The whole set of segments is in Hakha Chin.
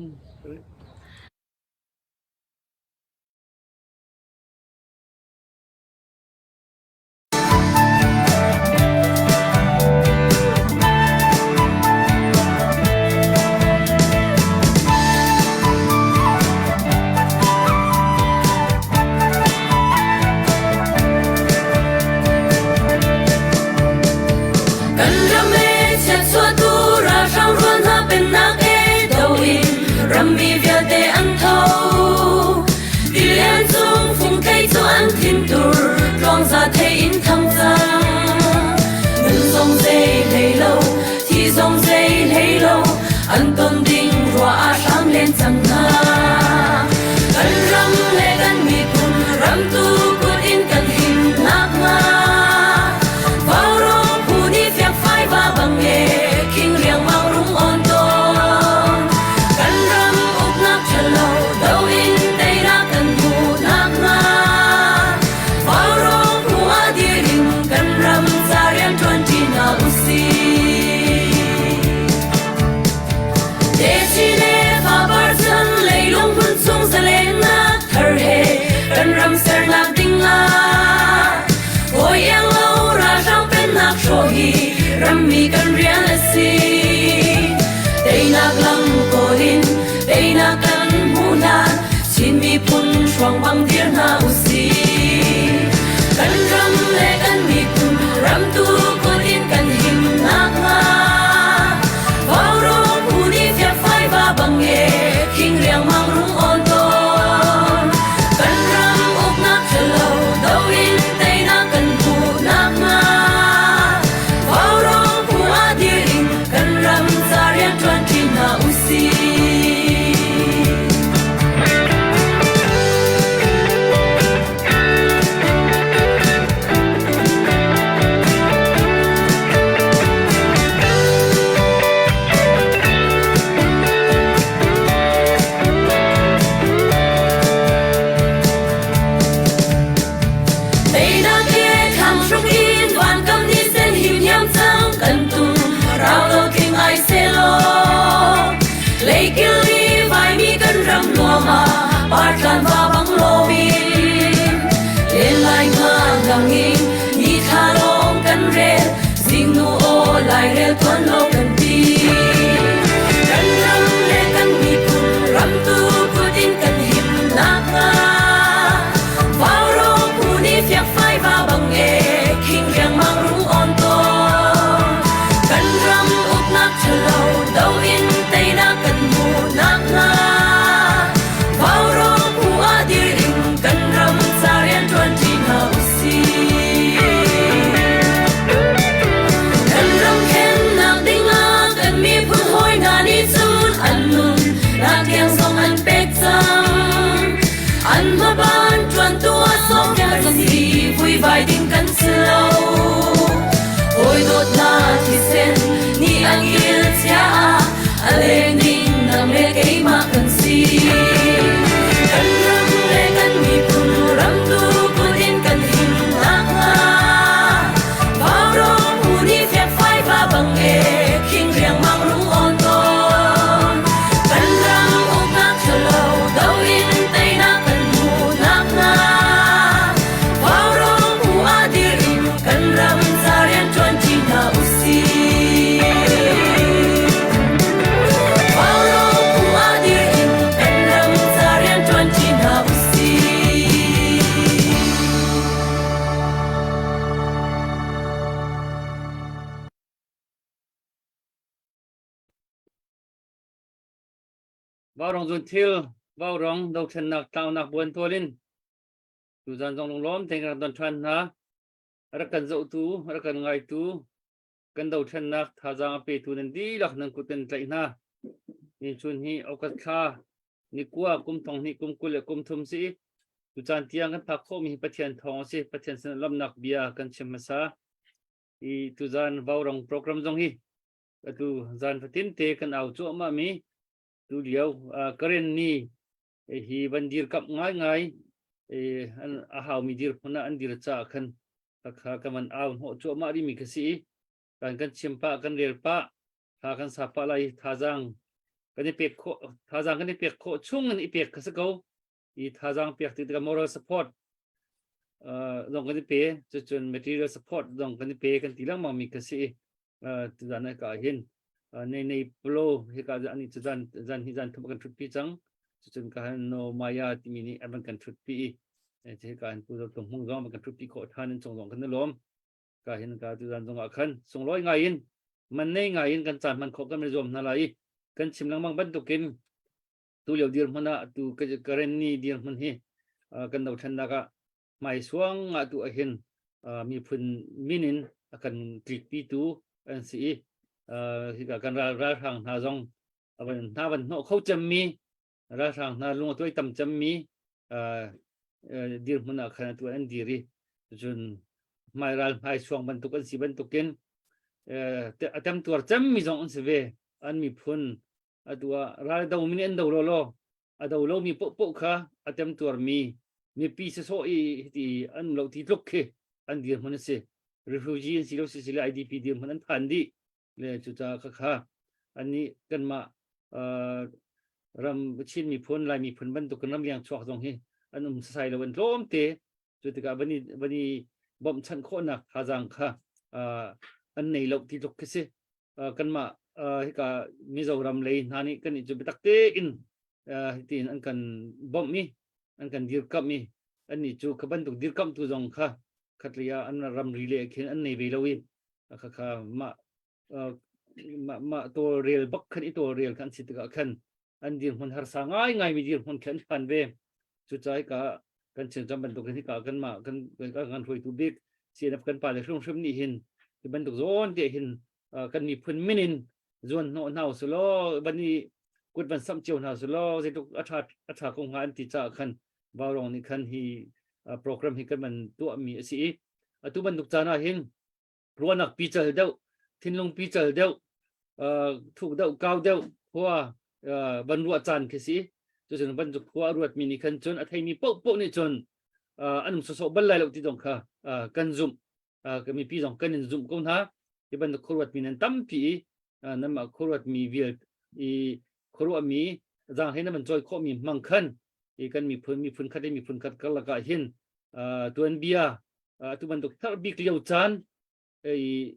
Kan ram e chiatchuahtu ralhrang rual hna pennak e do in rammi vialte an tho. Tilian cung fungthei cu an thintur tluangza thei in thang cang. Nun zong zei hlei lo, thi zong zei hlei lo, an ton ding rua ah hram len cang hna. Kan ram le kan miphun ramtu kut in kan him nakhnga Vaurawng phu nih fiakfai va bang e khing riangmang rung on tawn. Kan ram uknak ṭhalo do in teinak kan hmuh nakhnga Vaurawng phu ah dir in kan ram ca rian ṭuan ṭi hna usih. Techi le fapar chan leilung hmun chung zalennak thar he kan ram sernak ding ah hawi iang lo ralhrang pennak hrawh hi rammi kan rian a si. Teinak lam kawl in teinak kan hmuh hlan Chin miphun hruang bang dir hna usih. Kan ram le kan miphun ramtu kut in kan him nakhnga Vaurawng phu nih fiakfai va bang e khing riangmang rung on tawn. Kan ram uknak ṭhalo do in teinak kan hmuh nakhnga Vaurawng phu ah dir in kan ram ca rian ṭuan ṭi hna usih. Teinak he thlang hruk in vankam ni sen him hiam cang kan tum rau lo tling ai selaw Leikil i vaimi kan ram nuam ah partlan va bang lomin len lai nga ngang in ni thla lawng kan rel zingnu aw lairel tuan lo kan ti kan ram le kan miphun ram tu kut in kan him nakhnga Vaurawng phu nih fiakfai va bang e khing riangmang rung on tawn kan ram uknak ṭhalo do in teinak kan hmuh nakhnga Vaurawng phu ah dir in kan ram ca rian ṭuan ṭi hna usih. Kan ram khennak dingah kan miphun hawi hna nih cun an nun nak tiang zong an pek cang. An hmaban ṭuantu ah sawm kan si vuivai ding kan si lo. Hawi dawtna thisen nih an il chia ah a leng ding nang le keimah kan si. Kan ram le kan miphun ramtu kut in kan him nakhnga Vaurawng phu nih fiakfai va bang e khing riangmang rung on tawn. Kan ram uknak ṭhalo do in teinak kan hmuh nakhnga Vaurawng phu ah dir in kan ram ca rian ṭuan ṭi hna usih. Vaurawng phu ah dir in kan ram ca rian ṭuan ṭi hna usih. Vaurawng zun thil, vaurawng dothlennak tlaunak buan tual in tuzan zong lunglawm tein kan rak don ṭhan hna. Rak kan zohtu, rak kan ngaitu, kan dothlennak thazaang a petu nan dihlak nan kut kan tlaih hna. Ni chun hi August thla ni kua kum thong hnih kum 20 le kum thum si. Tucaan tiang kan phak khawhmi hi Pathian thawng a si. Pathian sin lamnak bia kan chim hmasa. I tuzan vaurawng program zong hi atu zan fatin te kan au cuahmah mi tu lio Karen ni hi van dir kap ngai ngai an a hau mi dir hmun ah an dir ca khan kha kan van au hnawh cuahmah rih mi kha si kan kan chim pah kan rel pah tha kan sa pah lai thazaang. Kan i pek khawh thazaang kan i pek khawh chung in i pek kha si ko. I thazaang pek tik tikah moral support zong kan i pe, cucun material support zong kan i pe kan ti lengmang mi kha si i tuzan ah ka hin nei nei plo hika ani cu zan zan hi zan thum kan thut pi cang. Cucun ka han no maya timi nih an kan thut pi i hika han pu tung hmung zong kan thut pi khawh than in chung zong kan lawm. Ka hin ka tuzan zong ah khan sunglawi ngai in man nei ngai in kan caan hman khawh kan zuam hna lai i kan chim lengmang bantukin tu lio dirhmun ah tu Karenni dirhmun hi kan dothlennak ah hmaisuang ah tu ahhin miphun min in a kan tlikpitu an si i hika kan ral ralhrang hna zong van hna van hnawh kho cemmi ralhrang hna lung a tuai tam cemmi dirhmun ah khan atu an dir i cun hmai ral hmai suang bantuk an si bantukin a temtuar cemmi zong an si ve. An miphun atu ah ral do mi nih an do lo law a do lomi paohpaoh kha a temtuarmi mipi sawsawh i hiti an lo ti tluk khi an dirhmun a si. Refugee an si lo si le IDP dirhmun an phan dih le cucaah khakha annih kanmah ram Chin miphun, Lai miphun bantuk kan ramleng chuak zong hi an um sasai lo, an tlawm te. Cu tikah van i bawmhchanh khawhnak thazaang kha an nei lo ti tluk khi si. Kanmah hika Mizoram lei hna nih kan i cu biatak tein hitin an kan bawmh i an kan dirkamh i annih cu kha bantuk dirkamhtu zong kha khatlei ah an ramri le khin an nei ve lo i kha kha mah mah mah tawlrel bak khan i tawlrel khan si tikah khan an dirhmun harsa ngai ngai mi dirhmun khan phan ve. Cucaah ka kan chin cam bantuk hin ka kan mah kan kan hruaitu bik CNF kan pa le hrim hrim nih hin ti bantuk zawn te hin kan miphun min in zuan hnawh hna usulaw ban i kut van samh cio hna usulaw zeitluk a tha a tha ko hnga an ti caah khan Vaurong nih khan hi program hi kan man tuah mi a si i atu bantuk caan ah hin ruahnak pical deuh, thinlung pical deuh, thuk deuh, kau deuh khua van ruah caan khi si. Cucun bantuk khua a ruatmi nih khan cun a theimi paohpaoh nih cun an um sawsawh bal lai lo ti zong kha kan zumh. Kan mipi zong kan in zumh ko hna. Hi bantuk khuaruatmi nan tampi i nanmah khuaruatmi vial i khuaruahmi zaanghlei nan van cawi khawhmi hmang khan i kan miphun miphun khat le miphun khat karlak ah hin tuanbia atu bantuk thar bik lio caan i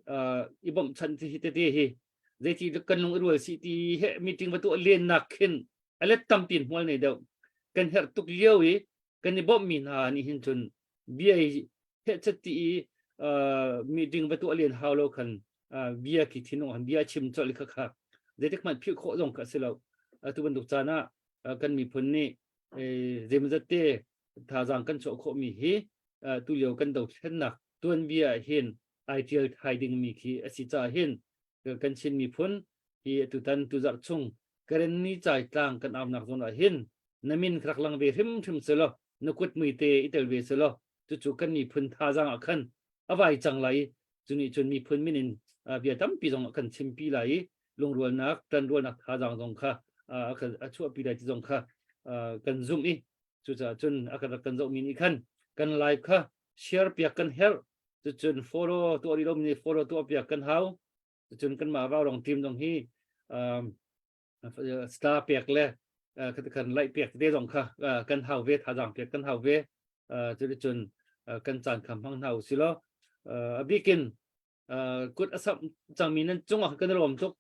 i bawmhchanh hi tete hi zeiti kan lung i rual si ti he meeting va tuah len nak khin a let tampi in hmual nei deuh. Kan herh tuk lio i kan i bawmhmi hna nih hin cun bia i hehchet ti i meeting va tuah len hau lo khan bia khi thinung han bia chim colh kha kha zeitik hmanh philh khawh zong kha a si lo. Atu bantuk caan ah kan miphun nih zeimazat te thazaang kan chuah khawhmi hi tulio kan dothlennak tuanbia hin ai ṭial thai dingmi khi a si caah hin kan Chin miphun hi atutan tuzarh chung Karenni caitlang kan aunak zawn ah hin na min rak lang ve hrimhrim selaw na kut mui te i tel ve selaw cucu kan miphun thazaang ah khan a vai cang lai i cu nih cun miphun min in bia tampi zong a kan chimpi lai i lungrualnak ṭanrualnak thazaang zong kha a chuahpi lai ti zong kha kan zumh i cucaah cun a kan rak kan zohmi nih khan kan live kha share piak kan herh. Cucun follow tuah rih lomi nih follow tuah piak kan hau. Cucun kanmah Vaurong team zong hi star pek le kan like pek te zong kha kan hau ve, thazaang pek kan hau ve. Cuticun kan caan kha hmang hna usih law a bikin kut a samh cangmi nan cungah kan i lawm tuk.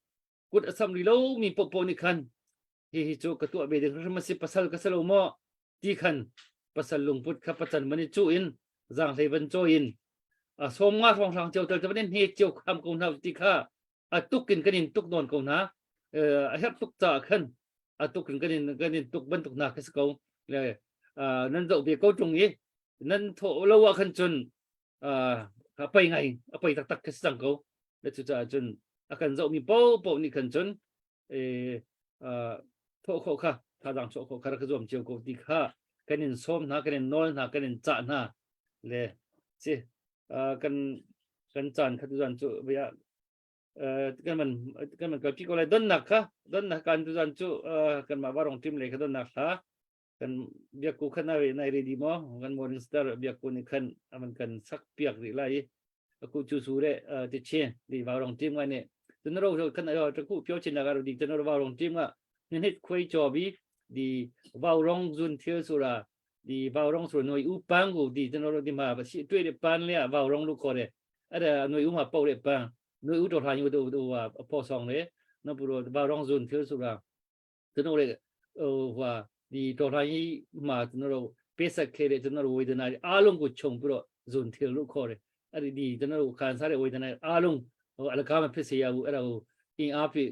Kut a samh rih lomi poahpoah nih khan hihi cu ka tuah ve ding hrim a si, pasal ka si lo maw ti khan pasal lungput kha pacan man i cu in zaanghlei van cawi in a sawm nga hrawnghrang cio tel te hne cio kham ko hna ti kha a tuk in kan in tuk nawn ko hna. A herh tuk caah khan a tuk in kan in tuk bantuk hna kha si ko le nan zoh ve ko tung i nan thawh lo ah khan cun a pei ngai a pei taktak kha si cang ko le cucaah cun a kan zohmi paohpaoh nih khan cun thawh khawh kha thazaang chuah khawh kha rak zuam cio ko ti kha kan in sawm hna, kan in nawl hna, kan in cah hna le si. Kan kan caan kha tuzan cu bia kan man kan man kalpi ko lai. Donnak kha donnak kan tuzan cu kan mah varong team le kha donnak hla kan biakku khan nai nai ready maw? Kan morning star biakku nih khan aman kan sak piak rih lai. Aku chu su re ti chi di varong team nga ne tun ro khan ayo ta ku pyo chin na ga ro di tun ro varong team nga. နှစ်ခွေးကြော်ပြီးဒီဘောက်ရောင်းဇွန်သေးဆိုတာဒီဘောက်ရောင်းဆိုຫນွေဥပန်းကိုဒီကျွန်တော်တို့ဒီမှာရှိတွေ့တဲ့ပန်းလေးကဘောက်ရောင်းလို့ခေါ်တယ်အဲ့ဒါຫນွေဥမှာပုတ်တဲ့ပန်းຫນွေဥတော်ထိုင်တို့ဟိုဟာအဖော်ဆောင်တယ်နော်ပြီးတော့ဘောက်ရောင်းဇွန်သေးဆိုတာကျွန်တော်တို့ဟိုဟာဒီတော်ထိုင်ကြီးမှာကျွန်တော်တို့ပေးဆက်ခဲ့တဲ့ကျွန်တော်တို့ဝေဒနာအားလုံးကိုခြုံပြီးတော့ဇွန်သေးလို့ခေါ်တယ်အဲ့ဒီဒီကျွန်တော်တို့ခံစားတဲ့ဝေဒနာအားလုံးဟိုအလကားမဖြစ်စေရဘူးအဲ့ဒါကိုအင်အားဖြစ်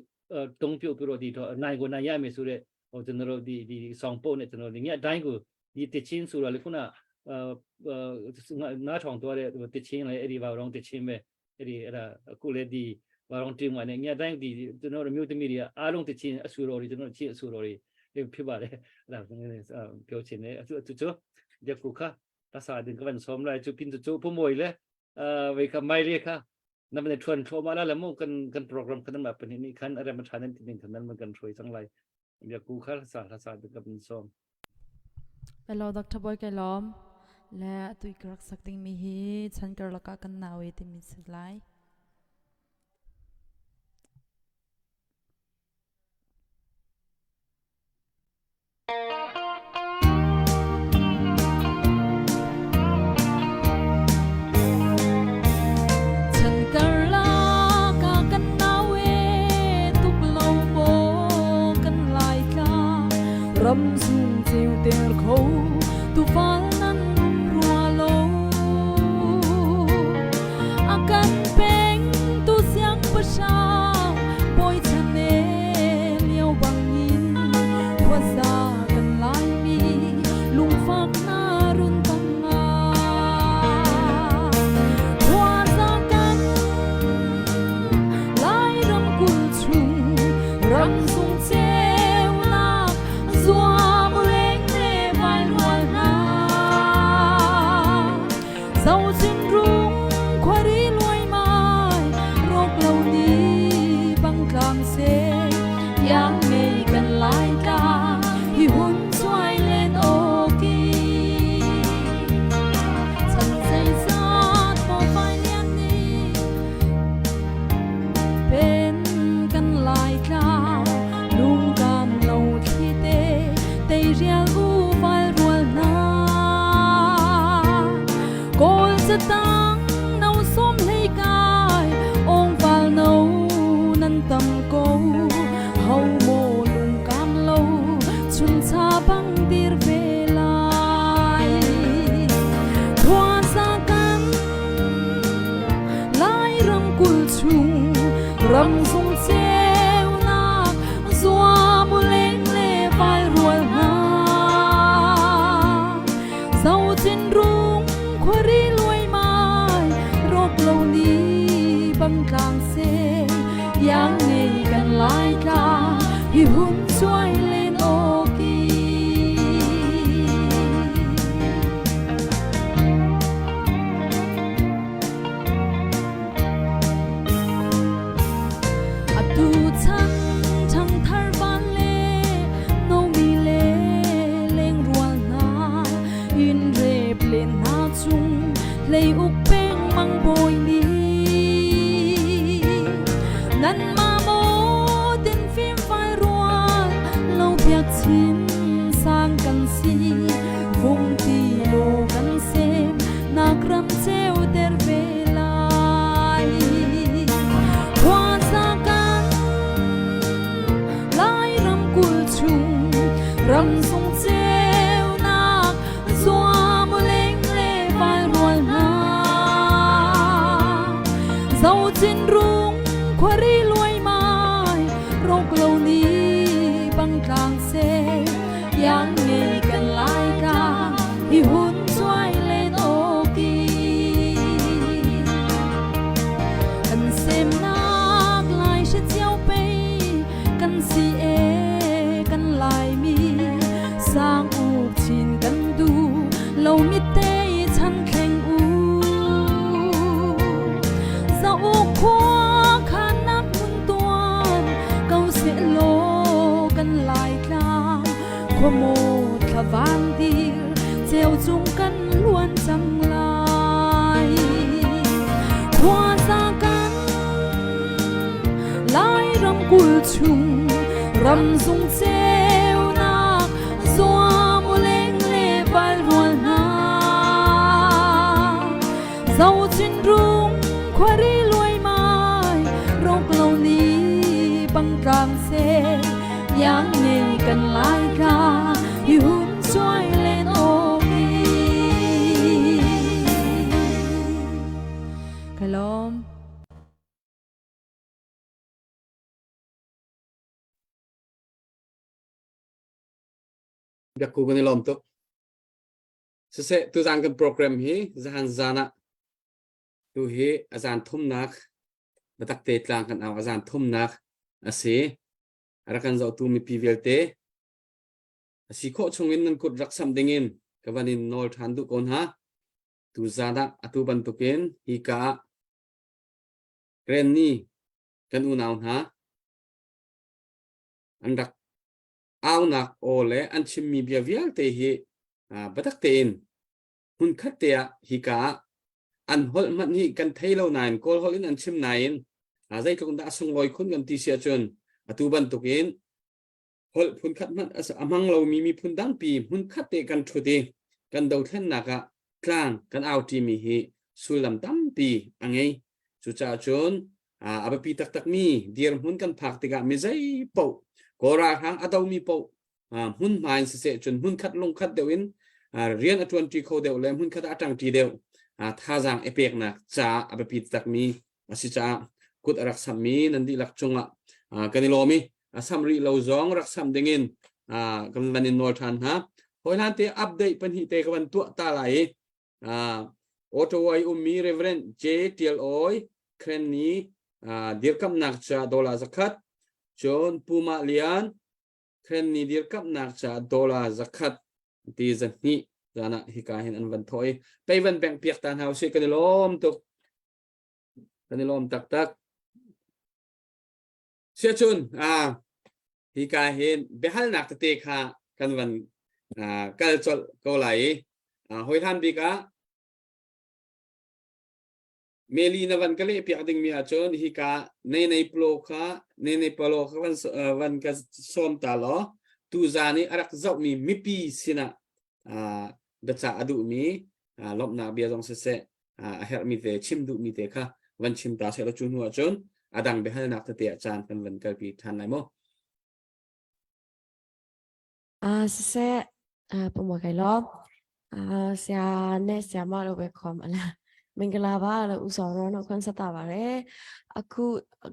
တုံးပြုတ်ပြီးတော့ဒီတော့အနိုင်ကိုနိုင်ရမယ်ဆိုတဲ့ဟိုကျွန်တော်တို့ဒီဒီဆောင်ပုတ်နဲ့ကျွန်တော်ဒီညအတိုင်းကိုဒီတချင်းဆိုတော့လေခုနအာနားထောင်သွားတဲ့တချင်းလေအဲ့ဒီဘာတော့တချင်းပဲအဲ့ဒီအဲ့ဒါအခုလေဒီဘာတော့တင်ဝင်နေညတိုင်းဒီကျွန်တော်တို့မျိုးသမီးတွေကအားလုံးတချင်းအဆူတော်တွေကျွန်တော်ချင်းအဆူတော်တွေဖြစ်ပါတယ်အဲ့ဒါပြောချင်တယ်အတူအတူချိုဒီကူခါတဆာဒင်ကဝန်ဆ ோம் လိုက်ချူပင်ချိုပမွေလေအဝေကမိုင်လေခါနမနေထွန်ထိုမာလာလမိုကန်ကန် program ခနမပနိနိခန်အရမထာနန်တင်ခနန်မကန်ထွေစံလိုက်ပြကူခါဆာဆာဒကဝန်ဆ ோம் Hello Dr. Boy kai lawm le atu i ka rak sak dingmi hi chan karlak ah kan nau i timi si lai. Chan karlak ah kan nau e tuk lo maw kan lai tla ram sung ceu ter kho tu fal nan um rua lo a kan peng tu siangpahrang bawi chan e lio bangin khuaza kan Laimi lungfak na run tangah khuaza kan Lairam kulh chung ramzung ceunak zuam leng le vai rual hna Zocin rung khuari luaimai rawk lo ni bang tlang seh iang ngei kan lai tlang hi hun cuai len awki chan zeizat maw fai lian nih pen kan lai tlang lungkam lo thli te teirial u val rual hna Kawl catang no sawm hlei kai ongval no nan tam ko ho maw lungkam lo chuncha bang dir ve lai Thuaza kan Lairam kulh chung ramzung ceunak zuam leng le vai rual hna Zocin rung khuari luaimai rawk lo ni bang tlang seh iang ngei kan lai tlang hi hun cuai len awki Atu chan ṭhangthar van le nomi le lengrual hna inn rep len hna cung hlei uk peng mang bawi nih nanmah maw tin fimfai rual lo biakchin sang kan si vungti law kan sem nak ram ceuter ve lai Khuaza kan Lairam kulh chung ramzung ceunak zuam leng le vai rual hna Zocin rung khuari luaimai rawk lo ni bang tlang seh iang ngei kan lai tlang hi hun cuai len awki kan semnak lai hre cio pei kan si e kan Laimi sang uk chin kan duh lo mi te chan thleng u za uk khua khan nak mun tuan ko seh law kan lai tlang khuamaw thlavang dir ceu cung kan luan cang lai Khuaza kan Lairam kulh chung Ramzung ceunak zuam u leng le val rual hna. Zochin rung khuari luaimai rok lo ni bangtlang se yang nei kan lai tla hi hun chuai len omi. Kalom. Biakku kan i lawm tuk. Siseh, tuzan kan program hi zahan zan ah tu hi a zan thumnak biatak te tlang kan au a zan thumnak a si. A rak kan zohtu mipi vialte a si khawh chungin nan kut rak samh dingin ka van in nawl ṭhan duh ko hna. Tuzan ah atu bantukin hi ka ah Granny kan unau hna an rak aunak aw le an chimmi bia vialte hi biatak tein hmunkhat te ah hika ah an holh hmanh hi kan thei lo nain Kawl holh in an chim nain zeitluk dah a sunglawi khun kan ti si ahcun atu bantukin holh phunkhat hmanh a hmang lomi miphun dangpi hmunkhat te kan ṭhut i kan dothlennak ah tlang kan auṭimi hi sullam tampi a ngei. Cucaah cun a biapi taktakmi dirhmun kan phak tikah mi zei paoh Kawl ralhrang a domi paoh hmunhma in siseh cun hmunkhat lungkhat deuh in rian a ṭuanṭi kho deuh le hmunkhat ah a ṭangṭi deuh thazaang i peknak caah a biapi takmi a si caah kut a rak sammi nan dihlak cungah kan i lawm i a sam rih lo zong rak sam dingin kan van in nawl ṭhan hna. Hawihlan te update pahnih te ka van tuah ta lai i Ottawa i ummi Reverend J. Tial Oi Krenni dirkamnak ca dollar zakhat cun Puma Lian Krenni dirkamnak ca dollar zakhat ti zahnih zan ah hika hin an van thawh i pei van bengh piak ta hna usih kan i lawm tuk kan i lawm taktak siacun hika hin biahalnak tete kha kan van kal colh ko lai i hoi hlan bik ah Meli na van ka leh piak dingmi ahcun hika nei nei plo kha nei nei palo kha van van ka sawm ta law tu zan i a rak zohmi mipi sinah biacah a duhmi lawmhnak bia zong siseh a herhmi te chim duhmi te kha van chim ta seh law cu hnu ahcun a dang biahalnak tete ah caan kan van kalpi ṭhan lai mu. အာဆဆက် အာပုံမခိုင်လော အာဆရာနဲ့ဆရာမလို့ပဲခေါ်မလားမင်္ဂလာပါလို့ဥဆောင်တော့နှုတ်ခွန်းဆက်တာပါတယ်အခု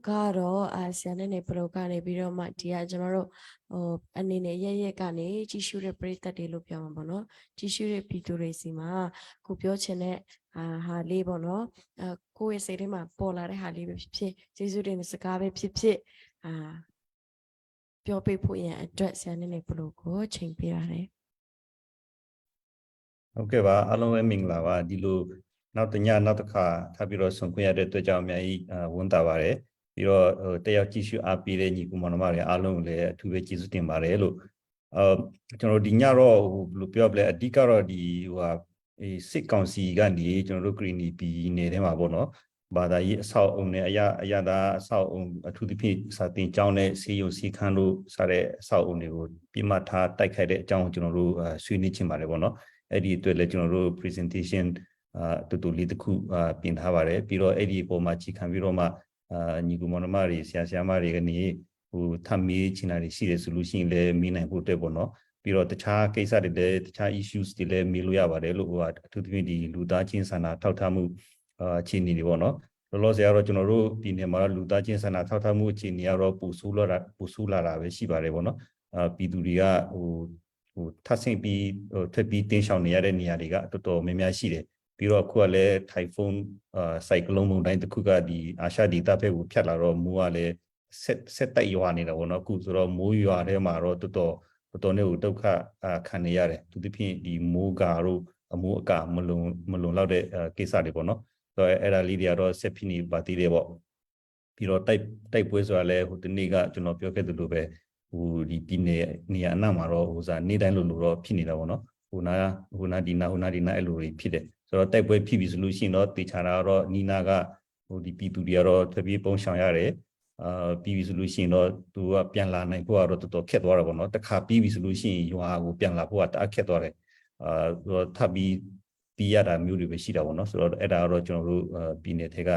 ကတော့အာဆရာနဲ့နေပရိုကနေပြီးတော့မှဒီကကျွန်တော်တို့ဟိုအနေနဲ့ရက်ရက်ကနေကြီးရှုတဲ့ပရိသတ်တွေလို့ပြောမှာပေါ့နော်ကြီးရှုတဲ့ပြည်သူတွေစီမှာကိုပြောချင်တဲ့အာဟာလေးပေါ့နော်အကိုယ့်ရဲ့စိတ်ထဲမှာပေါ်လာတဲ့ဟာလေးပဲဖြစ်ဖြစ်ကျေးဇူးတင်တဲ့စကားပဲဖြစ်ဖြစ်အာပြောပြဖို့ရန်အတွက်ဆရာနဲ့နေပရိုကိုချိန်ပေးရတယ် ဟုတ်ကဲ့ပါအားလုံးပဲမင်္ဂလာပါဒီလိုနောက်တညနောက်တစ်ခါထပ်ပြီးတော့ဆုံခွင့်ရတဲ့အတွက်ကြောင့်အများကြီးဝန်တာပါတယ်ပြီးတော့ဟိုတက်ရောက်ကြည့်ရှုအားပေးတဲ့ညီကူမောင်နှမတွေအားလုံးကိုလည်းအထူးပဲကျေးဇူးတင်ပါတယ်လို့အဲကျွန်တော်ဒီညတော့ဟိုဘယ်လိုပြောပလဲအဓိကတော့ဒီဟိုဟာအေးစစ်ကောင်စီကနေကျွန်တော်တို့ဂရီနီပြည်နယ်ထဲမှာပေါ့နော်ဘာသာရေးအဆောက်အုံနဲ့အရာအရာသာအဆောက်အုံအထူးသဖြင့်စာတင်ကျောင်းနဲ့ဆေးရုံဆေးခန်းတို့စတဲ့အဆောက်အုံတွေကိုပြမထားတိုက်ခိုက်တဲ့အကြောင်းကိုကျွန်တော်တို့ဆွေးနွေးချင်ပါတယ်ပေါ့နော်အဲ့ဒီအတွက်လည်းကျွန်တော်တို့ presentation အာတူတူလေးတစ်ခုအာပြင်ထားပါတယ်ပြီးတော့အဲ့ဒီအပေါ်မှာခြေခံပြီးတော့မှအာညီကူမောင်နှမတွေဆရာဆရာမတွေကနေဟိုထပ်မေးချင်တာတွေရှိတယ်ဆိုလို့ရှိရင်လည်းမေးနိုင်ဖို့အတွက်ပေါ့နော်ပြီးတော့တခြားကိစ္စတွေလည်းတခြား issues တွေလည်းမေးလို့ရပါတယ်လို့ဟိုအထူးသဖြင့်ဒီလူသားချင်းစာနာထောက်ထားမှုအာအခြေအနေတွေပေါ့နော်လောလောဆယ်ကတော့ကျွန်တော်တို့ပြည်နယ်မှာတော့လူသားချင်းစာနာထောက်ထားမှုအခြေအနေကတော့ပူဆိုးလာတာပူဆိုးလာတာပဲရှိပါတယ်ပေါ့နော်အာပြည်သူတွေကဟိုဟိုထပ်ဆင့်ပြီးဟိုထွက်ပြီးတင်းရှောင်နေရတဲ့နေရာတွေကတော်တော်များများရှိတယ်ပြီးတော့အခုကလည်းတိုင်ဖုန်းအာဆိုင်ကလုန်းမုန်တိုင်းတစ်ခုကဒီအာရှဒေသဘက်ကိုဖြတ်လာတော့မိုးကလည်းဆက်ဆက်တိုက်ရွာနေတာပေါ့နော်အခုဆိုတော့မိုးရွာထဲမှာတော့တော်တော်တော်တော်နဲ့ဟိုဒုက္ခခံနေရတယ်သူသဖြင့်ဒီမိုးကာတို့အမိုးအကာမလုံမလုံလောက်တဲ့ကိစ္စတွေပေါ့နော်ဆိုတော့အဲ့ဒါလေးတွေကတော့ဆက်ဖြစ်နေပါသေးတယ်ပေါ့ပြီးတော့တိုက်တိုက်ပွဲဆိုတာလဲဟိုဒီနေ့ကကျွန်တော်ပြောခဲ့သလိုပဲဟိုဒီပြည်နယ်နေရာအနှံ့မှာတော့ဟိုစားနေ့တိုင်းလိုလိုတော့ဖြစ်နေတာပေါ့နော်ဟိုနာဟိုနာဒီနာဟိုနာဒီနာအဲ့လိုတွေဖြစ်တယ်ဆိုတော့တိုက်ပွဲဖြစ်ပြီဆိုလို့ရှိရင်တော့တေချာတာတော့နီနာကဟိုဒီပြည်သူတွေကတော့ထွက်ပြေးပုံရှောင်ရတယ် အာပြီးပြီဆိုလို့ရှိရင်တော့သူကပြန်လာနိုင်ဖို့ကတော့တော်တော်ခက်သွားတာပေါ့နော်တခါပြီးပြီဆိုလို့ရှိရင်ရွာကိုပြန်လာဖို့ကတအားခက်သွားတယ်အာထပ်ပြီးပြီးရတာမျိုးတွေပဲရှိတာပေါ့နော်ဆိုတော့အဲ့ဒါကတော့ကျွန်တော်တို့ပြည်နယ်ထက်က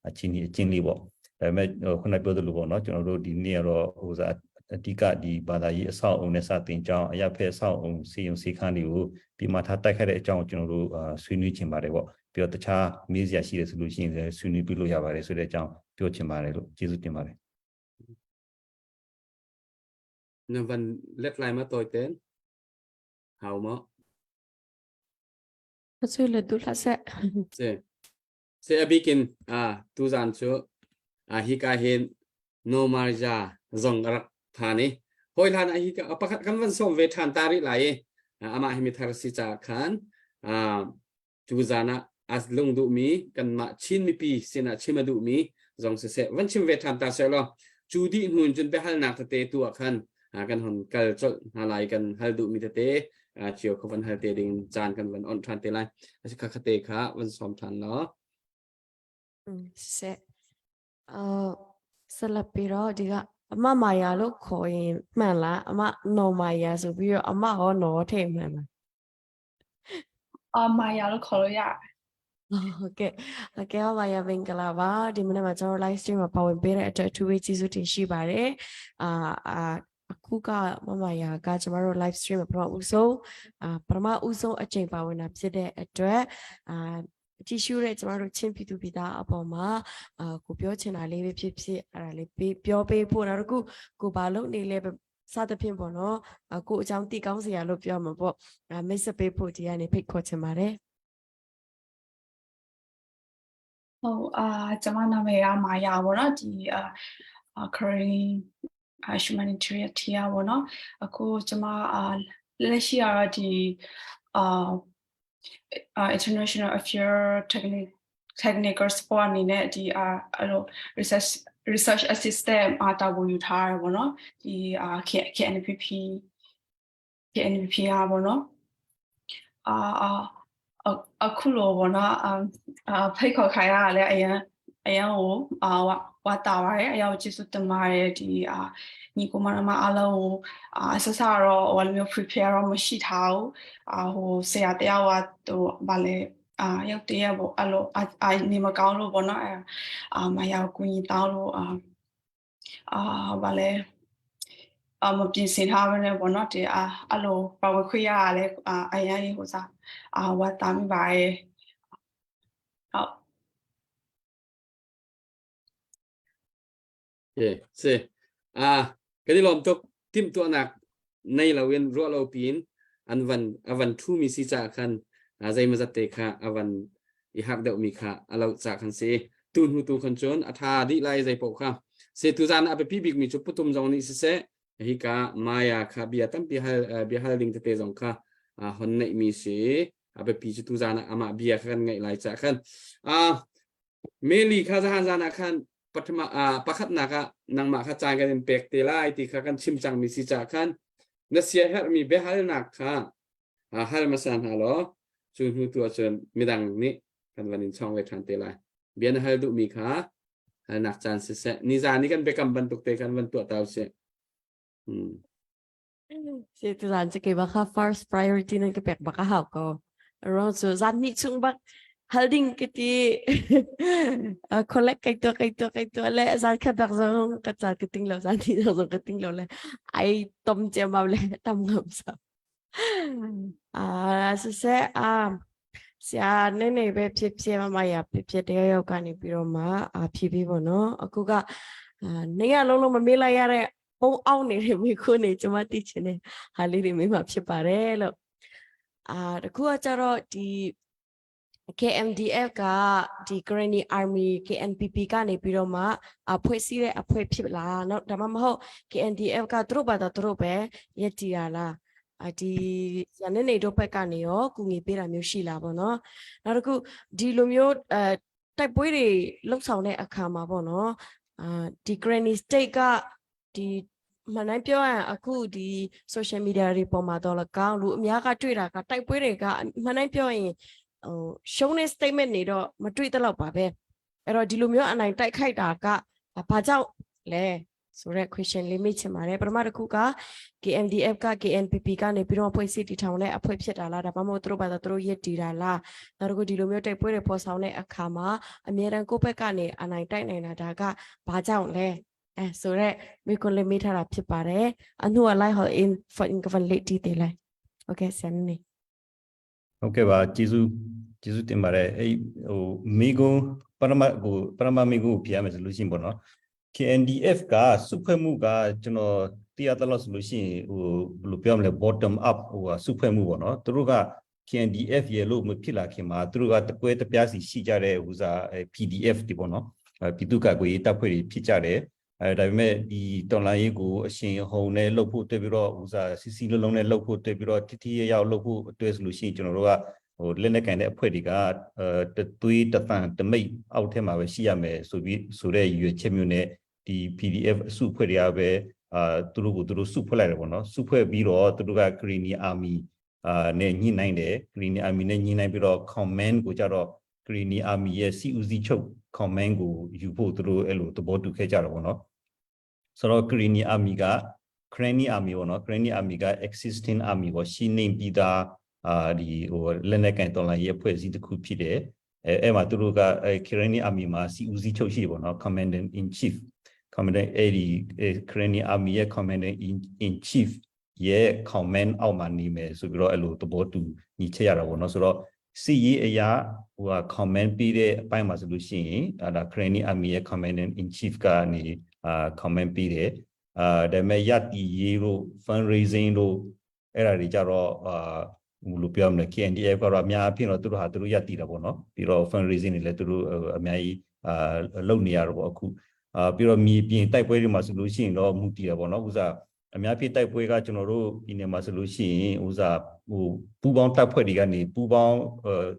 အချင်းကြီးအချင်းလေးပေါ့ဒါပေမဲ့ခုနပြောသလိုပေါ့နော်ကျွန်တော်တို့ဒီနေ့ကတော့ဟိုစားအဓိကဒီဘာသာရေးအဆောက်အုံနဲ့စတင်ကြောင်းအရဖက်အဆောက်အုံစီယုံစီခန်းတွေကိုပြီးမှထားတိုက်ခိုက်တဲ့အကြောင်းကိုကျွန်တော်တို့ဆွေးနွေးချင်ပါတယ်ပေါ့ပြီးတော့တခြားမေးစရာရှိတယ်ဆိုလို့ရှိရင်လည်းဆွေးနွေးပြလို့ရပါတယ်ဆိုတဲ့အကြောင်းပြောချင်ပါတယ်လို့ကျေးဇူးတင်ပါတယ် Na van let lai ma toi ten hau ma ဆွေးလက်တူလှဆက် se se abikin a tu zan chu a hi ka hin no marja zong rak thani hoi hlan a hi ka pakhat kan van som ve than ta ri lai ama hi mi thar si cha khan a tu zana as lung du mi kan ma chin mi pi sina chima du mi zong se se van chim ve than ta se lo chu di hnun chun be hal nak te tu khan kan hon kal chol na lai kan hal du mi te เจียวเขาวันฮัลเตดิงจานกันวันออนทานเตไลอาชิคาคเตคะวันซ้อมทานเนาะ ဆက်အာဆက်လက်ပြီးတော့ဒီကအမမာယာလို့ခေါ်ရင်မှန်လားအမနော်မာယာဆိုပြီးတော့အမဟောနော်ထဲမှန်လား အာမာယာလို့ခေါ်လို့ရတယ် ဟုတ်ကဲ့ဟုတ်ကဲ့ပါရမင်္ဂလာပါဒီမနေ့မှာကျွန်တော် live stream မှာပါဝင်ပေးတဲ့အတွက်အထူးပဲကျေးဇူးတင်ရှိပါတယ်အာအာအခုကမမယာကကျွန်တော်တို့ live stream မှာပထမဦးဆုံးအာပထမဦးဆုံးအချိန်ပါဝင်တာဖြစ်တဲ့အတွက်အာကြည့်ရှုတဲ့ကျွန်တော်တို့ချင်းပြည်သူပြည်သားအပေါ်မှာအာကိုပြောချင်တာလေးပဲဖြစ်ဖြစ်အဲ့ဒါလေးပေးပြောပေးဖို့နောက်တစ်ခုကိုဘာလုပ်နေလဲစသဖြင့်ပေါ့နော်အကိုအကြောင်းသိကောင်းစရာလို့ပြောမှာပေါ့အဲမိတ်ဆက်ပေးဖို့ဒီကနေဖိတ်ခေါ်ချင်ပါတယ် ဟုတ်အာကျမနာမည်ကမာယာပေါ့နော်ဒီအာ Korean humanitarian တရားပေါ့နော်အခုကျမအာလက်ရှိကတော့ဒီအာ international affair technique technical support အနေနဲ့ဒီအာအဲ့လို research research assistant အာတာဝန်ယူထားရပေါ့နော်ဒီအာ KNPP KNPP อ่ะပေါ့နော်အာအာအခုလိုပေါ့နော်အာအာဖိတ်ခေါ်ခိုင်းရတာလည်းအရင်အရင်ဟိုအာဝါတာပါတယ်အရင်ကျေးဇူးတင်ပါတယ်ဒီအာညီကိုမမအားလုံးကိုအာဆက်ဆတော့ဟိုလိုမျိုး prepare တော့မရှိထားဘူးအာဟိုဆရာတယောက်ကဟိုဗာလဲအာရုပ်တရက်ပေါ့အဲ့လိုအာနေမကောင်းလို့ပေါ့နော်အဲအာမရောက်ကူညီတောင်းလို့အာအာဗာလဲ အမပြင်ဆင်ထားဘဲနဲ့ပေါ့နော်ဒီအာအဲ့လိုပါဝခွေရရလဲအာအရင်ဟိုစားအာဝတ်တာမိပါရဲ့ဟုတ် เอเซอ่ากะดิลอมตกติมตัวนักในละเว้นรัวเราปีนอันวันอวันทูมีสิจาคันอาใจมาจัดเตค่ะอวันอีหักเดมีค่ะอเราจาคันเซตูนหูตูคันจนอัธาดิไลใจปกค่ะเซตุจานอเปปีบิกมีจุปุตุมจงนี่เซ hi ka maya kha bia tampi hal bia hal ding tete zong kha hon nei mi si a pi chu tu zana ama bia khan ngai lai cha khan a meli kha zahan zana khan pathma a pakhat na ka nangma kha chan kan pek te lai ti kha kan chim chang mi si cha khan na sia her mi be hal nak kha a hal ma san ha lo chu hnu tu chon midang ni kan vanin chong ve than te lai bian hal du mi kha hal nak chan se se ni za ni kan bekam ban tuk te kan van tu taw se စေတဇန်ချကေဘခ first priority နကပက်ဘခဟောကောရောဆိုဇန်နိချုံဘ holding ကတိ collect ကဲတော့ကဲတော့ကဲတော့လဲဇန်ခဒဇုံကချာကတင်လောဇန်နိဇုံကတင်လောလဲအိုင်တမ်ချမောလဲတမ်ငမ်ဆာအာဆဆအာဆရာနေနေပဲဖြစ်ဖြစ်မမရဖြစ်ဖြစ်တယောက်ယောက်ကနေပြီးတော့မှအာဖြည်းဖြည်းပေါ့နော်အခုကအာနေရလုံးလုံးမမေးလိုက်ရတဲ့ ပုံအောင်နေတဲ့မိခွန်းနေကျမသိချင်တယ်ဟာလေးတွေမေးမှာဖြစ်ပါတယ်လို့အာတခုကကြတော့ဒီ KMDF ကဒီ Granny Army KNPP ကနေပြီးတော့မှအဖွဲ့စည်းတဲ့အဖွဲ့ဖြစ်လားเนาะဒါမှမဟုတ် KNDF ကသူတို့ဘာသာသူတို့ပဲရက်တည်ရလားအဒီရနေနေတို့ဘက်ကနေရောကူညီပေးတာမျိုးရှိလားပေါ့နော်နောက်တစ်ခုဒီလိုမျိုးအဲတိုက်ပွဲတွေလှုပ်ဆောင်တဲ့အခါမှာပေါ့နော်အာဒီ Granny State ကဒီမှန်တိုင်းပြောရရင်အခုဒီ social media တွေပေါ်မှာတော့လကောင်းလူအများကတွေ့တာကတိုက်ပွဲတွေကမှန်တိုင်းပြောရင်ဟိုရှုံးတဲ့ statement တွေတော့မတွေ့တော့ပါပဲအဲ့တော့ဒီလိုမျိုးအနိုင်တိုက်ခိုက်တာကဘာကြောင့် လဲဆိုတဲ့ question လေးမေးချင်ပါတယ်ပထမတစ်ခုက KNDF က KNPP ကနေပြီးတော့ဖွဲ့စည်းတည်ထောင်တဲ့အဖွဲ့ဖြစ်တာလားဒါမှမဟုတ်သူတို့ဘာသာသူတို့ရည်တည်တာလားနောက်တစ်ခုဒီလိုမျိုးတိုက်ပွဲတွေဖော်ဆောင်တဲ့အခါမှာအမြဲတမ်းကိုယ့်ဘက်ကနေအနိုင်တိုက်နိုင်တာဒါကဘာကြောင့်လဲအဲဆိုတော့မိကွန်လေးမေးထားတာဖြစ်ပါတယ်အနုအလိုက်ဟော in for in ကဝန်လေးတီးတယ်လိုက် Okay ဆန်နေ ဟုတ်ကဲ့ပါကျေးဇူးကျေးဇူးတင်ပါတယ်အဲ့ဟိုမိကုန်းပရမကိုပရမမိကုန်းကိုဖြေရမယ်ဆိုလို့ရှိရင်ပေါ့နော် KNDF ကစုဖွဲ့မှုကကျွန်တော်သိရတဲ့လို့ဆိုလို့ရှိရင်ဟိုဘယ်လိုပြောမလဲ bottom up ဟိုစုဖွဲ့မှုပေါ့နော်သူတို့က KNDF ရေလို့မဖြစ်လာခင်မှာသူတို့ကတကွဲတပြားစီရှိကြတဲ့ဟိုစား PDF ဒီပေါ့နော်ပြည်သူ့ကာကွယ်ရေးတပ်ဖွဲ့တွေဖြစ်ကြတယ်အဲဒါပေမဲ့ဒီတော်လိုင်းရေးကိုအရှင်ဟုန်နဲ့လှုပ်ဖို့တွေ့ပြီးတော့ဟိုစားစီစီလုံးလုံးနဲ့လှုပ်ဖို့တွေ့ပြီးတော့တိတိရရောက်လှုပ်ဖို့တွေ့ဆိုလို့ရှိရင်ကျွန်တော်တို့ကဟိုလက်နက်ကန်တဲ့အဖွဲ့တွေကအဲတသွေးတသန်တမိတ်အောက်ထဲမှာပဲရှိရမယ်ဆိုပြီးဆိုတဲ့ရွေချက်မျိုးနဲ့ဒီ PDF အစုအဖွဲ့တွေကပဲအာသူတို့ကိုသူတို့စုဖွဲ့လိုက်တယ်ပေါ့နော်စုဖွဲ့ပြီးတော့သူတို့က Green Army အာနဲ့ညှိနှိုင်းတယ် Green Army နဲ့ညှိနှိုင်းပြီးတော့ command ကိုကြတော့ Green Army ရဲ့စီဦးစီးချုပ် command ကိုယူဖို့သူတို့အဲ့လိုသဘောတူခဲ့ကြတယ်ပေါ့နော်ဆိုတော့ Green Army က Crane Army ပေါ့နော် Crane Army က existing army ပေါ့ရှင်းနေပြီးသားအာဒီဟိုလက်နက်ကန်တော်လှန်ရေးအဖွဲ့အစည်းတစ်ခုဖြစ်တယ်အဲအဲ့မှာသူတို့ကအဲ Crane Army မှာစီဦးစီးချုပ်ရှိပေါ့နော် Commandant in Chief Commandant အဲ့ဒီ Crane Army ရဲ့ Commandant in in Chief ရဲ့ command အောက်မှာနေမယ်ဆိုပြီးတော့အဲ့လိုသဘောတူညီချက်ရတာပေါ့နော်ဆိုတော့စီရေးအရာဟိုက command ပေးတဲ့အပိုင်းမှာဆိုလို့ရှိရင်အဲ့ဒါ Crane Army ရဲ့ Commandant in Chief ကနေအာ command ပေးတယ်အာဒါပေမဲ့ရတီရေးတို့ fundraising တို့အဲ့ဒါတွေကြတော့အာဟိုလိုပြောမလဲ KNDF ကတော့အများအပြားတော့သူတို့ဟာသူတို့ရတီတာပေါ့နော်ပြီးတော့ fundraising တွေလည်းသူတို့အများကြီးအာလုပ်နေရတော့ပေါ့အခုအာပြီးတော့မြေပြင်တိုက်ပွဲတွေမှာဆိုလို့ရှိရင်တော့မူတည်တာပေါ့နော်ဥစားအများပြတိုက်ပွဲကကျွန်တော်တို့ဒီနေမှာဆိုလို့ရှိရင်ဥစားဟိုပူပေါင်းတပ်ဖွဲ့တွေကနေပူပေါင်းအဲ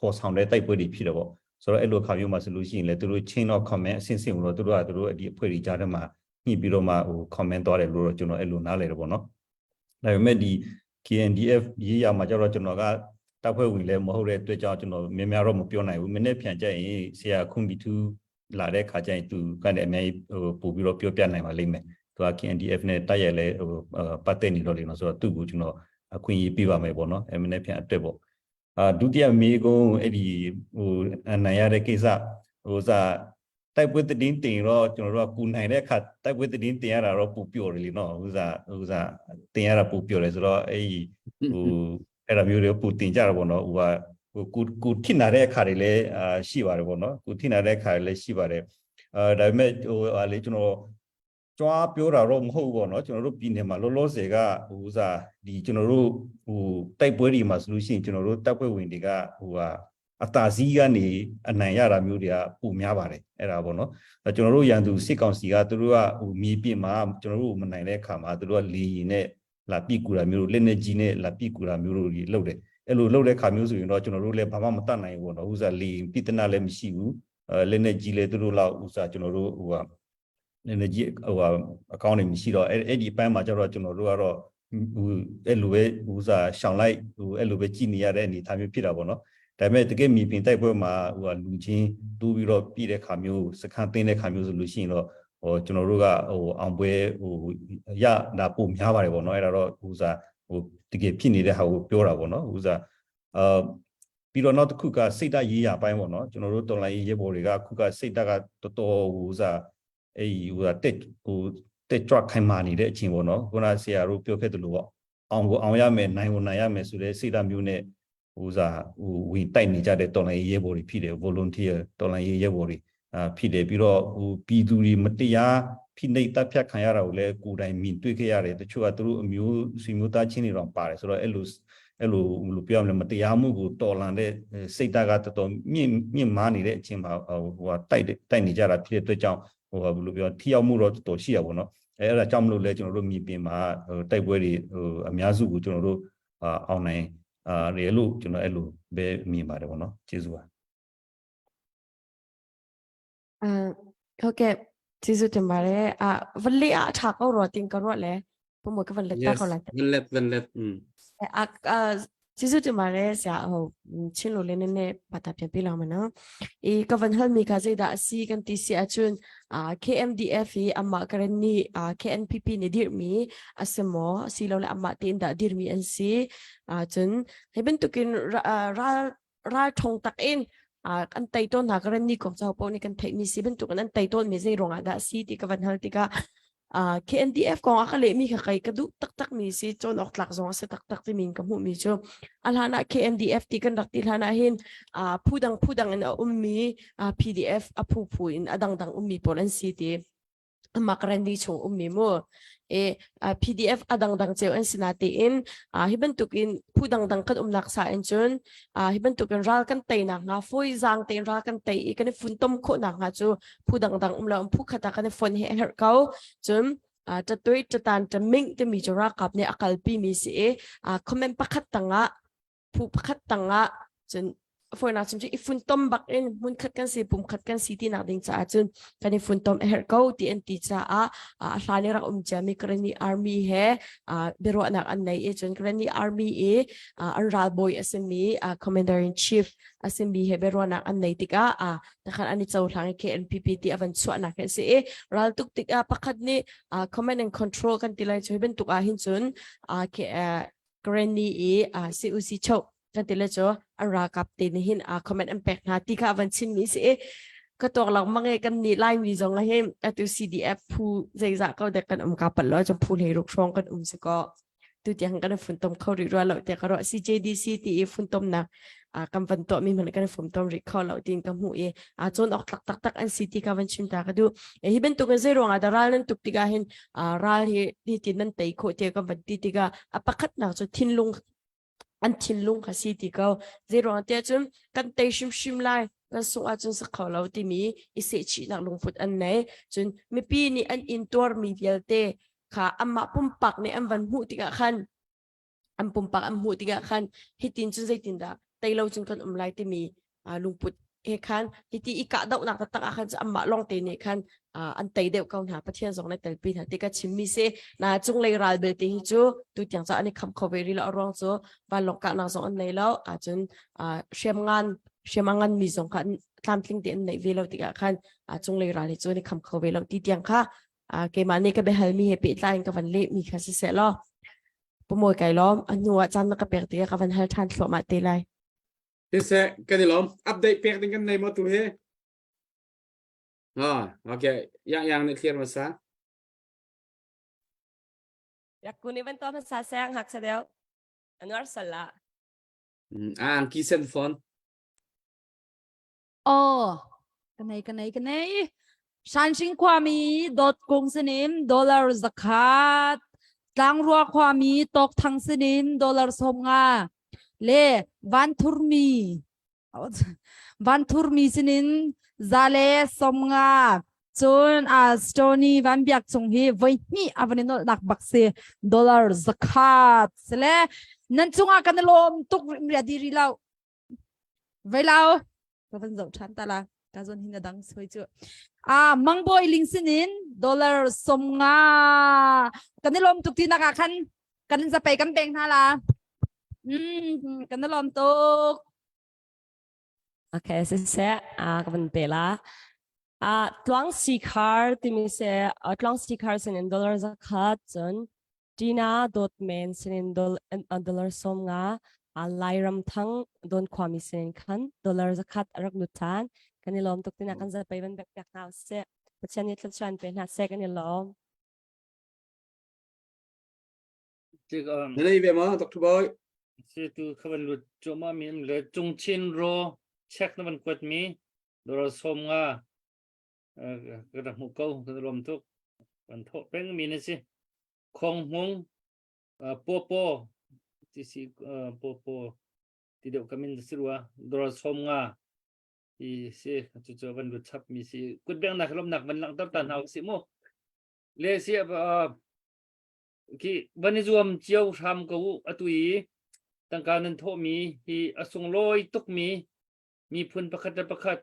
ခေါ်ဆောင်တဲ့တိုက်ပွဲတွေဖြစ်တယ်ပေါ့ဆိုတော့အဲ့လိုခါမျိုးမှာဆိုလို့ရှိရင်လည်းသူတို့ chain of command အဆင့်ဆင့်ကိုတော့သူတို့ကသူတို့ဒီအဖွဲ့တွေကြားထဲမှာညှိပြီးတော့မှဟို command သွားတယ်လို့တော့ကျွန်တော်အဲ့လိုနားလည်တယ်ပေါ့နော်ဒါပေမဲ့ဒီ KNDF ရေးရမှာကျတော့ကျွန်တော်ကတပ်ဖွဲ့ဝင်လည်းမဟုတ်တဲ့အတွက်ကြောင့်ကျွန်တော်များများတော့မပြောနိုင်ဘူးမနေ့ပြန်ကြရင်ဆရာခွန်ဘီတူလာတဲ့ခါကျရင်သူကလည်းအများကြီးဟိုပို့ပြီးတော့ပြောပြနိုင်ပါလိမ့်မယ်သူက KNDF နဲ့တိုက်ရိုက်လဲဟိုပတ်သက်နေတော့လေနော်ဆိုတော့သူ့ကိုကျွန်တော်အခွင့်အရေးပေးပါမယ်ပေါ့နော်အဲမနေ့ပြန်အတွက်ပေါ့အာဒုတိယမေကုန်းအဲ့ဒီဟိုအနိုင်ရတဲ့ကိစ္စဟိုစားတိုက်ပွဲတည်င်းတင်တော့ကျွန်တော်တို့ကကူနိုင်တဲ့အခါတိုက်ပွဲတည်င်းတင်ရတာတော့ပူပျော်တယ်လीနော်ဟိုစားဟိုစားတင်ရတာပူပျော်တယ်ဆိုတော့အဲ့ဒီဟိုအဲ့ဒါမျိုးတွေပူတင်ကြတာပေါ့နော်ဟိုကဟိုကိုကိုထိနာတဲ့အခါတွေလည်းအာရှိပါတယ်ပေါ့နော်ကိုထိနာတဲ့အခါတွေလည်းရှိပါတယ်အာဒါပေမဲ့ဟိုဟာလေကျွန်တော်ကြွားပြောတာတော့မဟုတ်ဘူးပေါ့နော်ကျွန်တော်တို့ပြည်နယ်မှာလောလောဆယ်ကဟိုစားဒီကျွန်တော်တို့ဟိုတိုက်ပွဲတွေမှာဆိုလို့ရှိရင်ကျွန်တော်တို့တပ်ဖွဲ့ဝင်တွေကဟိုဟာအတာစည်းကနေအနိုင်ရတာမျိုးတွေကပိုများပါတယ်အဲ့ဒါပေါ့နော်ကျွန်တော်တို့ရန်သူစစ်ကောင်စီကသူတို့ကဟိုမြေပြင်မှာကျွန်တော်တို့မနိုင်တဲ့အခါမှာသူတို့ကလေရင်နဲ့လာပြစ်ကူတာမျိုးလက်နဲ့ကြီးနဲ့လာပြစ်ကူတာမျိုးတို့လုပ်တယ်အဲ့လိုလုပ်တဲ့ခါမျိုးဆိုရင်တော့ကျွန်တော်တို့လည်းဘာမှမတတ်နိုင်ဘူးပေါ့နော်ဥစားလေရင်ပြစ်တနာလည်းမရှိဘူးအဲလက်နဲ့ကြီးလည်းသူတို့လောက်ဥစားကျွန်တော်တို့ဟိုကလက်နဲ့ကြီးဟိုဟာအကောင့်တွေမရှိတော့အဲ့အဲ့ဒီအပိုင်းမှာကျတော့ကျွန်တော်တို့ကတော့ဟိုအဲ့လိုပဲဥစားရှောင်လိုက်ဟိုအဲ့လိုပဲကြည်နေရတဲ့အနေအထားမျိုးဖြစ်တာပေါ့နော်ဒါပေမဲ့တကယ်မြေပြင်တိုက်ပွဲမှာဟိုဟာလူချင်းတူးပြီးတော့ပြည်တဲ့ခါမျိုးစခန်းသိမ်းတဲ့ခါမျိုးဆိုလို့ရှိရင်တော့ဟိုကျွန်တော်တို့ကဟိုအောင်ပွဲဟိုရတာပိုများပါတယ်ပေါ့နော်အဲ့ဒါတော့ဟိုစားဟိုတကယ်ဖြစ်နေတဲ့ဟာကိုပြောတာပေါ့နော်ဟိုစားအာပြီးတော့နောက်တစ်ခုကစိတ်ဓာတ်ရေးရပိုင်းပေါ့နော်ကျွန်တော်တို့တော်လိုင်းရေးဘော်တွေကအခုကစိတ်ဓာတ်ကတော်တော်ဟိုစားအဲ့ဟိုစားတက်ဟိုတက်ကြွခိုင်မာနေတဲ့အချိန်ပေါ့နော်ခုနဆရာတို့ပြောခဲ့သလိုပေါ့အောင်ကိုအောင်ရမယ်နိုင်ကိုနိုင်ရမယ်ဆိုတဲ့စိတ်ဓာတ်မျိုးနဲ့ဟိုစားဟိုဝင်တိုက်နေကြတဲ့တော်လိုင်းရေးဘော်တွေဖြစ်တယ် volunteer တော်လိုင်းရေးရဲဘော်တွေအာဖြစ်တယ်ပြီးတော့ဟိုပြည်သူတွေမတရားဖိနှိပ်တပ်ဖြတ်ခံရတာကိုလည်းကိုယ်တိုင်မြင်တွေ့ခဲ့ရတယ်တချို့ကသူတို့အမျိုးဆွေမျိုးသားချင်းတွေတော့ပါတယ်ဆိုတော့အဲ့လိုအဲ့လိုဘယ်လိုပြောရမလဲမတရားမှုကိုတော်လှန်တဲ့စိတ်ဓာတ်ကတော်တော်မြင့်မြင့်မားနေတဲ့အချိန်မှာဟိုဟိုတိုက်တိုက်နေကြတာဖြစ်တဲ့အတွက်ကြောင့်ဟိုဘယ်လိုပြောထိရောက်မှုတော့တော်တော်ရှိရပါတော့အဲအဲ့ဒါကြောင့်မလို့လဲကျွန်တော်တို့မြေပြင်မှာဟိုတိုက်ပွဲတွေဟိုအများစုကိုကျွန်တော်တို့အာအောင်နိုင်အာတယ်လို့ကျွန်တော်အဲ့လိုပဲမြင်ပါတယ်ပေါ့နော်ကျေးဇူးပါ အာဟုတ်ကဲ့ကျေးဇူးတင်ပါတယ်အာဗလီအထာကောရောတင်ကောရောလဲဘမကဗလက်တာ Yes ကောလာ one let one let อืม အာအာ ကျေးဇူးတင်ပါတယ်ဆရာဟိုချင်းလိုလေးနည်းနည်းဘာသာပြန်ပြလောက်မနော်အေးကဝန်ဟလ်မီခါစိဒါအစီကန်တီစီအချွန်းအာ KMDF hi amma Karenni KNPP နေdir mi asimo silo le amma tin da dir mi an si cun hi bantukin ral ral thong tak in an tei ton hna Karenni kong chau po ni kan theih mi si bantukin an tei ton mi zei ruangah dah si ti ka van hal tikah KNDF kong a ka leh mi kha kai ka duh taktak mi si cawn awk tlak zong a si taktak timi in ka hmuh mi cu a hlan ah KNDF ti kan rak ti hlan ah hin phu dang phu dang in a ummi PDF a phu phu in a dangdang ummi pawl an si ti Makarandi chung ummi mu e PDF a dangdang ceu an si na tiin hi bantukin phu dangdang kan umnak sa in cun hi bantukin ral kan teinak hnga fawi zaang tein ral kan tei i kan i funtom khawhnak hnga cu phu dangdang um lo phu khat ah kan i fon hi a herh ko. Cun tatui tatan taming timi cu ralkap nih a kalpi mi si i comment pakhat tangah phu pakhat tangah cun fawinak chim cu i funtom bak in hmun khat kan si pum khat kan si ti nak ding caah cun kan i funtom a herh ko ti an ti caah a hlan i rak um ciami Karenni army he biaruahnak an nei i cun Karenni army i an ralbawi a simi commander in chief a simi he biaruahnak an nei tikah takhan an i cohlang i KNPP ti a van chuahnak hi a si i raltuk tikah pakhat nih command and control kan ti lai cu hi bantuk ah hin cun Karenni i CUC choh kan ti le cu an ralkap te nih hin comment an pek hna ti kha van chim mi si i ka tuak lengmang i kan nih Laimi zong ah hin atu CDF phu zeizah ko dek kan um ka pat lo cu phu hlei ruk hrawng kan um si ko tu tiang kan funtom kho rih rua lo tiah ka ruah CJDC ti i funtomnak kan van tuah mi hmanh kan funtom rih kho lo tiin ka hmuh i cawn awk tlak taktak an si ti ka van chim ta ka duh hi bantuk in zei ruangah dah ral nan tuk tikah hin ral hi hi tin nan tei khawh tiah kan van ti tikah a pakhatnak cu thinlung an thinlung kha si ti ko zei ruang tiah cun kan tei hrimhrim lai kan sungh ahcun si kho lo timi i sehchihnak lungput an nei cun mipi nih an intuarmi vialte kha amah pumpak nih an van hmuh tikah khan an pumpak an hmuh tikah khan hitin cun zeitindah tei lo cun kan um lai timi lungput he khan hiti i kahdohnak taktak ah khan cu amah lawng te nih khan an tei deuh ko hna Pathian zong nih telpi hna ti ka chimmi si na cunglei ral belte hi cu tu tiang cu an i kham kho ve rih lo a ruang cu vanlawng kahnak zong an nei lo ahcun hriamngan hriam a ngan mi zong kha tlamtling te an neih ve lo tikah khan cunglei ral hi cu an i kham kho ve lo ti tiang kha keimah nih ka biahalmi he pehtlai in ka van leh mi kha siseh law Pumawi kai lawm a hnu ah caan na ka pek tikah ka van hal ṭhan thluahmah te lai. Siseh kan i lawm update pek ding kan nei maw tu hi? Ah, okay. Yang yang nih clear masa. Yak kuni ban to masa sayang hak sa deu. Anwar sala. Ah, angki sen phone. Oh, kanei kanei kanei. Shanxing khuami dot kung sinin dollar zakhat. Tlangrua khuami tok thang sinin dollar som nga. Le van thurmi van thurmi sinin zale som nga. Cun a Stony van biak cung hi voi hnih a van i nolh nak bak si dollar zakhat sile nan cungah kan i lawm tuk ria di ri lo Vei lau ka van zoh ṭhan ta la ka zawn hin a dang soi cu a mangbawi ling sinin dollar som nga kan i lawm tuk ti nak ah khan kan in zapei kan pek hna la mm kan i lawm tuk Okay, siseh, a ka van pe la. A tluang sikhar timi se, tluang sikhar sin in dollar zakhat cun Tina Dawtmen sinin dollar 50 Lairam Thang Dawn khuami sinin khan dollar 100 a rak lut ṭhan. Kan i lawm tuk tina kan zapei van bek piak hna usih. Pathian nih thluachuah pe hna seh kan i lawm. Na nei ve ma Dr. Boy? Si tu khavan lut cuahmah mi le Cungchin ro check na van kuat mi dollar 50 ka rak hmuh ko ka lawm tuk kan thawh peng mi na si khong hmung popo ti si popo ti deuh kamin si rua dollar 50 ti si cu cu van lut chap mi si kutbeng nak lomnak van langhter ta hna si mu le si khi van i zuam cio hram ko atu i tangka nan thawh mi hi a sunglawi tuk mi miphun pakhat le pakhat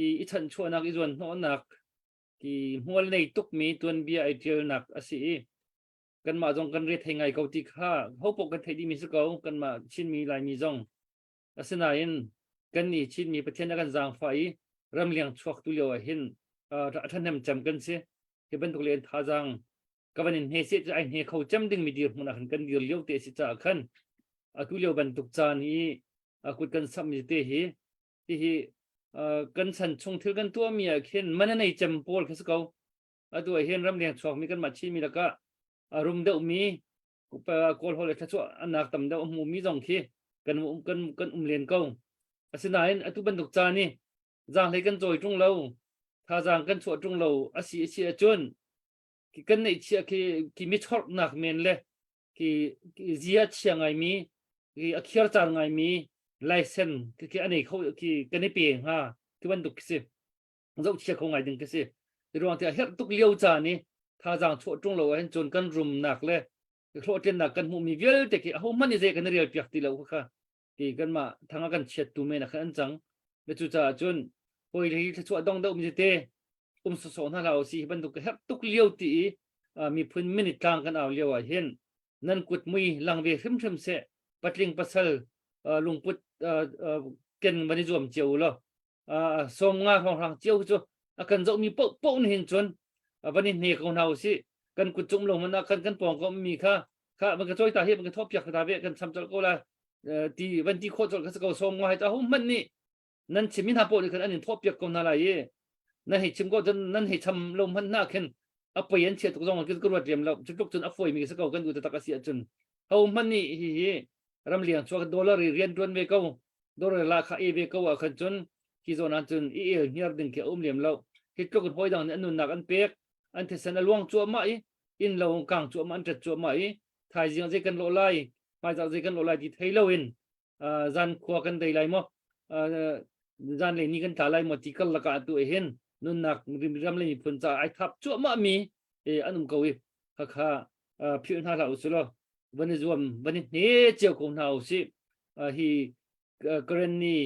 i i chanchuahnak i zuan hnawhnak ti hmual nei tukmi tuanbia ai ṭialnak a si i. Kanmah zong kan re thei ngai ko ti kha ho paoh kan theih dihmi si ko. Kanmah Chinmi Laimi zong. Asinain kannih Chinmi Pathian a kan zaangfah i ramleng chuak tu lio ah hin a ṭhahnem cem kan si. Hi bantuk len thazaang ka van in hne seh cu ai hne kho cem dingmi dirhmun ah khan kan dir lio te a si caah khan atu lio bantuk caan i a kut kan samhmi te hi hihi kan chan chung thil kan tuahmi ah khin man a nei cem pawl khi si ko. Atu ah hin ramleng chuakmi kanmah Chinmi lakah a rum deuhmi Kawl holh le thluachuah anak tam deuh a hmumi zong khi kan kan kan um len ko. Asinain atu bantuk caan i zaanghlei kan cawi ṭung lo, thazaang kan chuah ṭung lo a si a si ahcun kan neihchiah khi khi michorhnak men le khi zia chia ngaimi khi a khiar car ngaimi laisen khi a nei kho khi kan i pe hnga khi bantuk khi si. Zohchia kho ngai ding khi si. Ti ruang tiah herh tuk lio caan i thazaang chuah ṭung lo ahhin cun kan rumnak le hlawhtlinnak kan hmuhmi vialte khi ahohmanh nih zei kan i rel piak ti lo kha ti kanmah thang a kan chiattu men ah khan an cang. Le cucaah cun hawi hi thluachuah dong deuh mi tete um sawsawh hna hlah usih hi bantuk ka herh tuk lio ti i miphun minit tlang kan au lio ah hin nan kut mui lang ve hrimhrim seh patling pasal lungput ken van i zuam cio u law 50 hrawnghrang cio cu a kan zohmi paoh paoh nih hin cun van i hne ko hna usih kan kut cung lo hmanh ah kan kan pawng ko mi kha kha van ka cawi ta hi van ka thawh piak ta ve kan cham colh ko la ti van ti khawh colh kha si ko 50 hai ta ho hmanh nih nan chim hna paoh nih khan an in thawh piak ko hna lai i nan hei chim ko cun nan hei cham lo hmanh hna khin a poi an chia tuk zong kan ka ruat riam lo cu tluk cun a fawi mi si ko kan du tak a si ahcun ho hmanh nih hi hi ramliang chuak dollar i rian tuan ve ko dollar la kha e ve ko ah khan cun hi zawn ah cun i el hniar ding khi a um lem lo hi tluk in hawi dang nih an nunnak an pek an thisen a luang cuahmah i inn lo kang cuahmah an ṭet cuahmah i thaizing zei kan lawh lai hmaizah zei kan lawh lai ti thei lo in zan khua kan dei lai maw zan le ni kan tla lai maw ti kal lakah tu hin nunnak ram le miphun ca ai thap cuahmah mi an um ko i khakha philh hna hlah usih law van i zuam van i hne cio ko hna usih hi Karen ni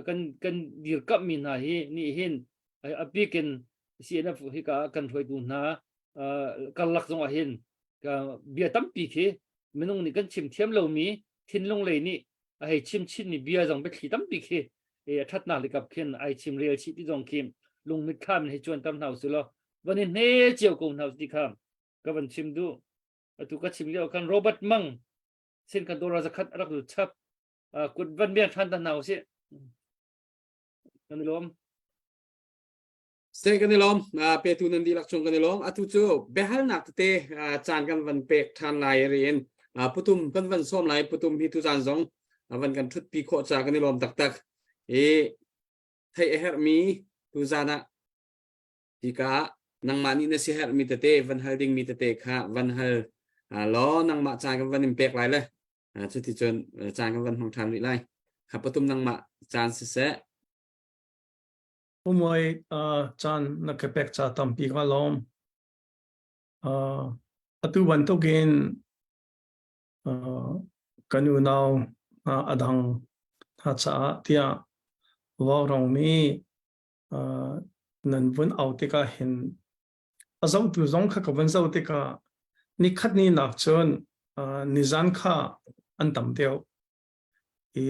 kan kan dirkamh mi hna hi nih hin a bikin CNF hika kan hruaitu hna karlak zong ah hin bia tampi khi minung nih kan chim thiam lomi thinlung lei nih a hei chim chinmi bia zong biathli tampi khi a ṭhatnak le kap khin ai chim rel chih ti zong khi lungmit thlam in hei cuanter hna usih law van i hne cio ko hna ti kha ka van chim duh. Atu ka chim lio khan Robert Mang sin kan dollar zakhat a rak lut chap. Kut van biang ṭhan ta hna usih. Kan i lawm. Se kan i lawm. Petu nan dihlak chung kan i lawm. Atu cu biahalnak tete caan kan van pek ṭhan lai riin putum kan van sawm lai. Putum hi tuzaan zong van kan ṭhutpi khawh ca kan i lawm taktak. I theih a herhmi tuzaan ah hika ah nangmah nih na si herhmi tete van hal dingmi tete kha van hal law nangmah caan kan van in pek lai le cuticun caan kan van hmang ṭhan rih lai. Kha patum nangmah caan siseh. Umoi caan na ka pek ca tampi ka lawm. Atu bantukin kan unau hna a dang hna caah tiah vaurawng nih nan vun au tikah hin a zohtu zong kha ka vun zoh tikah nikhat ni nak cun nizan kha an tam deuh. I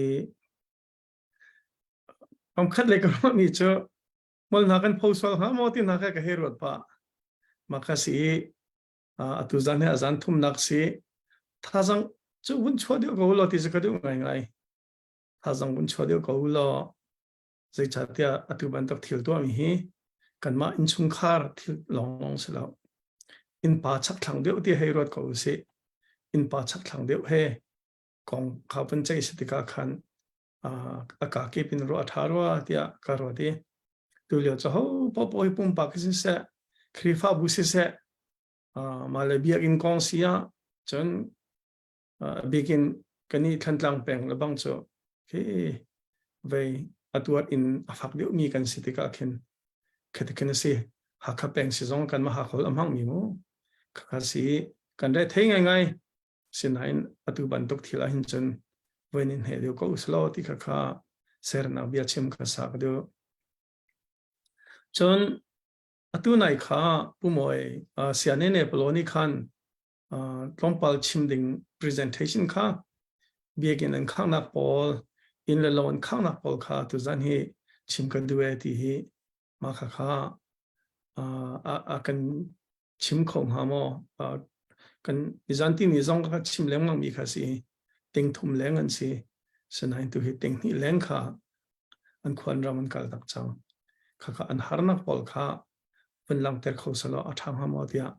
Kamkhat le ka ruahmi cu hmual hna kan pho sual hnga maw ti hna kha ka hei ruat pah. Mah kha si i atu zan hi a zan thumnak si. Thazang cu vun chuah deuh ko law ti cu ka duh ngaingai. Thazang vun chuah deuh ko law zeicahtiah atu bantuk thil tuahmi hi kanmah innchungkhar thil lawnglawng si lo. Innpa chakthlang deuh ti hei ruat ko usih. Innpa chakthlang deuh he kong kha vun ceih si tikah khan a ka kip in ruah a ṭha rua tiah ka ruat i tulio cu ho paohpaoh hi pumpak siseh Khrihfabu siseh mah le biakinn kong si ah cun bikin kan i Thantlang peng le bang cu khi vei a tuar in a fak deuhmi kan si tikah khin khati khin a si Hakha peng si zong kan mah Hakha a hmangmi mu khakha si kan re thei ngaingai Sinain atu bantuk thil ah hin cun voin in hne deuh ko usalaw ti kha kha sernak bia chim kha sa ka duh. Cun atu nai kha Pu Mawi siane ne palo nih khan tlawmpal chim ding presentation kha biakinn an khangnak pawl inn le lo an khangnak pawl kha tuzan hi chim kan duh e ti hi mah kha kha a kan chim kho hnga maw? Kan nizan timi zong kha chim lengmang mi kha si ting thum leng an si. Sinain tu hi ting hnih leng kha an khuan ram an kal tak cang. Kha kha an harnak pawl kha vun langhter kho selaw a ṭha hnga maw tiah.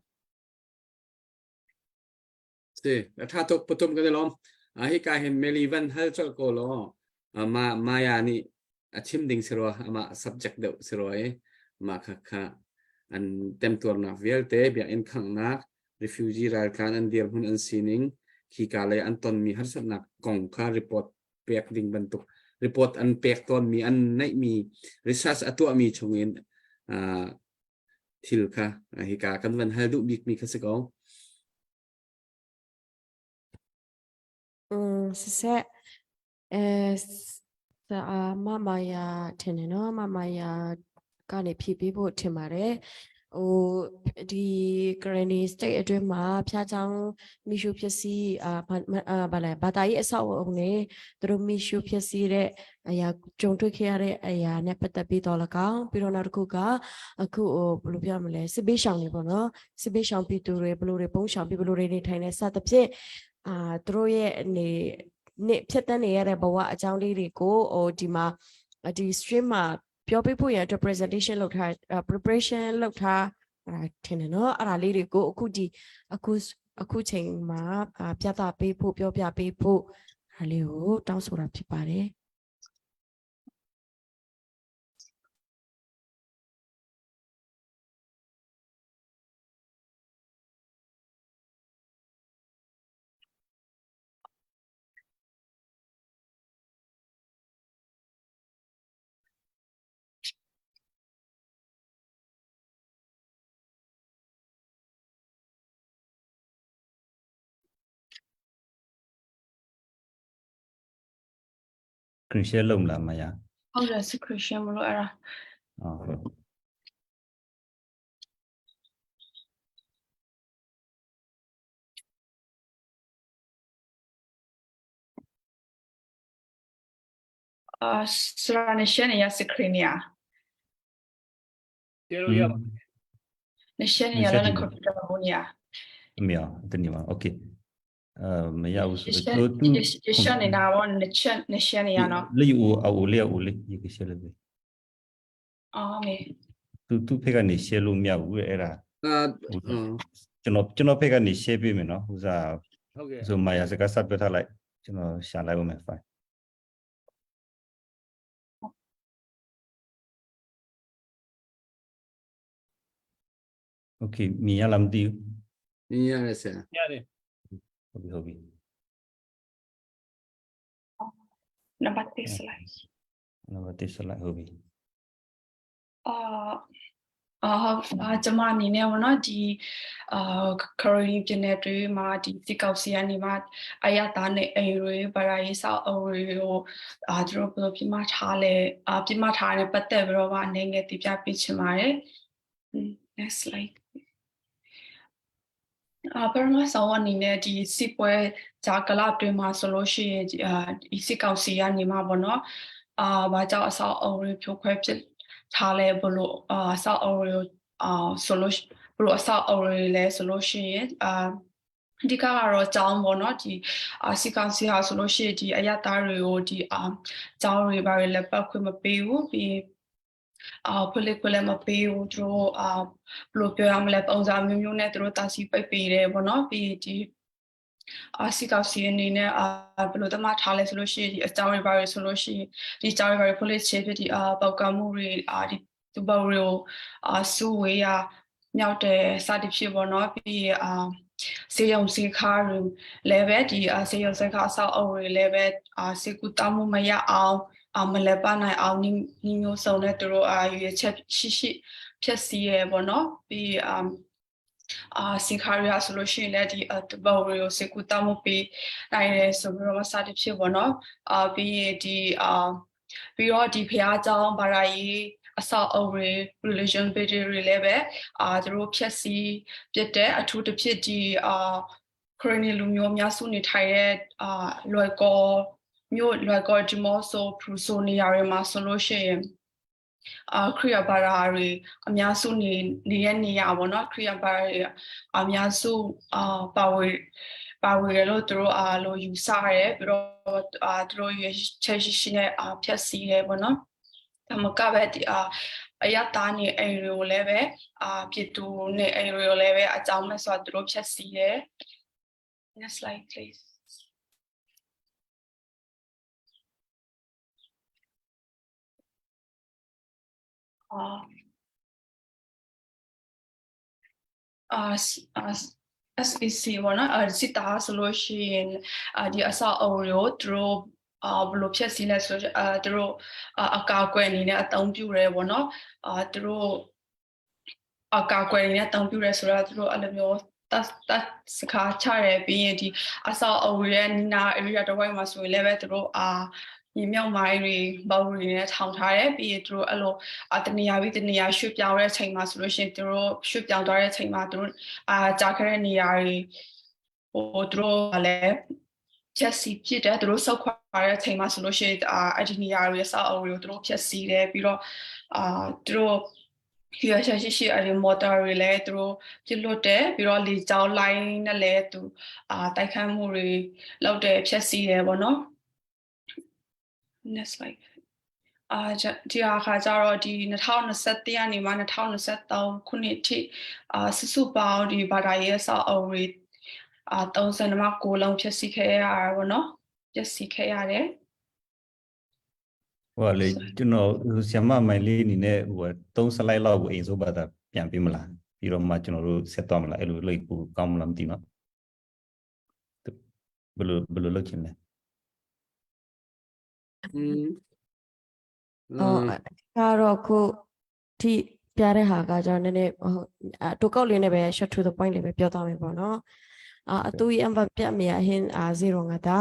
Si, a ṭha tuk patum kan i lawm. Hi ka hin Meli van hal colh ko law ma Maya nih a chim ding si rua amah subject deuh si rua i mah kha kha an temtuarnak vialte biakinn khanghnak refugee raltlan an dirhmun an sining khika lei an tonmi harsatnak kong kha report pek ding bantuk report an pek tawnmi an neihmi research a tuahmi chungin thil kha hika kan van hal duh bikmi kha si ko. Siseh အဲစာမမယာထင်တယ်နော်မမယာကနေဖြည့်ပေးဖို့ထင်ပါတယ်ဟိုဒီ Granny State အတွင်းမှာဖျားချောင်းမိရှုဖြစ်စီအာဘာလဲဘာသာရေးအဆောက်အအုံတွေသူတို့မိရှုဖြစ်စီတဲ့အရာကြုံတွေ့ခဲ့ရတဲ့အရာနဲ့ပတ်သက်ပြီးတော့၎င်းပြီးတော့နောက်တစ်ခုကအခုဟိုဘယ်လိုပြောမလဲစစ်ဘေးရှောင်တွေပေါ့နော်စစ်ဘေးရှောင်ပြည်သူတွေဘယ်လိုတွေပုံရှောင်ပြီးဘယ်လိုတွေနေထိုင်နေစသဖြင့်အာသူတို့ရဲ့အနေ နေ့ဖြတ်တန်းနေရတဲ့ဘဝအကြောင်းလေးတွေကိုဟိုဒီမှာဒီ stream မှာပြောပြဖို့ရန်အတွက် presentation လုပ်ထား preparation လုပ်ထားအဲ့ဒါထင်တယ်နော်အဲ့ဒါလေးတွေကိုအခုဒီအခုအခုချိန်မှာပြသပေးဖို့ပြောပြပေးဖို့အဲ့ဒါလေးကိုတောင်းဆိုတာဖြစ်ပါတယ် screen share လုပ်မလားမရ ဟုတ်တယ် screen share မလို့အဲ့ဒါ ဟုတ် အာစရနေရှနေရ screen ရ ကျေလို့ရပါ နေရှနေရလည်း computer ဘုံရ မရတနည်းပါ okay အဲမရဘူးဆိုတော့သူရှနေနာဘောနေချက်နေရှနေရနော်လေဦးအဦးလေဦးလေဒီကရှယ်လေ အော်မေ သူသူဖေကနေ share လို့မရဘူးအဲ့ဒါ အာ ကျွန်တော်ကျွန်တော်ဖေကနေ share ပေးမယ်နော်ဟိုစား ဟုတ်ကဲ့ ဆိုမာယာစကားစပြောထားလိုက်ကျွန်တော်ရှာလိုက်ဦးမယ် file Okay မြင်ရလားမသိဘူး မြင်ရတယ်ဆရာ ရတယ် ဟုတ်ပြီဟုတ်ပြီ နံပါတ်1 slide နံပါတ်1 slide ဟုတ်ပြီ အာအာအာကျမအနေနဲ့ပေါ့နော်ဒီအာခရိုနီပြည်နယ်တွေမှာဒီစစ်ကောက်စီကနေမှအရတာနဲ့အိမ်တွေဗရာရေးဆောက်အုပ်တွေကိုအာသူတို့ဘယ်လိုပြမထားလဲအာပြမထားတဲ့ပတ်သက်ပြီးတော့မှအနေငယ်တပြပြချင်ပါတယ် next slide အာပထမဆုံးအနေနဲ့ဒီစစ်ပွဲဂျာကလအတွင်းမှာဆိုလို့ရှိရင်အာဒီစစ်ကောင်စီကနေမှပေါ့နော်အာဘာကြောင့်အဆောက်အအုံတွေဖြိုခွဲဖြစ်ထားလဲဘလို့အာအဆောက်အအုံတွေအာဆိုလို့ဘလို့အဆောက်အအုံတွေလဲဆိုလို့ရှိရင်အာအဓိကကတော့အကြောင်းပေါ့နော်ဒီအာစီကောင်စီဟာဆိုလို့ရှိရင်ဒီအရတားတွေကိုဒီအာအကြောင်းတွေဘာတွေလည်းပတ်ခွင့်မပေးဘူးပြီးအာဖွလက်ခွလည်းမပေးဘူးသူတို့အာဘယ်လိုပြောရမလဲပုံစံမျိုးမျိုးနဲ့သူတို့တာစီပိတ်ပေးတယ်ပေါ့နော်ပြီးဒီအာစီကောင်စီအနေနဲ့အာဘယ်လိုတမထားလဲဆိုလို့ရှိရင်ဒီအကြောင်းတွေဘာတွေဆိုလို့ရှိရင်ဒီအကြောင်းတွေဘာတွေဖွလက်ချေဖြစ်ဒီအာပောက်ကမှုတွေအာဒီသူဘော်တွေကိုအာစူဝေးရမြောက်တယ်စသည်ဖြစ်ပေါ့နော်ပြီးအာစေယုံစေခါတွေလည်းပဲဒီအာစေယုံစေခါအဆောက်အအုံတွေလည်းပဲအာစေကူတောင်းမှုမရအောင်အာမလဲပနိုင်အောင်နီးမျိုးစုံနဲ့သူတို့အာရွေချက်ရှိရှိဖြက်စီးရပေါ့နော်ပြီးအာအာစင်ခါရီယာဆိုလို့ရှိရင်လည်းဒီတဘော်ရီကိုစေကူတောင်းမှုပေးနိုင်တယ်ဆိုပြီးတော့စသည်ဖြစ်ပေါ့နော်အာပြီးရင်ဒီအာပြီးတော့ဒီဖျားเจ้าဘာသာရေးအဆောက်အအုံတွေ religion building တွေလည်းပဲအာသူတို့ဖြက်စီးပြစ်တဲ့အထူးတစ်ဖြစ်ဒီအာ ခရနီလူမျိုးအများစုနေထိုင်တဲ့အာလွယ်ကောမြို့လွယ်ကောဒီမော့ဆိုဖရူဆိုနေရာတွေမှာဆိုလို့ရှိရင်အာခရီးယဘာသာတွေအများစုနေနေတဲ့နေရာပေါ့နော်ခရီးယဘာသာတွေအများစုအာပါဝင်ပါဝင်ရလို့သူတို့အာလို့ယူဆရဲပြီးတော့အာသူတို့ရချက်ရှိရှိနဲ့အာဖြတ်စီရဲပေါ့နော်ဒါမကပဲဒီအာအရတားနေအိမ်တွေကိုလည်းပဲအာပြည်သူနေအိမ်တွေကိုလည်းပဲအကြောင်းမဲ့ဆိုတော့သူတို့ဖြတ်စီရဲ Next slide please. အာအာအာ SEC ပေါ့နော်အဲစစ်သားဆိုလို့ရှိရင်အာဒီအဆောက်အအုံတွေကိုသူတို့အာဘယ်လိုဖြည့်ဆည်းလဲဆိုအာသူတို့အကာအကွယ်အနေနဲ့အသုံးပြုရဲပေါ့နော်အာသူတို့အကာအကွယ်အနေနဲ့အသုံးပြုရဲဆိုတော့သူတို့အဲ့လိုမျိုးတတ်တတ်စကားချရဲပြီးရင်ဒီအဆောက်အအုံရဲ့နာ area တစ်ဝိုက်မှာဆိုရင်လည်းပဲသူတို့အာညီမြောက်မိုင်းတွေဘောက်တွေနဲ့ထောင်ထားတယ်ပြီးရင်သူတို့အဲ့လိုအတနေရာပြီးတနေရာရွှေ့ပြောင်းတဲ့ချိန်မှာဆိုလို့ရှိရင်သူတို့ရွှေ့ပြောင်းသွားတဲ့ချိန်မှာသူတို့အာကြာခဲ့တဲ့နေရာတွေဟိုသူတို့ကလည်းဖြက်စီဖြစ်တယ်သူတို့ဆုတ်ခွာတဲ့အချိန်မှာဆိုလို့ရှိရင်အာအဲ့ဒီနေရာတွေဆောက်အုံတွေကိုသူတို့ဖြက်စီတယ်ပြီးတော့အာသူတို့ရရှိရှိရှိအဲ့ဒီမော်တာတွေလည်းသူတို့ပြစ်လွတ်တယ်ပြီးတော့လေကြောင်းလိုင်းနဲ့လည်းသူအာတိုက်ခတ်မှုတွေလုပ်တယ်ဖြက်စီတယ်ပေါ့နော် next slide အာဒီအခါကျတော့ဒီ2021ကနေမှ2023ခုနှစ်ထိအာစုစုပေါင်းဒီဘာသာရေးအဆောက်အအုံတွေအာ39လုံးဖြစ်စီခဲ့ရတာပေါ့နော်ပျက်စီးခဲ့ရတယ် ဟိုလေကျွန်တော်ဆရာမမိုင်လေးအနေနဲ့ဟို3 slide လောက်ကိုအိမ်စိုးဘာသာပြန်ပြမလားပြီးတော့မှကျွန်တော်တို့ဆက်သွားမလားအဲ့လိုလိတ်ပူကောင်းမလားမသိနော်ဘယ်လိုဘယ်လိုလုပ်ချင်လဲ อืม ဟုတ်ကတော့ခုထိပြတဲ့ဟာကကျွန်တော်နည်းနည်းဟုတ်အတူကောက်လေးနဲ့ပဲ short to the point လေးပဲပြောသွားမယ်ပေါ့နော်အာအတူရအမ်ပြမြဟင်အာ0ငါတာ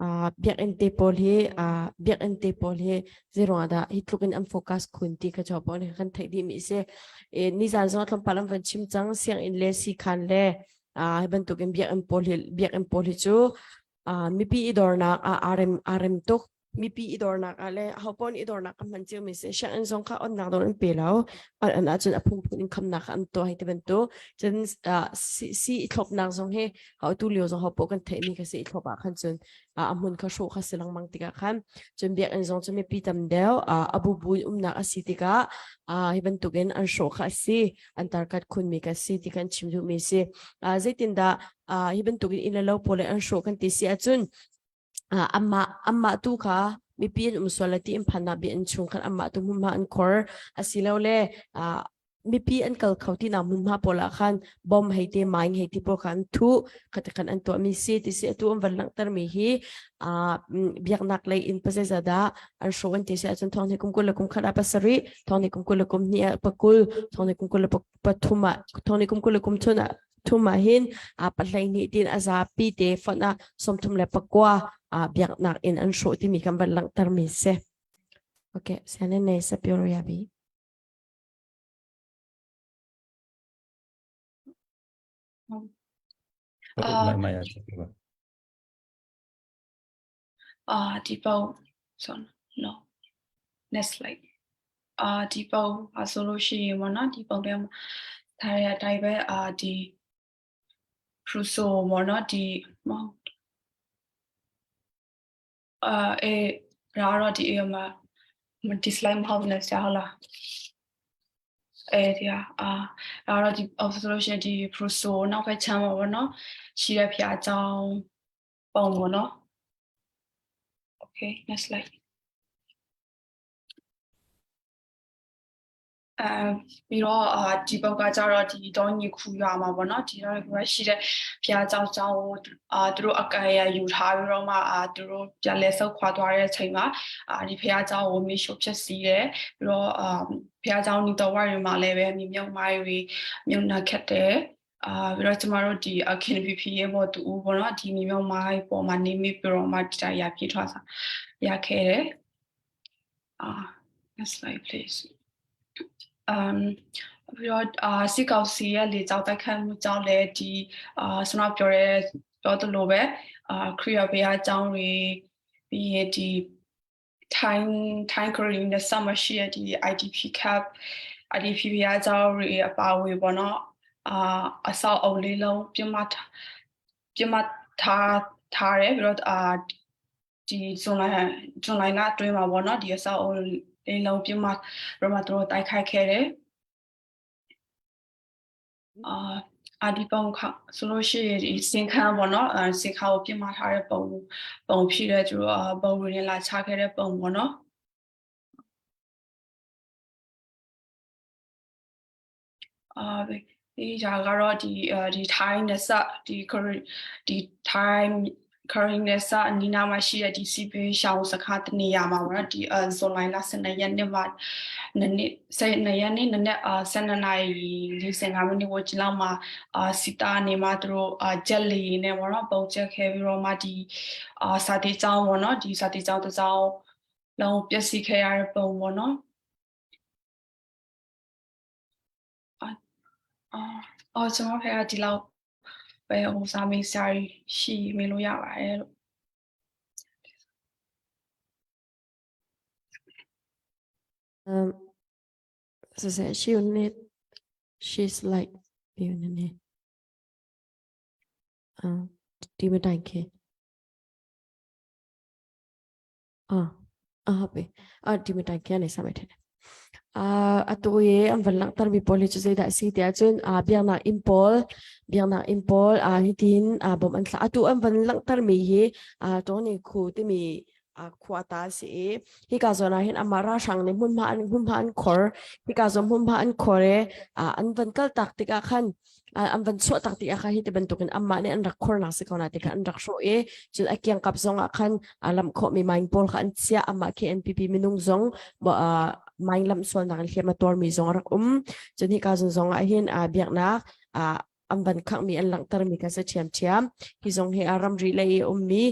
အာပြက်အန်တေပေါ်ဟေအာပြက်အန်တေပေါ်ဟေ0ငါတာဟိထလုကင်အမ် focus ခွန်တီကချောပေါ်နေခန်ထိုင်ဒီမီစေเอนิซานซองทลมปาลัมวันชิมจังเสียงอินเลสีคันเลอ่าให้บรรทุกอินเบียกอินโพลิเบียกอินโพลิจูอ่ามีปีอีดอร์นักอ่าอาร์เอ็มอาร์เอ็มตุก mipi i dornak ah le hopon i dornak a hman cio mi si sianginn zong kha onnak dawr an pe lo an an ahcun a phungphun in khamnak kha an tuah hei ti bantuk cun si si i thlopnak zong hi hau tu lio zong hopo kan theih mi kha si i thlop ah khan cun a hmun kha hrawh kha si lengmang tikah khan cun biakinn zong cu mipi tam deuh a bubu in umnak a si tikah hi bantukin an hrawh kha a si an tarkat khun mi kha si ti kan chim duh mi si zeitindah hi bantukin inn le lo pawl le an hrawh kan ti si ahcun amah amah tu kha mipi an um sual ti in phan ah biakinn chung khan amah tu hmunhma an khor asilole mipi an kal kho ti nak hmunhma pawl ah khan bomb hei te mine hei ti pawl kha an thuh khati khan an tuah mi si ti si atu an van langhter mi hi biaknak lei in pasai dah an hrawh an ti si ahcun thong ni kum kul le kum khat ah pasarih thong ni kum kul le kum hnih ah pakul thong ni kum kul le pathum ah thong ni kum kul le kum thun ah thum ah hin a pahlei nih tin a zapi te fonh ah 34 a biaknak in an hrawh timi kan van langhter mi si. Okay, siane nei sapio ya bi. အာဒီပုံ so no next slide အာဒီပုံပါဆိုလို့ရှိရင်ပေါ့နော်ဒီပုံထဲမှာဒါရအတိုင်းပဲအာဒီ Pruso ပေါ့နော်ဒီမဟုတ်အာအေးဒါကတော့ဒီအေးမှာဒီ slide မဟုတ်ဘူးနဲ့ဆရာဟုတ်လားအဲဒီဟာအာဒါတော့ဒီဆိုလို့ရှိရင်ဒီ Pruso နောက်ဘက်ချမ်းပါပေါ့နော်ရှိတဲ့ဖျားအကြောင်းပုံပေါ့နော် Okay next slide အဲပြီးတော့အာဒီပုတ်ကကြတော့ဒီတောညီခူရွာမှာပေါ့နော်ဒီတောညီခူကရှိတဲ့ဘုရားကျောင်းကျောင်းကိုအာသူတို့အကာအရယူထားပြီးတော့မှအာသူတို့ပြန်လဲဆုတ်ခွာသွားတဲ့အချိန်မှာအာဒီဘုရားကျောင်းကိုမိရှို့ဖျက်ဆီးတယ်ပြီးတော့အာဘုရားကျောင်းဒီတော်ဝါတွေမှာလည်းပဲမြေမြုပ်မိုင်းတွေမြုပ်နှက်ခတ်တယ်အာပြီးတော့ကျမတို့ဒီ KNPP ရဲ့ဘောတူပေါ့နော်ဒီမြေမြုပ်မိုင်းပေါ်မှာနေမိပြီးတော့မှတရားရပြေးထွက်စားရခဲ့တယ်အာ next slide please um ပြီးတော့အာစစ်ကောင်စီရဲ့လေကြောင်းတိုက်ခိုက်မှုကြောင့်လည်းဒီအာဆွမ်းပြောတဲ့ ပြောသလိုပဲအာခရီယာဘေးအကြောင်းတွေပြီးရင်ဒီ ထိုင်းထိုင်း Korean နဲ့ဆက်မရှိတဲ့ဒီ IDP cap IDP ဘုရားကျောင်းတွေအပါအဝင်ပေါ့နော်အာအဆောက်အုံလေးလုံးပြမထားပြမထားထားတယ်ပြီးတော့အာဒီဇွန်လဇွန်လလအတွင်းမှာပေါ့နော်ဒီအဆောက်အုံလေးလုံးပြမပြီးတော့သူတို့တိုက်ခိုက်ခဲ့တယ်အာအာဒီပုံခဆိုလို့ရှိရင်ဒီစင်ခန်းပေါ့နော်အဲစင်ခန်းကိုပြမထားတဲ့ပုံပုံဖြစ်တဲ့သူတို့ပုံတွေနဲ့လာချခဲ့တဲ့ပုံပေါ့နော်အာဒီဒါကတော့ဒီဒီထိုင်းနဲ့စဒီဒီထိုင်း current နဲ့စအနီးနားမှာရှိတဲ့ဒီ CP ရှောင်းစခန်းတနေရာမှာပေါ့နော်ဒီဇွန်လ12ရက်နေ့မှာနနေ့12ရက်နေ့နနေ့12နာရီ45မိနစ်ဝန်းကျင်လောက်မှာအာစီတာနေမှာသူတို့အာဂျက်လီနဲ့ပေါ့နော်ပုံချက်ခဲ့ပြီးတော့မှဒီအာစာတေးကျောင်းပေါ့နော်ဒီစာတေးကျောင်းတစ်ကျောင်းလုံးပျက်စီးခဲ့ရတဲ့ပုံပေါ့နော်အာအော်ကျွန်တော်ဖက်ကဒီလောက်ပဲဟိုစာမေးစာရှိမေးလို့ရပါတယ်လို့ Um ဆက်ဆက်she need she's like ပြီးနေနေအာဒီမတိုင်ခင်အာအာဟုတ်ပြီအာဒီမတိုင်ခင်နေစမယ်ထင်တယ်အာအတူရေအမ်ဗလန်တာမီပိုလီချစေဒါစီတီအချွန်းအာဗျာနာအင်ပေါ်ဗျာနာအင်ပေါ်အာဟီတင်အာဘုံအန်လာအတူအမ်ဗလန်တာမီဟီအာတိုနီခုတိမီ khua ta si i hika zawn ah hin amah ralhrang nih hmunhma an hmunhma an khor hika zawn hmunhma an khor i an van kal tak tikah khan an van chuah tak tikah khan hi ti bantukin amah nih an rak khornak si ko na tikah an rak hrawh i cun a kiangkap zong ah khan lamh khawhmi mine pawl kha an chiah amah KNPP minung zong mine lamh sualnak in hliam a tuarmi zong a rak um cun hika zawn zong ah hin biaknak an van khanghmi an langhtermi kha si ṭhiamṭhiam hi zong hi ramri lei i ummi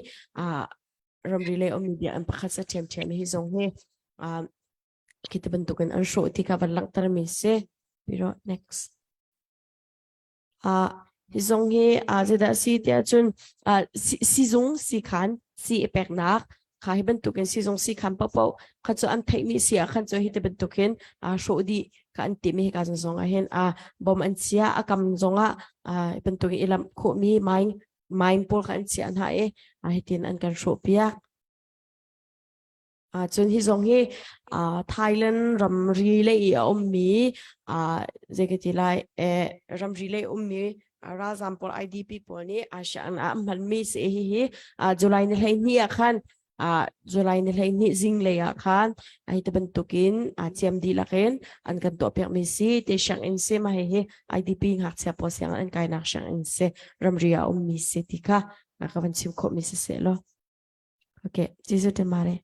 ramri lei ummi biakinn pakhat sa ṭhiamṭhiam hi zong hi khi ti bantukin an hrawh ti kha van langhtermi si. Pero next. Hi zong hi zeidah si tiah cun sizung sikhan si i peknak kha hi bantukin sizung sikhan paohpaoh kha cu an theihmi si ah khan cu hi ti bantukin hrawh dih kha an timi hi ka zong ah hin bom an chia a kam zong ah bantukin i lamh khawhmi mine mine pawl kha an chiah hna i hitin an kan hrawh piak. Cun hi zong hi Thailand ramri lei i a ummi zei ka ti lai ramri lei ummi ralzam pawl IDP pawl nih ASEAN ah an hmanmi si hi hi July ni 12 ah khan July ni 12 zinglei ah khan hi ti bantukin ciam dihlak in an kan tuahpiakmi si te sianginn si mah hihi IDP ngakchia pawl sianginn an kainak sianginn si ramri ah ummi si ti kha ka van chim khawhmi si seh law Okay ကျေးဇူးတင်ပါတယ်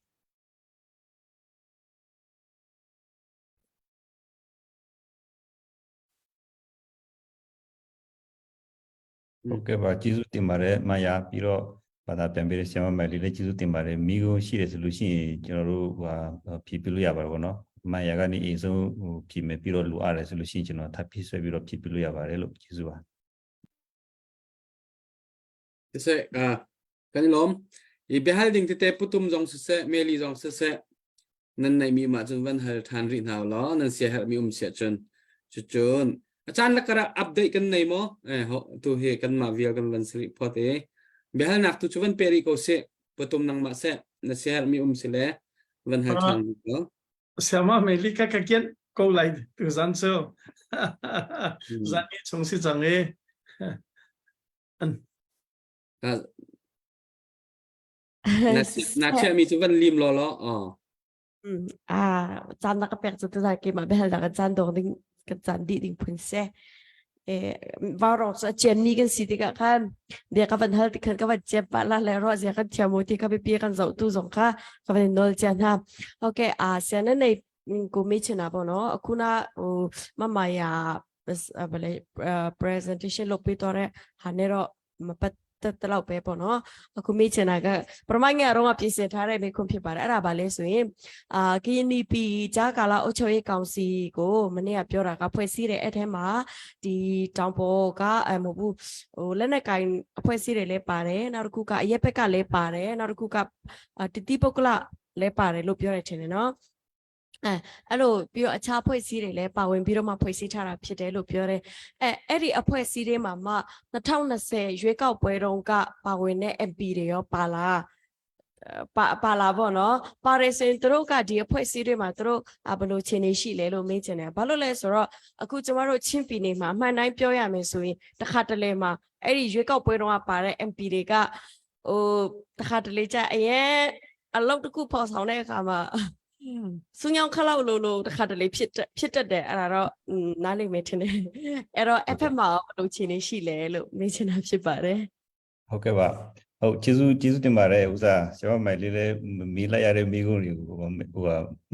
ဟုတ်ကဲ့ပါကျေးဇူးတင်ပါတယ်မယာပြီးတော့ဘာသာပြန်ပေးတဲ့ဆရာမမယ်လေးလည်းကျေးဇူးတင်ပါတယ်မိကုန်းရှိတယ်ဆိုလို့ရှိရင်ကျွန်တော်တို့ဟိုဟာဖြည့်ပြလို့ရပါတယ်ပေါ့နော်မယာကနေအရင်ဆုံးဟိုဖြည့်မယ်ပြီးတော့လိုအပ်တယ်ဆိုလို့ရှိရင်ကျွန်တော်ထပ်ဖြည့်ဆွဲပြီးတော့ဖြည့်ပြလို့ရပါတယ်လို့ကျေးဇူးပါ Siseh kan i lawm. I biahal ding tete putum zong siseh, meli zong siseh, nan neihmi mah cun van hal ṭhan rih hna law nan siaherhmi um siah cun cucun a caan lakar ah update kan nei maw? Eh ho tu hi kanmah vial kan van si rih phot i biahalnak tu cu van pe rih ko sih. Putum nangmah seh na siaherhmi um si le van hal ṭhan rih ko. Siama meli ka ka kian ko lai tu zan cu zan ni chung si cang i Na chiahmi cu van lim law law. Oh. Ah, caan na ka pek cu tuzai keimah biahal dah kan caan dong ding kan caan dih ding phun se. Eh, vau cu a cian mi kan si tikah khan bia ka van hal ti khan ka van ciam pa la le ro zia kan thiam mu ti ka bipi kan zoh tu zong kha ka van nol cia hna. Okay, a sian na nei ku mi china bo no akuna mama ya bale presentation lok pi tore hanero mapat တလောက်ပဲပေါ့နော်အခုမေးချင်တာကပရမငယ်အတော့ကပြင်ဆင်ထားတဲ့မေးခွန်းဖြစ်ပါတယ်အဲ့ဒါပါလဲဆိုရင်အာ KNP ကြားကာလအုပ်ချုပ်ရေးကောင်စီကိုမနေ့ကပြောတာကဖွဲ့စည်းတဲ့အဲ့ထဲမှာဒီတောင်ပေါ်ကအဲမဟုတ်ဘူးဟိုလက်နက်ကင်အဖွဲ့စည်းတွေလည်းပါတယ်နောက်တစ်ခုကအရက်ဘက်ကလည်းပါတယ်နောက်တစ်ခုကတတိပုဂ္ဂလလည်းပါတယ်လို့ပြောရချင်တယ်နော်အဲအဲ့လိုပြီးတော့အခြားဖွဲ့စည်းတွေလည်းပါဝင်ပြီးတော့မှဖွဲ့စည်းထားတာဖြစ်တယ်လို့ပြောတယ်အဲအဲ့ဒီအဖွဲ့စည်းတွေမှာမှ2020ရွေးကောက်ပွဲတုန်းကပါဝင်တဲ့ MP တွေရောပါလားပါပါလာပေါ့နော်ပါတယ်ဆိုရင်တို့ကဒီအဖွဲ့အစည်းတွေမှာတို့ဘယ်လိုခြေနေရှိလဲလို့မေးချင်တယ်ဘာလို့လဲဆိုတော့အခုကျမတို့ချင်းပြည်နယ်မှာအမှန်တိုင်းပြောရမယ်ဆိုရင်တခါတလေမှာအဲ့ဒီရွေးကောက်ပွဲတုန်းကပါတဲ့ MP တွေကဟိုတခါတလေကျအရင်အလုပ်တစ်ခုဖော်ဆောင်တဲ့အခါမှာစူညောင်းခလောက်လို့လို့တခါတလေဖြစ်ဖြစ်တတ်တယ်အဲ့ဒါတော့နားလိမ့်မယ်ထင်တယ်အဲ့တော့အဖက်မှာဘယ်လိုခြေနေရှိလဲလို့မေးချင်တာဖြစ်ပါတယ် ဟုတ်ကဲ့ပါဟုတ်ကျေးဇူးကျေးဇူးတင်ပါတယ်ဥစားဆရာမမိုင်လေးလည်းမေးလိုက်ရတဲ့မေးခွန်းတွေကိုဟိုဟာ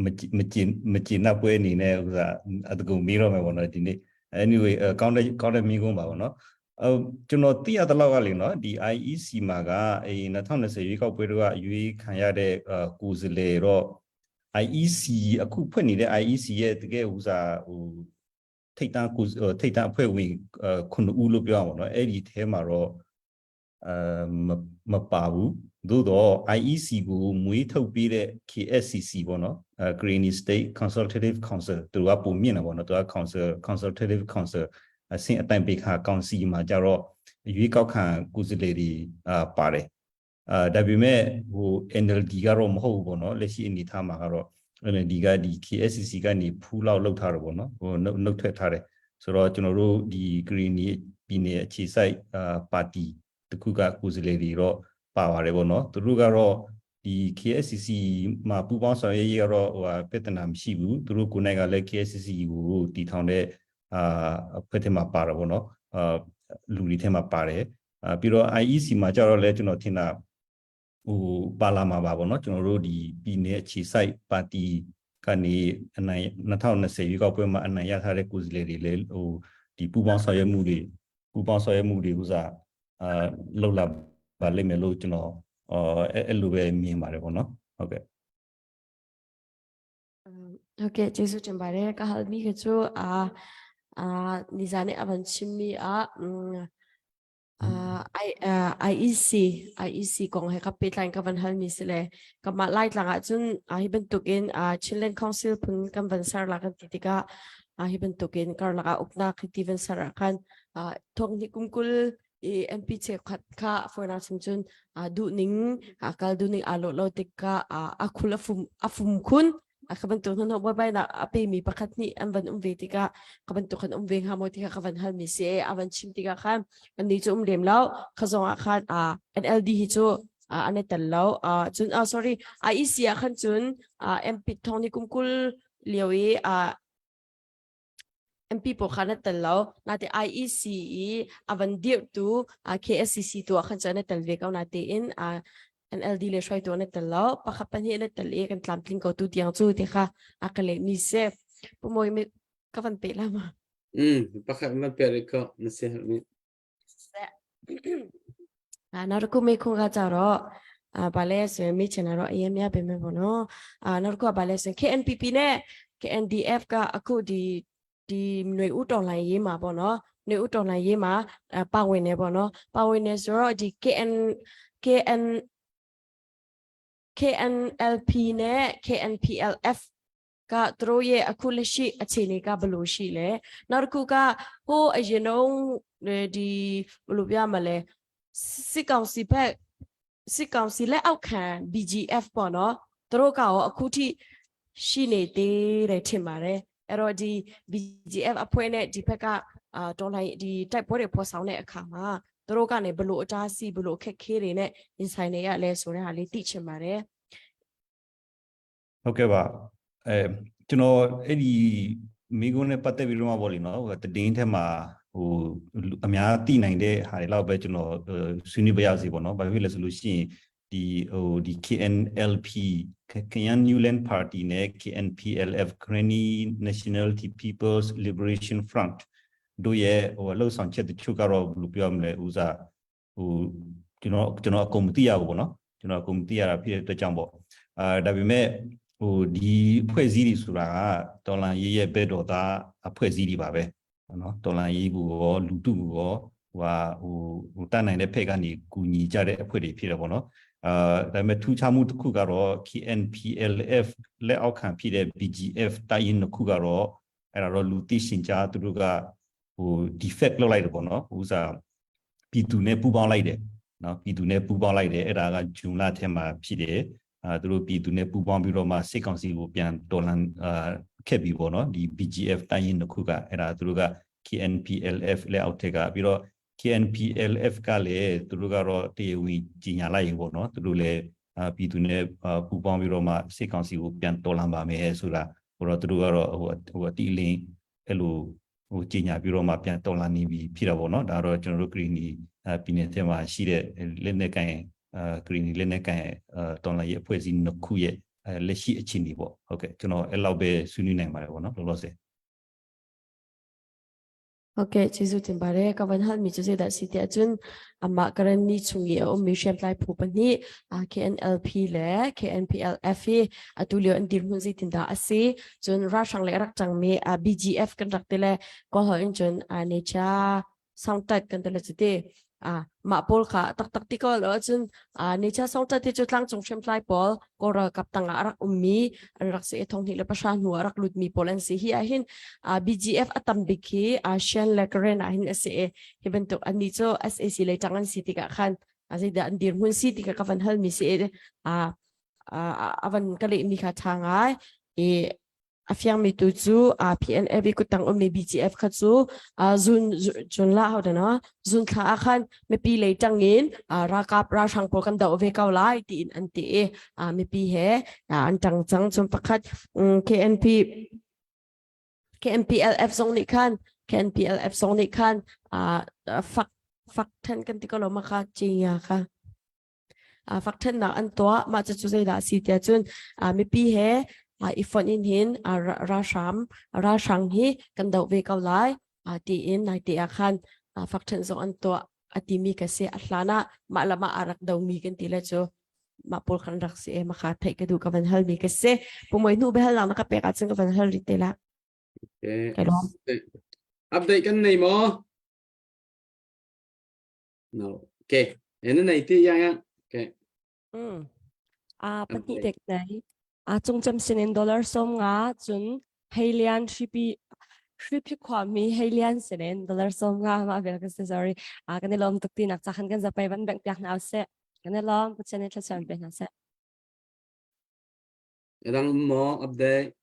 မမကြင်မကြင်နပ်ပွဲအနေနဲ့ဥစားအတကူမေးတော့မယ်ပေါ့နော်ဒီနေ့ anyway ကောင်းတဲ့ကောင်းတဲ့မေးခွန်းပါပေါ့နော်အဲကျွန်တော်သိရတဲ့လောက်ကလေနော်ဒီ IEC မှာကအဲ2020ရွေးကောက်ပွဲတော့ရွေးခံရတဲ့ကိုယ်စားလှယ်တော့ IEC အခုဖွင့်နေတဲ့ IEC ရဲ့တကယ်ဥစားဟိုထိတ်တန်းကိုထိတ်တန်းအဖွဲ့ဝင်ခုနှစ်ဦးလို့ပြောအောင်နော်အဲ့ဒီထဲမှာတော့အဲမပါဘူးသို့တော့ IEC ကိုမွေးထုတ်ပေးတဲ့ KSCC ပေါ့နော်အဲ Karenni State Consultative Council သူကပုံမြင့်တယ်ပေါ့နော်သူက Council Consultative Council အဆင့်အတိုင်ပေခါကောင်စီမှာကြတော့ရွေးကောက်ခံကိုယ်စားလှယ်တွေအာပါတယ်အာဒါပေမဲ့ဟို NLD ကတော့မဟုတ်ဘူးပေါ့နော်လက်ရှိအနေအထားမှာကတော့ NLD ကဒီ KSCC ကနေဖူးလောက်လောက်ထားတော့ပေါ့နော်ဟိုနှုတ်ထွက်ထားတယ်ဆိုတော့ကျွန်တော်တို့ဒီ Green ပြည်နယ်အခြေစိုက်အာပါတီတခုကကိုယ်စားလှယ်တွေတော့ပါပါတယ်ပေါ့နော်သူတို့ကတော့ဒီ KSCC မှာပူးပေါင်းဆောင်ရွက်ရေးကတော့ဟိုဟာပြဿနာမရှိဘူးသူတို့ကိုယ်နိုင်ကလည်း KSCC ကိုတည်ထောင်တဲ့အာအဖွဲ့ထဲမှာပါတယ်ပေါ့နော်အာလူတွေထဲမှာပါတယ်အာပြီးတော့ IEC မှာကြတော့လဲကျွန်တော်ထင်တာဟိုပါလာမှာပါပေါ့နော်ကျွန်တော်တို့ဒီပြည်နယ်အခြေစိုက်ပါတီကနေအနိုင်2020ရွေးကောက်ပွဲမှာအနိုင်ရထားတဲ့ကိုယ်စားလှယ်တွေလည်းဟိုဒီပူးပေါင်းဆောင်ရွက်မှုတွေပူးပေါင်းဆောင်ရွက်မှုတွေဥစားအာလှုပ်လာပါလိမ့်မယ်လို့ကျွန်တော်အော်အဲ့လိုပဲမြင်ပါတယ်ပေါ့နော်ဟုတ်ကဲ့ ဟုတ်ကဲ့ကျေးဇူးတင်ပါတယ်ကဟလမီကချိုအာအာနိဇာနေအဗန်ချင်မီအာ I IEC IEC kong he ka petlain ka van hal mi sile ka ma lai tlang ah cun hi bantukin Chinland Council phun kan van ser la kan ti tikah hi bantukin karlak ah uknak hi ti van ser ah khan thong ni kumkul i MP cheukhat kha foina chung cun duhning kal duhning aa lawh lo tikah a khul a fum a fum khun ka bantuk hna bai nak a pe mi pakhat nih an van um ve tikah ka bantuk kan um ve hnga maw tikah ka van hal mi si a van chim tikah khan an ni cu um lem lo khazong ah khan NLD hi cu an i tel lo cun sorry IEC ah khan cun MP thong ni kumkul lio i MP pawl kha na tel lo nate IEC i a van dirhtu KSCC tu ah khan cun na tel ve ko natein NLD le hruaitu na tel lo pakhat pahnih na tel i kan tlamtling ko tu tiang cu ti kha a ka leh mi si pumawi mi ka van pe la ma Pakhat van pe rih ko na si mi အာနောက်တစ်ခုမေခွန်းကကြတော့အာဗာလဲဆိုရင်မေးချင်တာတော့အရင်များပြင်မယ်ပေါ့နော်အာနောက်တစ်ခုကဗာလဲဆိုရင် KNPP နဲ့ KNDF ကအခုဒီဒီຫນွေဥတော်လှန်ရေးမှာပေါ့နော်ຫນွေဥတော်လှန်ရေးမှာပါဝင်နေပေါ့နော်ပါဝင်နေဆိုတော့ဒီ KN KN KNLP နဲ့ KNPLF ကသူတို့ရဲ့အခုလက်ရှိအခြေအနေကဘယ်လိုရှိလဲနောက်တစ်ခုကဟိုအရင်တော့ဒီဘယ်လိုပြမလဲစစ်ကောင်စီဘက်စစ်ကောင်စီလက်အောက်ခံ BGF ပေါ့နော်သူတို့ကရောအခုထိရှိနေသေးတယ်ထင်ပါတယ်အဲ့တော့ဒီ BGF အဖွဲ့နဲ့ဒီဘက်ကအာတော်လိုင်းဒီတိုက်ပွဲတွေဖော်ဆောင်တဲ့အခါမှာသူတို့ကနေဘလို့အတားဆီးဘလို့အခက်ခဲတွေနဲ့ရင်ဆိုင်နေရလဲဆိုတဲ့ဟာလေးသိချင်ပါတယ် ဟုတ်ကဲ့ပါအဲကျွန်တော်အဲ့ဒီမိကုန်းနဲ့ပတ်သက်ပြီးတော့မှပေါ့လေနော်ဟိုတည်င်းထက်မှာဟိုအများသိနိုင်တဲ့ဟာတွေလောက်ပဲကျွန်တော်ဆွေးနွေးပြရစီပေါ့နော်ဘာဖြစ်လဲဆိုလို့ရှိရင်ဒီဟိုဒီ KNLP Kyan New Land Party နဲ့ KNPLF Karenni Nationality People's Liberation Front တို့ရဲ့ဟိုလှုပ်ဆောင်ချက်တချို့ကတော့ဘယ်လိုပြောမလဲဥစားဟ ဟိုကျွန်တော်ကျွန်တော်အကုန်မသိရဘူးပေါ့နော်ကျွန်တော်အကုန်မသိရတာဖြစ်တဲ့အတွက်ကြောင့်ပေါ့အာဒါပေမဲ့ဟိုဒီအဖွဲ့အစည်းတွေဆိုတာကတော်လန်ရေးရဲ့ဘက်တော်သားအဖွဲ့အစည်းတွေပါပဲနော်တော်လန်ရေးကိုရောလူတုကိုရောဟိုဟာဟိုဟိုတတ်နိုင်တဲ့ဖက်ကနေကူညီကြတဲ့အဖွဲ့တွေဖြစ်တယ်ပေါ့နော်အာဒါပေမဲ့ထူးခြားမှုတစ်ခုကတော့ KNPLF လက်အောက်ခံဖြစ်တဲ့ BGF တိုင်းရင်တစ်ခုကတော့အဲ့ဒါတော့လူသိရှင်ကြားသူတို့ကဟို defect လုပ်လိုက်တယ်ပေါ့နော်ဟိုစားပြည်သူနဲ့ပူးပေါင်းလိုက်တယ်နော်ပြည်သူနဲ့ပူးပေါင်းလိုက်တယ်အဲ့ဒါကဂျွန်လထဲမှာဖြစ်တယ်အာသူတို့ပြည်သူနဲ့ပူးပေါင်းပြီးတော့မှစစ်ကောင်စီကိုပြန်တော်လှန်အာခဲ့ပြီပေါ့နော်ဒီ BGF တိုင်းရင်တစ်ခုကအဲ့ဒါသူတို့က KNPLF လက်အောက်ထက်ကပြီးတော့ KNPLF ကလည်းသူတို့ကတော့တရားဝင်ကြီးညာလိုက်ရင်ပေါ့နော်သူတို့လည်းအာပြည်သူနဲ့ပူးပေါင်းပြီးတော့မှစစ်ကောင်စီကိုပြန်တော်လှန်ပါမယ်ဆိုတာဟိုတော့သူတို့ကတော့ဟိုဟိုအတိအလင်းအဲ့လိုဟိုကြီးညာပြီးတော့မှပြန်တော်လှန်နေပြီဖြစ်တာပေါ့နော်ဒါတော့ကျွန်တော်တို့ဂရီနီပြည်နယ်ထဲမှာရှိတဲ့လက်နက်ကန်အာဂရီနီလက်နက်ကန်အာတော်လှန်ရေးအဖွဲ့အစည်းနှစ်ခုရဲ့လက်ရှိအခြေအနေပေါ့ဟုတ်ကဲ့ကျွန်တော်အဲ့လောက်ပဲဆွေးနွေးနိုင်ပါတယ်ပေါ့နော်လောလောဆယ် ဟုတ်ကဲ့ကျေးဇူးတင်ပါတယ်ကဝန်ဟတ်မီကျစေဒါစီတဲ့ကျွန်းအမကရနီချုံကြီးအမီရှမ်ပလိုက်ဖူပနိ KNLP လေ KNPLF အတူလျောအန်ဒီမှုစီတင်ဒါအစီကျွန်းရာရှန်လေရက်ချန်မီ BGF ကန်ရက်တလေကောဟွန်ကျွန်းအနေချာဆောင်တက်ကန်တလေစတဲ့အာမပေါ်ခါตักตักติก็แล้วจนอ่าเนชาสองตัดที่จุดลังจงเชมไลปอลก็รกับตังอารักอุมีอันรักเสียทองหิละประชาหัวรักลุดมีปอลันสีฮีอาหินอ่า BGF อตัมบิคีอาเชนและกเรนอาหิน SA ฮิบันตุอันนี้โจ SAC เลยจังอันสิติกะคันอาศัยดอันดีร์มุนสิติกะกวันฮัลมีสิอ่าอ่าอวันกะเลมีคาทางไอเอ a fiangmi tu cu a PNF i kuttang ummi BGF kha cu zun zun la hau na zun thla ah khan mipi lei tang in ralkap ralhrang pawl kan doh ve ko lai tiin an ti i mipi he an tang cang cun pakhat KNP KNPLF zong nih khan KNPLF zong nih khan fak fak then kan ti ko lo ma kha chinya kha fakthennak an tuah mah cu zeidah a si tiah cun mipi he i fonh in hin ralhram ralhrang hi kan doh ve ko lai tiin naite ah khan fakthen zong an tuah a timi ka si a hlan ah mah le mah a rak domi kan ti le cu mah pawl khan rak si e ma kha theih ka duh ka van hal mi ka si pumoi hnu behal nak na ka pek ahcun ka van hal rih te la Okay. Update kan nei maw? No. Okay. Ene nei ti yang yang. Okay. Mm. A pahnih tek nei. A cungcem sinin dollar som nga cun Heilian hripi hripi khuami Heilian sinin dollar som nga ma vel ka se sorry. A kan i lom tuk ti nak cha khan kan zapai van beng piak na se. Kan i lom Pathian nih thlacam pe hna seh. Adang mo update.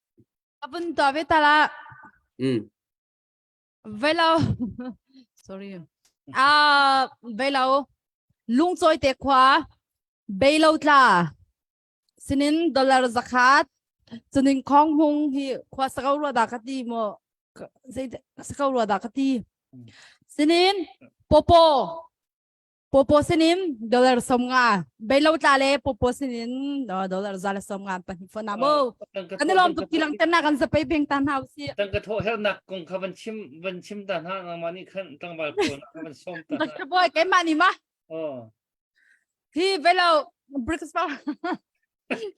Abun ta ve tala. Mm. Velo sorry ah velo lungcawi te khua beilo tla sinin dollar zakhat cunin khong hung hi khua sakau rua da ka ti mo zei sakau rua da ka ti sinin popo Popo sinin dollar som nga. Beilo tla le popo sinin dollar za le som nga pan fo na mo. Kan lom tuk tilang tan na kan sa pei beng tan hau si. Tang ka tho her nak kong kha van chim van chim ta na nang ma ni khan tang wal ko na van som ta. Dr. Boy cái mà ni ma. Oh. Hi velo breakfast pa.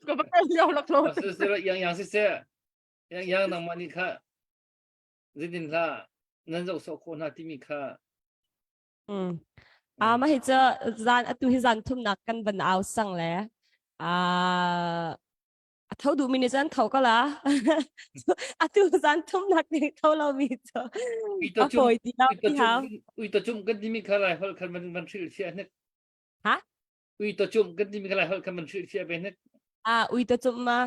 Ko ba ka yo lak lo. Yang yang si se yang yang nang ma ni kha zidin la nan zo so ko na ti mi kha Mm. Ah, mah hi cu zan atu hi zan thumnak kan van au sang le ah a tho duhmi nih cun tho ko la. Atu zan thumnak nih tho lomi cu a fawi ti lo ti hau. Ui to cum kan timi kha lai holh khan van van hrilh fiah hnik. Ha? Ui to cum kan timi kha lai holh khan van hrilh fiah ve hnik. Ah, ui to cum ma.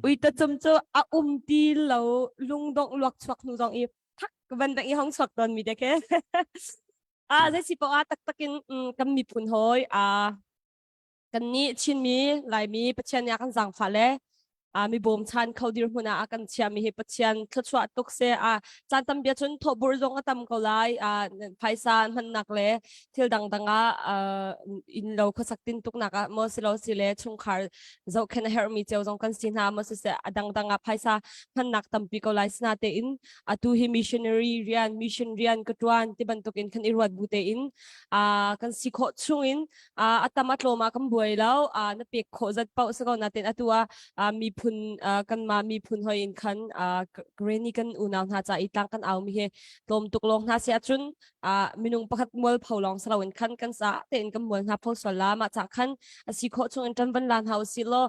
Ui to cum cu a um ti lo lungdongh luak chuak hnu zong i thak van dang i hong chuak tawn mi te ke. Ah, zei si poah taktak in kan miphun hawi ah kan nih Chinmi, Laimi, Pathian nih a kan zaangfah le. A mi bawm chan kho dirhmun ah a kan chiami hi Pathian thluachuah tuk se. A caan tam bia cun thawhbur zong a tam ko lai. A phaisa hmannak le thil dangdang ah inn lo khuasak tin tuknak ah maw si lo si le chungkhar zohkhenh a herhmi cio zong kan si hna maw siseh a dangdang ah phaisa hmannak tampi ko lai sina tein atu hi missionary rian mission rian ka tuan ti bantukin kan i ruat bu tein kan si khawh chungin a tam a tlawm ah kan buai lo na pek khawh zat paoh si ko natin atu ah miphun kanmah miphun hoi in khan Kareni kan unau hna ca i tlang kan au mi hi tlawm tuk lawng hna si ahcun minung pakhat mual pho lawng si loin khan kan sa tein kan mual hna pho sual la mah ca khan a si khawh chung in ṭan van la hna usih law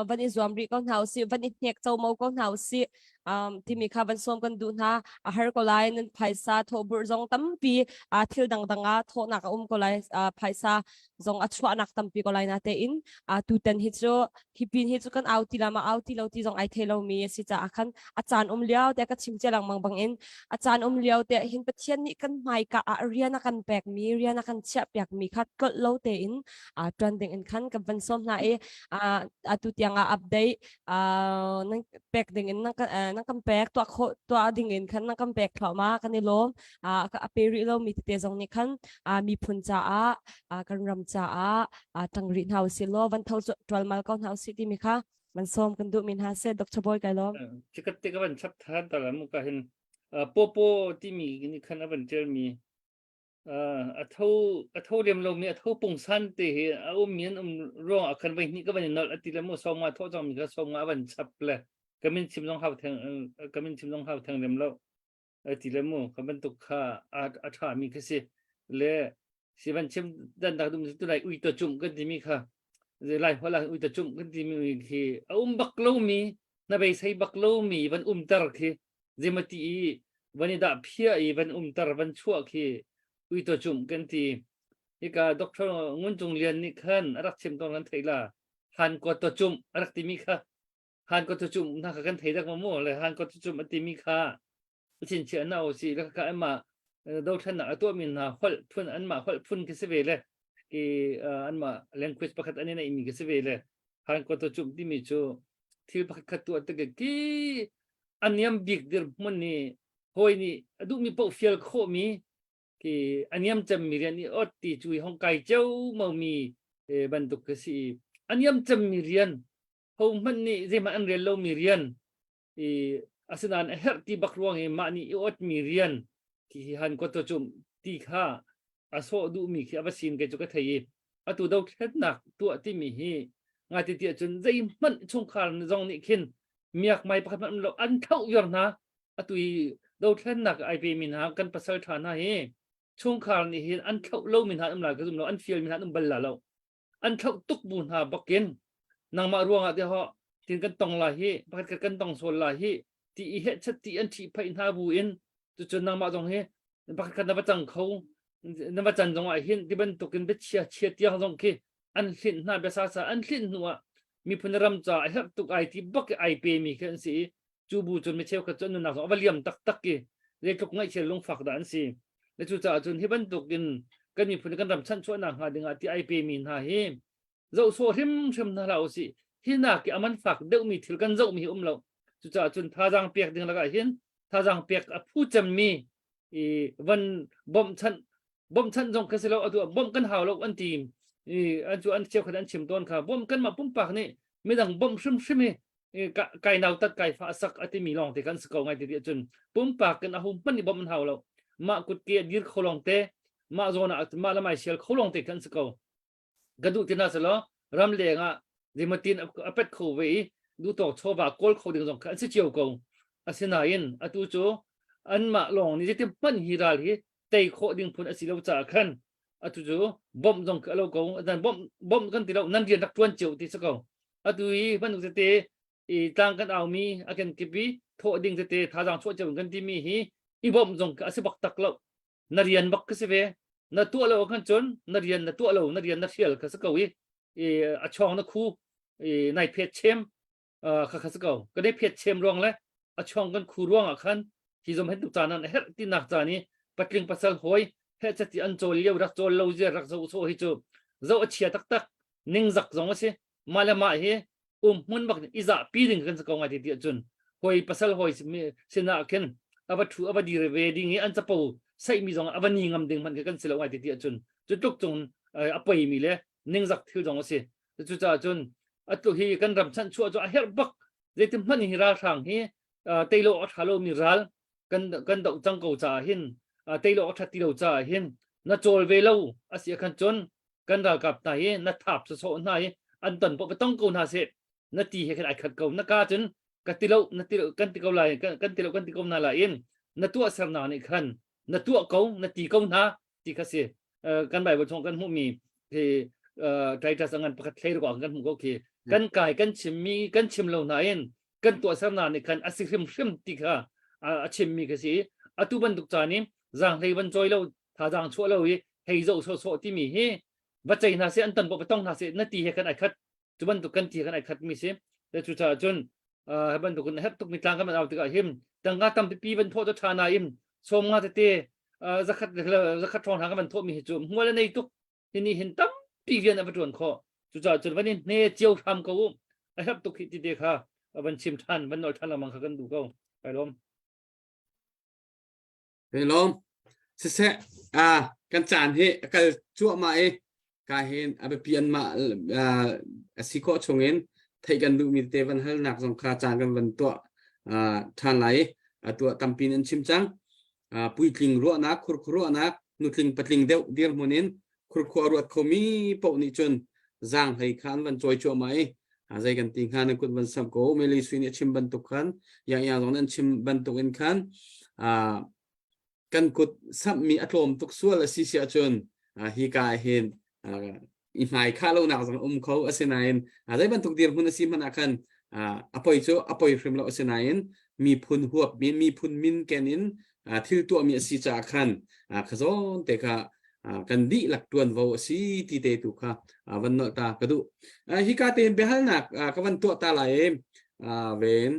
van i zuam rih ko hna usih van i hnek como ko hna usih um, timi kha van sawm kan duh hna a har ko lai nan phaisa thawhburh zong tampi a thil dangdang ah thawhnak a um ko lai phaisa zong a chuahnak tampi ko lai na tein a tutan hi cu hi pin hi cu kan au ti la ma au ti lo ti zong ai thei lo mi a si caah khan a caan um lio te ka chim che lengmang bang in a caan um lio te hin Pathian nih kan hmaika ah rian a kan pek mi rian a kan chiah piak mi kha tlolh lo tein a tuan ding in khan kan van sawm hna i atu tiang ah update nan pek ding in nan kan pek tuah khawh tuah ding in khan nan kan pek thluahmah kan i lawm a pe rih lo mi tete zong nih khan miphun caah kan ram caah tang rih hna usih law van tho tualmal ko hna usih timi kha man sawm kan duh mi hna se Dr. Boy kai lawm chikat te ka van chap than ta la mu ka hin popo timi ni khan a van tel mi a tho a tho lem lo mi a tho pungsan te hi a um mi an um ruang ah khan voi hnih ka van i nolh a ti le mu sawm nga thawh cang mi kha sawm nga a van chap le ka min chim zong hau theng ka min chim zong hau theng lem lo a ti le mu ka bantuk kha a a tha mi kha si le si van chim dan dak dum tu lai ui to chum kan ti mi kha lai hola ui to chum kan ti mi khi a um bak lo mi na beisei bak lo mi van um ter khi Zemati i van i dah phia i van umter van chuah khi uito cumh kan ti. Hika Dr. Ngun Cung Lian nih khan a rak chim tawn kan theih la. Han ko to cumh a rak timi kha han ko to cumh na kha kan thei dak ma mu le han ko to cumh a timi kha chinchiah na o si la kha ama dothlennak a tuahmi hna holh phun anmah holh phun khi si ve le ki anmah language pakhat an i neihmi khi si ve le han ko to cumh timi cu thil pakhat khat tuah tik ki a niam bik dirhmun nih hawi nih a duhmi paoh fial khawhmi khi a niam cemmi rian i ot ti cu i hong kai ceomomi bantuk ka si i a niam cemmi rian ho hmanh nih zeihmanh an rel lomi rian i asinain a herh ti bak ruang i mah nih i otmi rian khi hi han ko to cu ti kha a sawh duhmi khi a va sin kei cu ka thei i atu dothlennak tuah timi hi ngati tiah cun zeihmanh chungkhar zong nih khin miak mai pakhat hmanh um lo an thlauh viar hna atu i dothlennak ai pe mi hna kan pasal tha hna hi chungkhar nih hin an thlauh lo mi hna an um lai ka zum lo an fial mi hna an um bal la lo an thlauh tuk bu hna bakin nangmah ruangah te ho tin kan tong lai hi pakhat khat kan tong sual lai hi ti i heh chat ti an ṭhih phaih hna bu in cucun nangmah zong hi pakhat khat na va cang kho na va can zong ah hin ti bantukin biachia chia tiang zong khi an hlinh hna biasa sa an hlinh hnu ah miphun ram ca a herh tuk ai ti bak ai pe mi khi an si i cu bu cun mi cheukhat cu an nunnak zong a va liam taktak i zeitluk ngaihchia lungfak dah an si le cucaah cun hi bantukin kan miphun kan ram chanhchuahnak hnga dingah ti ai pe mi hna hi zoh sawh hrimhrim hna hlah usih hi nak i a man fak deuhmi thil kan zohmi hi um lo cucaah cun thazaang pek ding lakah hin thazaang pek a phu cemmi i van bawmhchanh bawmhchanh zong kha si lo atu bawmh kan hau lo an ti i an cu an cheukhat an chim tawn kha bawmh kanmah pumpak nih midang bawmh hrimhrim hi kai nau tat kai fa sak a timi lawng te kan si ko ngai ti cun pumpak kan ahu hmanh nih bawmh an hau lo mah kutke a dir kho lawng te mah zawn ah mah lamai sial kho lawng te kan si ko ka duh ti hna selaw ramleng ah zeimatin a pet kho ve i duhtawk chawva kawl kho ding zong kha an si cio ko. Asinain atu cu anmah lawng nih zeitin hmanh hi ral hi tei khawh ding phun a si lo caah khan atu cu bawmh zong khi a lo ko. Nan bawmh bawmh kan ti lo nan rian rak ṭuan cio ti si ko. Atu hi bantuk tete i tlang kan aumi a kan kip i thawh ding tete thazaang chuah cio kan timi hi i bawmh zong khi a si bak tak lo. Na rian bak ka si ve na tuah lo khan cun na rian na tuah lo na rian na hrial kha si ko i i a chawng na khu i nai phet chem kha kha si ko ka dei phet chem ruang le a chawng kan khu ruang ah khan hi zom hen tuk caan an herh ti nak caan i patling pasal hoi he chati an chawl lio rak chawl lo zia rak zo so hi chu zo a chia taktak ningzak zong a si mah le mah hi. Um hmun bak i zah pi ding kan si ko ngai ti ti ahcun hoi pasal hoi sinah khin ava thu ava dir ve ding i an capo saihmi zong ava ni ngam ding hmanh khi kan si lo ngai ti ti ahcun cu tluk cung a poimi le ningzak thil zong a si. Cucaah cun atu hi kan ram chanchuah cu a herh bak. Zeitin hmanh hi ralhrang hi teilo a tha lomi ral kan kan doh cang ko caah hin, teilo a that ti lo caah hin na cawl ve lo a si khan cun kan ralkap hna hi na thap sawsawh hna hi an ton poh va tong ko hna seh na ti he khan ai khat ko. Na ka cun ka ti lo na ti kan ti ko lai, kan ti lo kan ti ko hna lai in na tuah sernak nih khan na tuah ko na ti ko hna ti kha si. Kan Bible chung kan hmuhmi hi Titus a ngan pakhat thlei ruk ah kan hmuh ko khi kan kai kan chimmi kan chim lo hna in kan tuahsernak nih khan a si hrimhrim ti kha a chimmi kha si. Atu bantuk caan i zaanghlei van cawi lo, thazaang chuah lo i hei zoh sawhsawh timi hi va cei hna seh, an ton va tong hna seh na ti he khan ai khat. Cu bantuk kan ti khan ai khat mi si. Cucaah cun hi bantuk in herh tukmi tlang kan van au tikah him tangka tampipi van thawh cu ṭha nain 50 tete 100 100 ṭhawng hna kan van thawhmi hi cu hmual a nei tuk. Hi nih hin tampi rian a va ṭuan khawh. Cucaah cun van in hne cio hram ko u, a herh tuk hi ti te kha van chim ṭhan van nawl ṭhan lengmang kha kan duh ko. Kai lawm. Kai lawm. Siseh, kan caan hi a kal cuahmah i ka hin a biapi anmah a si khawh chungin theih kan duhmi tete van halnak zong kha caan kan van tuah ṭhan lai i atu ah tampi in an chim cang. Puitling ruahnak, khurkhua ruahnak, nutling patling deuh dirhmun in khurkhua a ruat khomi paoh nih cun zaanghlei kha an van cawi cuahmah i zei kan ti hnga, nan kut van samh ko. Meli Sui nih a chim bantuk khan, Yang Yang zong nih an chim bantuk in khan kan kut samhmi a tlawm tuk sual a si si ahcun hi ka ah hin i hmai khah lonak zong um kho. Asinain zei bantuk dirhmun a si hmanh ah khan a poi cu a poi hrim lo. Asinain miphun huap min, miphun min ken in thil tuahmi a si caah khan kha zawn te kha kan dihlak tuanvo a si ti te tu kha van nolh ta ka duh. Hika tein biahalnak ka van tuah ta lai i ven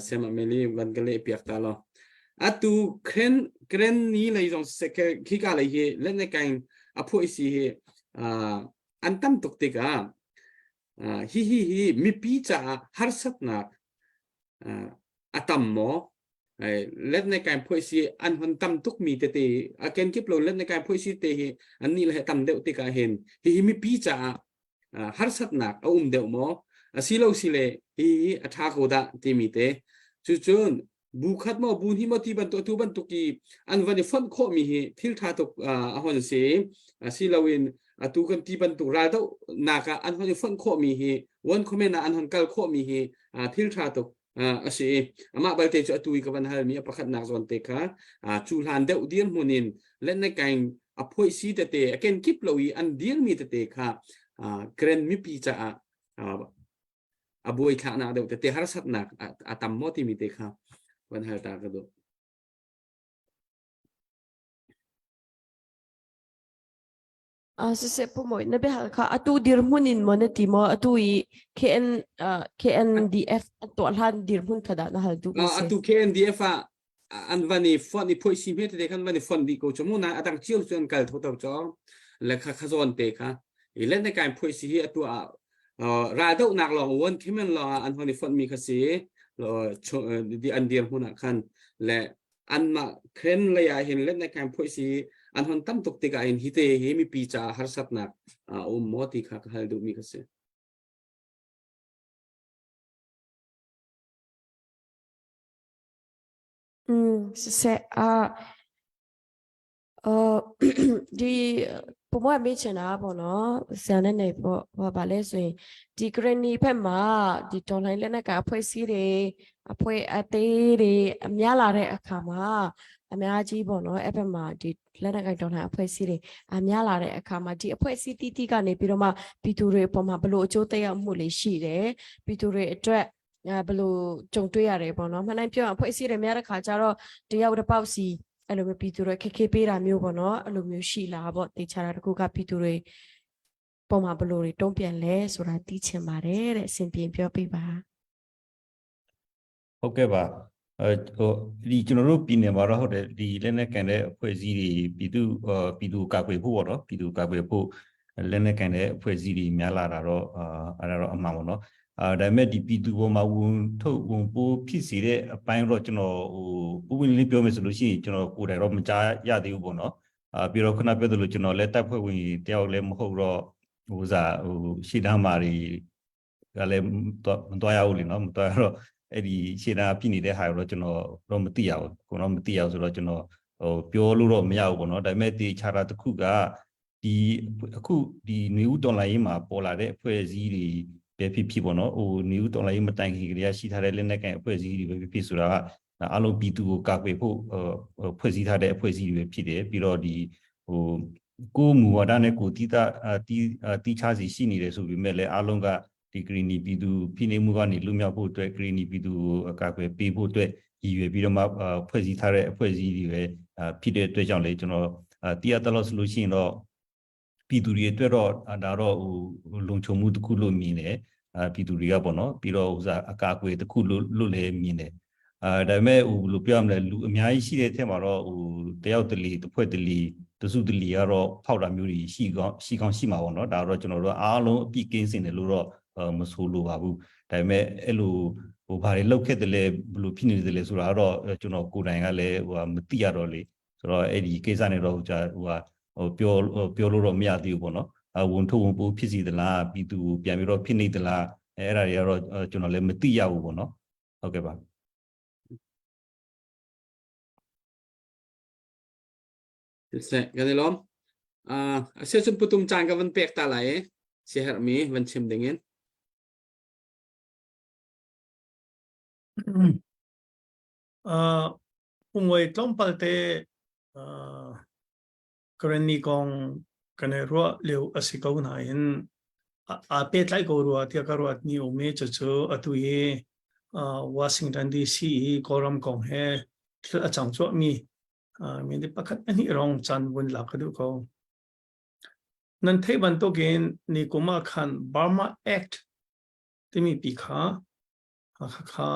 Sem Ameli van ka leh piak ta lo. Atu kren kren ni lei zong khika lei hi let kain a phuai si hi an tam tuk tikah hi hi hi mipi caah harsatnak a tam maw? Let ne kain phuai si an hon tam tuk mi tete a ken kip lo let ne kain phuai si te hi an ni le tam deuh tikah hin hi hi mipi caah harsatnak a um deuh maw, asilo si le hi hi a ṭha ko dah timi te? Cucun bu khat maw bu hnih maw ti bantuk tu bantuk i an van i fonh khawhmi hi thil ṭha tuk a hon si, asiloin atu kan ti bantuk raldoh nak ah an hon i fonh khawhmi hi, one comment ah an hon kal khawhmi hi thil ṭha tuk a si. Amah balte cu atu i ka van halmi a pakhatnak zawn te kha, cu hlan deuh dirhmun in letnekaing a phoih si tete a kenkip lo i an dirmi tete kha Karen mipi caah a buai thlaknak deuh tete, harsatnak a tam maw timi te kha van hal ta ka duh. Siseh pu Mawi, na biahal kha atu dirhmun in maw na ti maw, atu i KN KNDF an tuah hlan dirhmun kha dah na hal duh mi si? Atu KNDF ah an van i fonh i phoih si hme tete khan van i fonh dih ko cu mu na adang cio cu an kal tho to cho le kha kha zawn te kha i le ne kai phoih si hi atu ah raldohnak lawng won khimen lawng ah an hon i fonh mi kha si an dirhmun ah khan le anmah khen lei ah hin let ne kai phoih si an hon tam tuk tikah hin hi te hi mipi caah harsatnak a um maw ti kha ka hal duhmi kha si. Siseh, ဒီပုံမမေးချင်တာပေါ့နော် ဆရာနဲ့နေပေါ့ ဟိုဗာလဲဆိုရင် ဒီဂရနီဘက်မှာ ဒီဒေါ်လိုင်းလက်နက်ကအဖွဲ့စည်းတွေ အဖွဲ့အသေးတွေအများလာတဲ့အခါမှာ အများကြီးပေါ့နော် အဲ့ဘက်မှာ ဒီလက်နက်ကဒေါ်လိုင်းအဖွဲ့စည်းတွေအများလာတဲ့အခါမှာ ဒီအဖွဲ့စည်းတီးတီးကနေပြီးတော့မှ ပြည်သူတွေအပေါ်မှာ ဘလို့အကျိုးသက်ရောက်မှုလေးရှိတယ် ပြည်သူတွေအတွက် အဲဘလို့ကြုံတွေ့ရတယ်ပေါ့နော်။ မှန်တိုင်းပြောရင် အဖွဲ့အစည်းတွေများတဲ့ခါကျတော့ တယောက်တစ်ပေါက်စီ အဲ့လိုမျိုး ပြည်သူတွေခက်ခဲပေးတာမျိုးပေါ့နော် အဲ့လိုမျိုးရှိလားပေါ့။ တေချာတာတကူက ပြည်သူတွေပုံမှာ ဘလို့တွေတုံ့ပြန်လဲဆိုတာ သိချင်ပါတယ်တဲ့ အဆင်ပြေပြောပြပါ။ ဟုတ်ကဲ့ပါ။ အဲဟိုဒီကျွန်တော်တို့ပြည်နယ်မှာတော့ ဟုတ်တယ် ဒီလက်နက်ကန်တဲ့အဖွဲ့အစည်းတွေ ပြည်သူပြည်သူကာကွယ်ဖို့ပေါ့နော် ပြည်သူကာကွယ်ဖို့ လက်နက်ကန်တဲ့အဖွဲ့အစည်းတွေများလာတာတော့အဲ့ဒါတော့အမှန်ပါနော်အာဒါပေမဲ့ဒီပြည်သူပေါ်မှာဝန်ထုတ်ဝန်ပိုးဖြစ်စေတဲ့အပိုင်းတော့ကျွန်တော်ဟိုဥပဒေလေးပြောမယ်ဆိုလို့ရှိရင်ကျွန်တော်ကိုယ်တိုင်တော့မကြားရသေးဘူးပေါ့နော်အာပြီးတော့ခုနပြောသလိုကျွန်တော်လည်းတပ်ဖွဲ့ဝင်တယောက်လည်းမဟုတ်တော့ဟိုစားဟိုရှေ့တန်းမာတွေကလည်းမတော်ရဘူးလေနော်မတော်ရတော့အဲ့ဒီရှေ့တန်းဖြစ်နေတဲ့ဟာတော့ကျွန်တော်တော့မသိရဘူးကိုတော့မသိရဘူးဆိုတော့ကျွန်တော်ဟိုပြောလို့တော့မရဘူးပေါ့နော်ဒါပေမဲ့ဒီခြားတာတစ်ခုကဒီအခုဒီနွေဦးတော်လိုင်းရေးမှာပေါ်လာတဲ့အဖွဲ့အစည်းတွေပဲဖြစ်ဖြစ်ပေါ့နော်ဟိုနွေဦးတော်လိုင်းရေးမတိုင်ခင်ကတည်းကရှိထားတဲ့လက်နက်ကန်အဖွဲ့အစည်းတွေပဲဖြစ်ဖြစ်ဆိုတာကအလုံးပြည်သူကိုကာကွယ်ဖို့ဖွဲ့စည်းထားတဲ့အဖွဲ့အစည်းတွေပဲဖြစ်တယ်ပြီးတော့ဒီဟိုကိုမူဝါဒနဲ့ကိုတီးတာတီးတီးခြားစီရှိနေတယ်ဆိုပေမဲ့လည်းအားလုံးကဒီဂရီနီပြည်သူဖိနှိပ်မှုကနေလွတ်မြောက်ဖို့အတွက်ဂရီနီပြည်သူကိုအကာအကွယ်ပေးဖို့အတွက်ရည်ရွယ်ပြီးတော့မှဖွဲ့စည်းထားတဲ့အဖွဲ့အစည်းတွေပဲဖြစ်တဲ့အတွက်ကြောင့်လေကျွန်တော်တီးရတလို့ဆိုလို့ရှိရင်တော့ပြည်သူတွေအတွက်တော့ဒါတော့ဟိုလုံခြုံမှုတစ်ခုလို့မြင်တယ်အာပြည်သူတွေကပေါ့နော်ပြီးတော့ဟိုစားအကာအကွယ်တစ်ခုလို့လို့လည်းမြင်တယ်အာဒါပေမဲ့ဟိုဘယ်လိုပြောရမလဲလူအများကြီးရှိတဲ့အထက်မှာတော့ဟိုတယောက်တလီတစ်ဖွဲ့တလီတစုတလီကတော့ဖောက်တာမျိုးတွေရှိကောင်းရှိကောင်းရှိမှာပေါ့နော်ဒါတော့ကျွန်တော်တို့အားလုံးအပြစ်ကင်းစင်တယ်လို့တော့မဆိုလိုပါဘူးဒါပေမဲ့အဲ့လိုဟိုဘာတွေလောက်ခဲ့တယ်လဲဘယ်လိုဖြစ်နေတယ်လဲဆိုတာတော့ကျွန်တော်ကိုယ်တိုင်ကလည်းဟိုမသိရတော့လေဆိုတော့အဲ့ဒီကိစ္စနဲ့တော့ဟိုဟိုဟိုပြောပြောလို့တော့မရသေးဘူးပေါ့နော်အဝန်ထုတ်ဝန်ပိုးဖြစ်စီသလားပြည်သူပြန်ပြီးတော့ဖြစ်နေသလားအဲ့အဲ့ဒါတွေကတော့ကျွန်တော်လည်းမသိရဘူးပေါ့နော်ဟုတ်ကဲ့ပါ Se kan i lawm. Uh, asia cun putum caan ka van pek ta lai i siaherhmi van chim dingin. Uh, umoi tlawmpal te uh, Karenni kong kan i ruah lio a si ko nain aa pehtlai ko rua tiah ka ruat ni um i cucu atu i Washington DC i Kawlram kong he thil a cang cuahmi minute pakhat pahnih rong caan vun lak ka duh ko. Nan theih bantukin ni kum ah khan Burma Act timi pi kha kha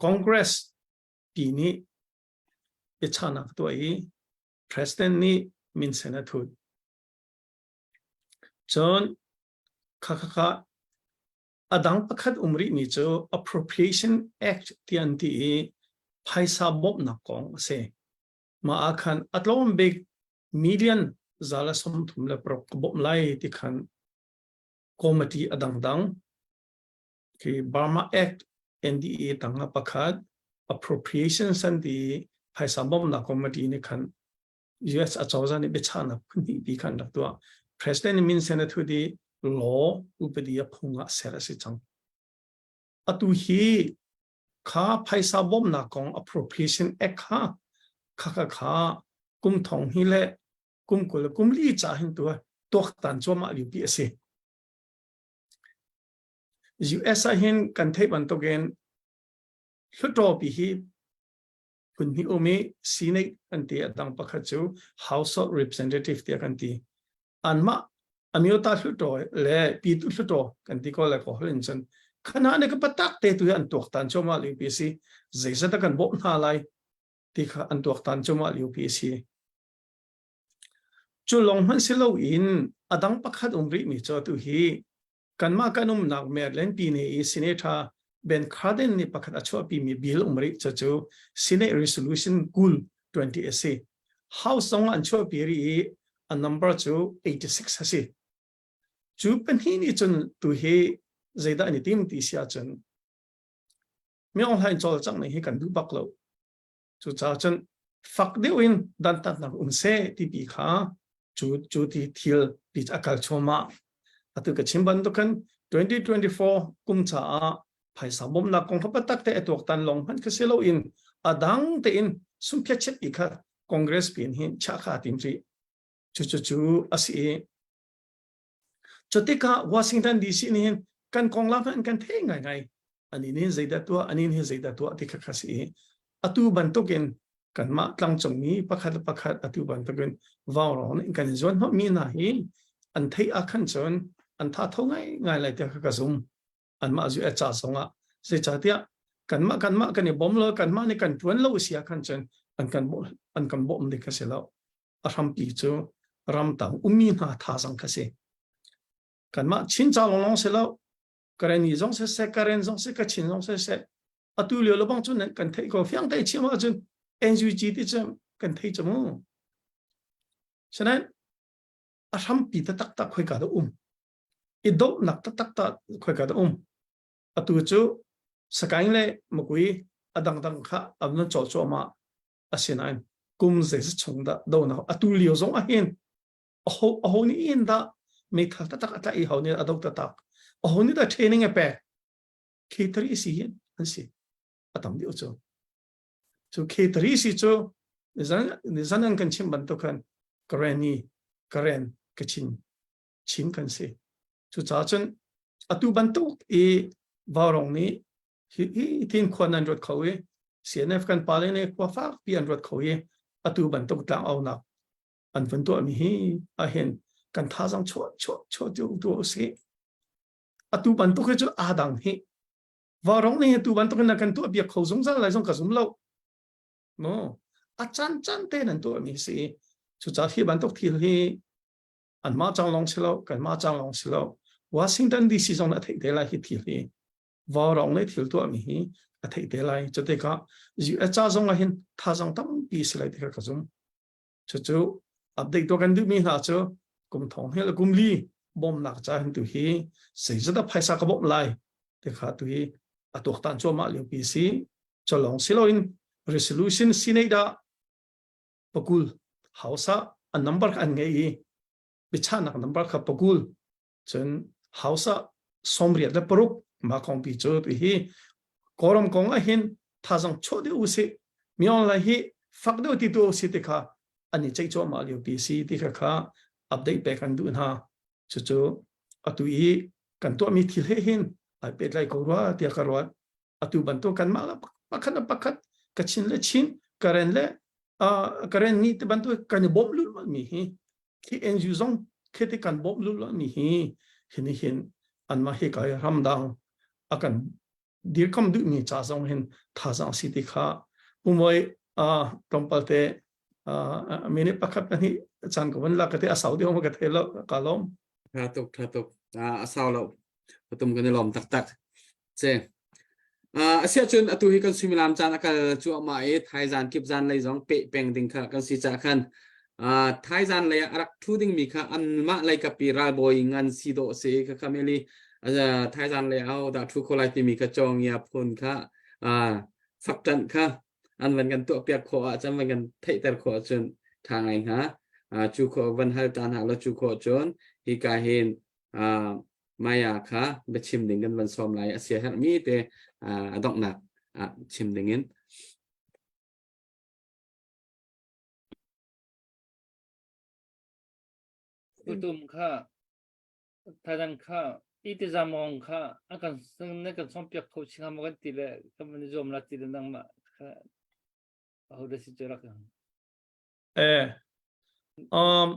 Congress pi nih biachahnak tuah i President nih minsen a thut. Cun kha kha kha a dang pakhat um rihmi cu Appropriation Act ti an ti i phaisa bawmhnak kong a si. Mah ah khan a tlawm bik million zala 36 ka bawmh lai ti khan committee a dangdang khi Burma Act NDA tangah pakhat appropriation san ti phaisa bawmhnak committee nih khan US acozah nih biachahnak phun hnih pi khan rak tuah. President min sen a thut i law upadi a phung ah ser a si cang. Atu hi kha phaisa bawmhnak kong appropriation act kha kha kha kha kum thong hi le kum 20 kum li cha hin tu tuaktan cuahmah lio pi a si. US ah hin kan theih bantukin Hluttaw pi hi phun hnih um i Senate kan ti a dang pakhat cu House of Representative tiah kan ti. Anmah amyota hluttaw le pitu hluttaw kan ti ko le ko holin cun khana ne ka patak te tu hi an tuaktan cuahmah lio pi si zeizat kan bawmh hna lai ti kha an tuaktan cuahmah lio pi si. Cu lawng hmanh si loin a dang pakhat um rih mi cu atu hi kanmah kan umnak Maryland pine i Senator Ben Cardin nih pakhat a chuahpimi bill um rih cucu Senate Resolution 20 20 a si. House zong an chuahpi rih i a number cu 86 a si. Cu pahnih nih cun tu hi zeidah an i tim ti si ahcun mi online cawlcangh ning hi kan duh bak lo. Cucaah cun fak deuh in dantatnak um seh ti kha cu cu ti thil ti a kal chuahmah. Atu ka chim bantukin 2024 kum caah phaisa bawmhnak kong kha patak te a tuaktan lawng hmanh kha si loin a dang tein sumphiat chet ti kha Congress pin hin chah kha tim rih. Cu cu cu a si i Cutikah Washington DC nih hin kan konglam an kan thei ngaingai. Ani nih zeidah tuah, ani nih zeidah tuah ti kha kha si i atu bantukin kanmah tlangcungmi pakhat le pakhat atu bantukin vaurawng in kan i zuan hnawhmi hna hi an theih ah khan cun an tha tho ngai ngai lai tiah kha ka zum. Anmah zu ca zongah zeicahtiah kanmah kanmah kan i bawm lo kanmah nih kan ṭuan lo si ah khan cun an kan bawmh an kan bawmh ding kha si lo. A hrampi cu. Ramtang ummi hna thazang kha si. Kanmah Chin ca lawnglawng si lo, Karenni zong siseh, Karen zong si, Kachin zong siseh, atu lio lebang cu kan theih ko fiang te chim ahcun NUG ti cu kan thei cu mu. Sinain a hrampi taktak tak khoika dah um. I dohnak taktak ta khoika dah um. Atu cu Sakaing le Makui a dangdang kha an nan cawl cuahmah. Asinain kum zeizat chung dah donak atu lio zong ahhin aho aho nih in dah meithal taktak a tlaih i ho nih a do taktak aho nih dah training a pek K3 si hin an si a tam deuh cu cu K3 si cu nizan nizan an kan chim bantuk khan Kareni Karen Kachin Chin kan si cu ca cun atu bantuk i Vaurong nih hi hi tin khua nan ruat kho i CNF kan pale nih khua fak pi an ruat kho i atu bantuk tlang aunak an vun tuahmi hi ahhin kan thazang chuah chuah chuah tu tu usih atu bantuk hi cu aa dang hi vaurong nih tu bantuk in kan tuah biak kho zungzal lai zong ka zum lo no a chan chan te nan tuah mi si cucaah hi bantuk thil hi an mah chang long si lo kan mah chang long si lo Washington DC zong na theih te lai hi thil hi vaurong le thil tuah mi hi a theih te lai cutikah US ca zong ah hin thazang tampi si lai ti kha ka zum Cucu update tuah kan duhmi hna cu kum thong he le kum li bawmnak ca hin tu hi zeizat ah phaisa ka bawmh lai ti kha tu hi a tuaktan cuahmah lio pi si cholong siloin resolution sinei dah pakul house ah a number kha an ngei i biachahnak number kha pakul cun house ah 86 mah kong pi cu ti hi kawlram kong ah hin thazang chuah deuh usih mi online hi fak deuh ti tu si ti kha an i ceih cuahmah lio pi si ti kha kha update pek an duh hna cucu atu i kan tuahmi thil he hin ai pehtlai ko rua tiah ka ruat atu bantuk kanmah la pakhat le pakhat Kachin le Chin Karen le Karen ni te bantuk kan i bawmh lulh mi hi khi NU zong khi te kan bawmh lulh mi hi hin hin anmah hi kai ramdang a kan dirkam duh mi ca zong hin thazang si ti kha pumoi a tlawmpal te minute pakhat pahnih chan ko van la ka te a sau deuh ma ka the lo ka lom tha tuk tha tuk a sau lo patum kan i lom taktak che asiah cun atu hi kan suimilam caan a kal cuahmah i thaizan kip zan lei zong peh peng ding kha kan si cah khan thaizan lei ah a rak thu dingmi kha anmah lei kapi ralbawi ngan si dawh si kha kha meli thaizan lei ah dah thu kho lai timi kha cawngia phun kha fakṭanh kha an van kan tuah piak khawh ah cun van kan theihter khawh ahcun ṭha ngai hnga cu khawh van hal ta hna lo cu khawh cun hika hin Maya kha biachim ding kan van sawm lai a sia herhmi te a donghnak ah chim ding in. Tutum kha thadang kha itizamong kha a kan na kan som piak kho chinga mo kan ti le kan van zuam la ti le nangmah kha aho da si chu rak Eh, um,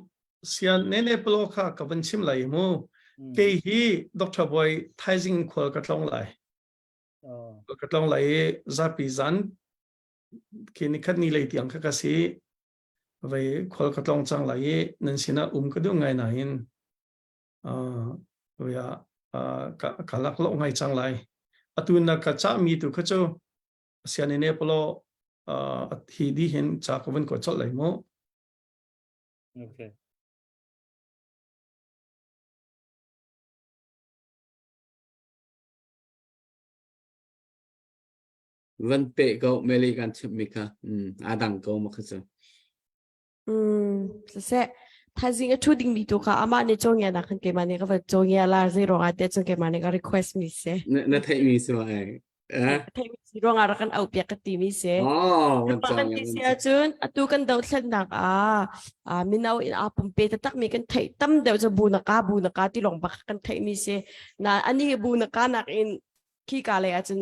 sian nene plo kha ka van chim lai mu. Kei hi Dr. Boy thaizing khual ka tlong lai. Ka tlong lai i zapi zan khi ni khat ni lei tiang kha ka si. Vei khual ka tlong cang lai i nan sinah um ka duh ngai nain uh, vei ah ka, ka lak lo ngai cang lai. Atu na ka cah mi tu kha cu sian ne polo uh, hi di hin ca ka van ko cholh lai mu. Okay. Van pe ko meli kan chimh mi kha mm a dang ko ma kha cu. Mm, siseh thaizing a thu ding mi tu kha amah nih cawngia nak khan keimah nih ka va cawngia la zei ruangah tiah cun keimah nih ka request mi si. Na na theih mi si ma eh? Eh? Theih mi si ruangah rak kan auh piak ka ti mi si. Oh, van Kan cawngia. ti si ahcun atu kan dothlatnak ah ah mino in aa pumpe taktak mi kan theih tam deuh cu bu na ka bu na ka ti lawng bak kan theih mi si. Na ani bu na ka nak in khi ka lei ahcun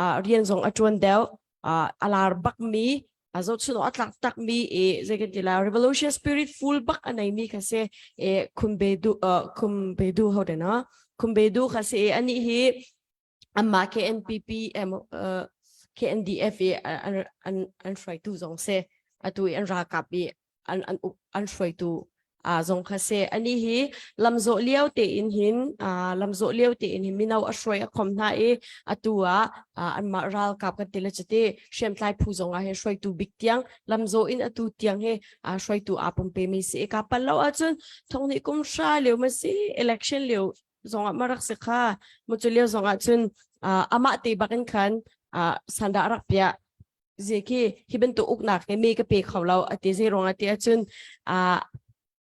ah rian zong a ṭuan deuh ah a lar bak mi a zohchun a tlak tak mi i zei kan ti la revolution spirit full bak a nei mi kha si e khumbe du khumbe du ho de na khumbe du kha si ani hi amma KNPP M KNDF i an an an hruaitu zong si atu i an ralkap i an an an hruaitu. A zong kha se ani hi lamzawh lio te in hin lamzawh lio te in hin mino a hruai a khom hna i atu ah anmah ralkap kan ti le cuti hriamtlai phu zong ah hin hruaitu bik tiang lamzawh in atu tiang hi hruaitu aa pumpe mi si ka pal lo ahcun thong nih kum hra lio ma si election lio zong ah ma rak si kha mu cu lio zong ah cun amah te bak in khan sanda rak piah ze khi hi bantuk uknak he me ka pe kho lo ati zei ruang ati ahcun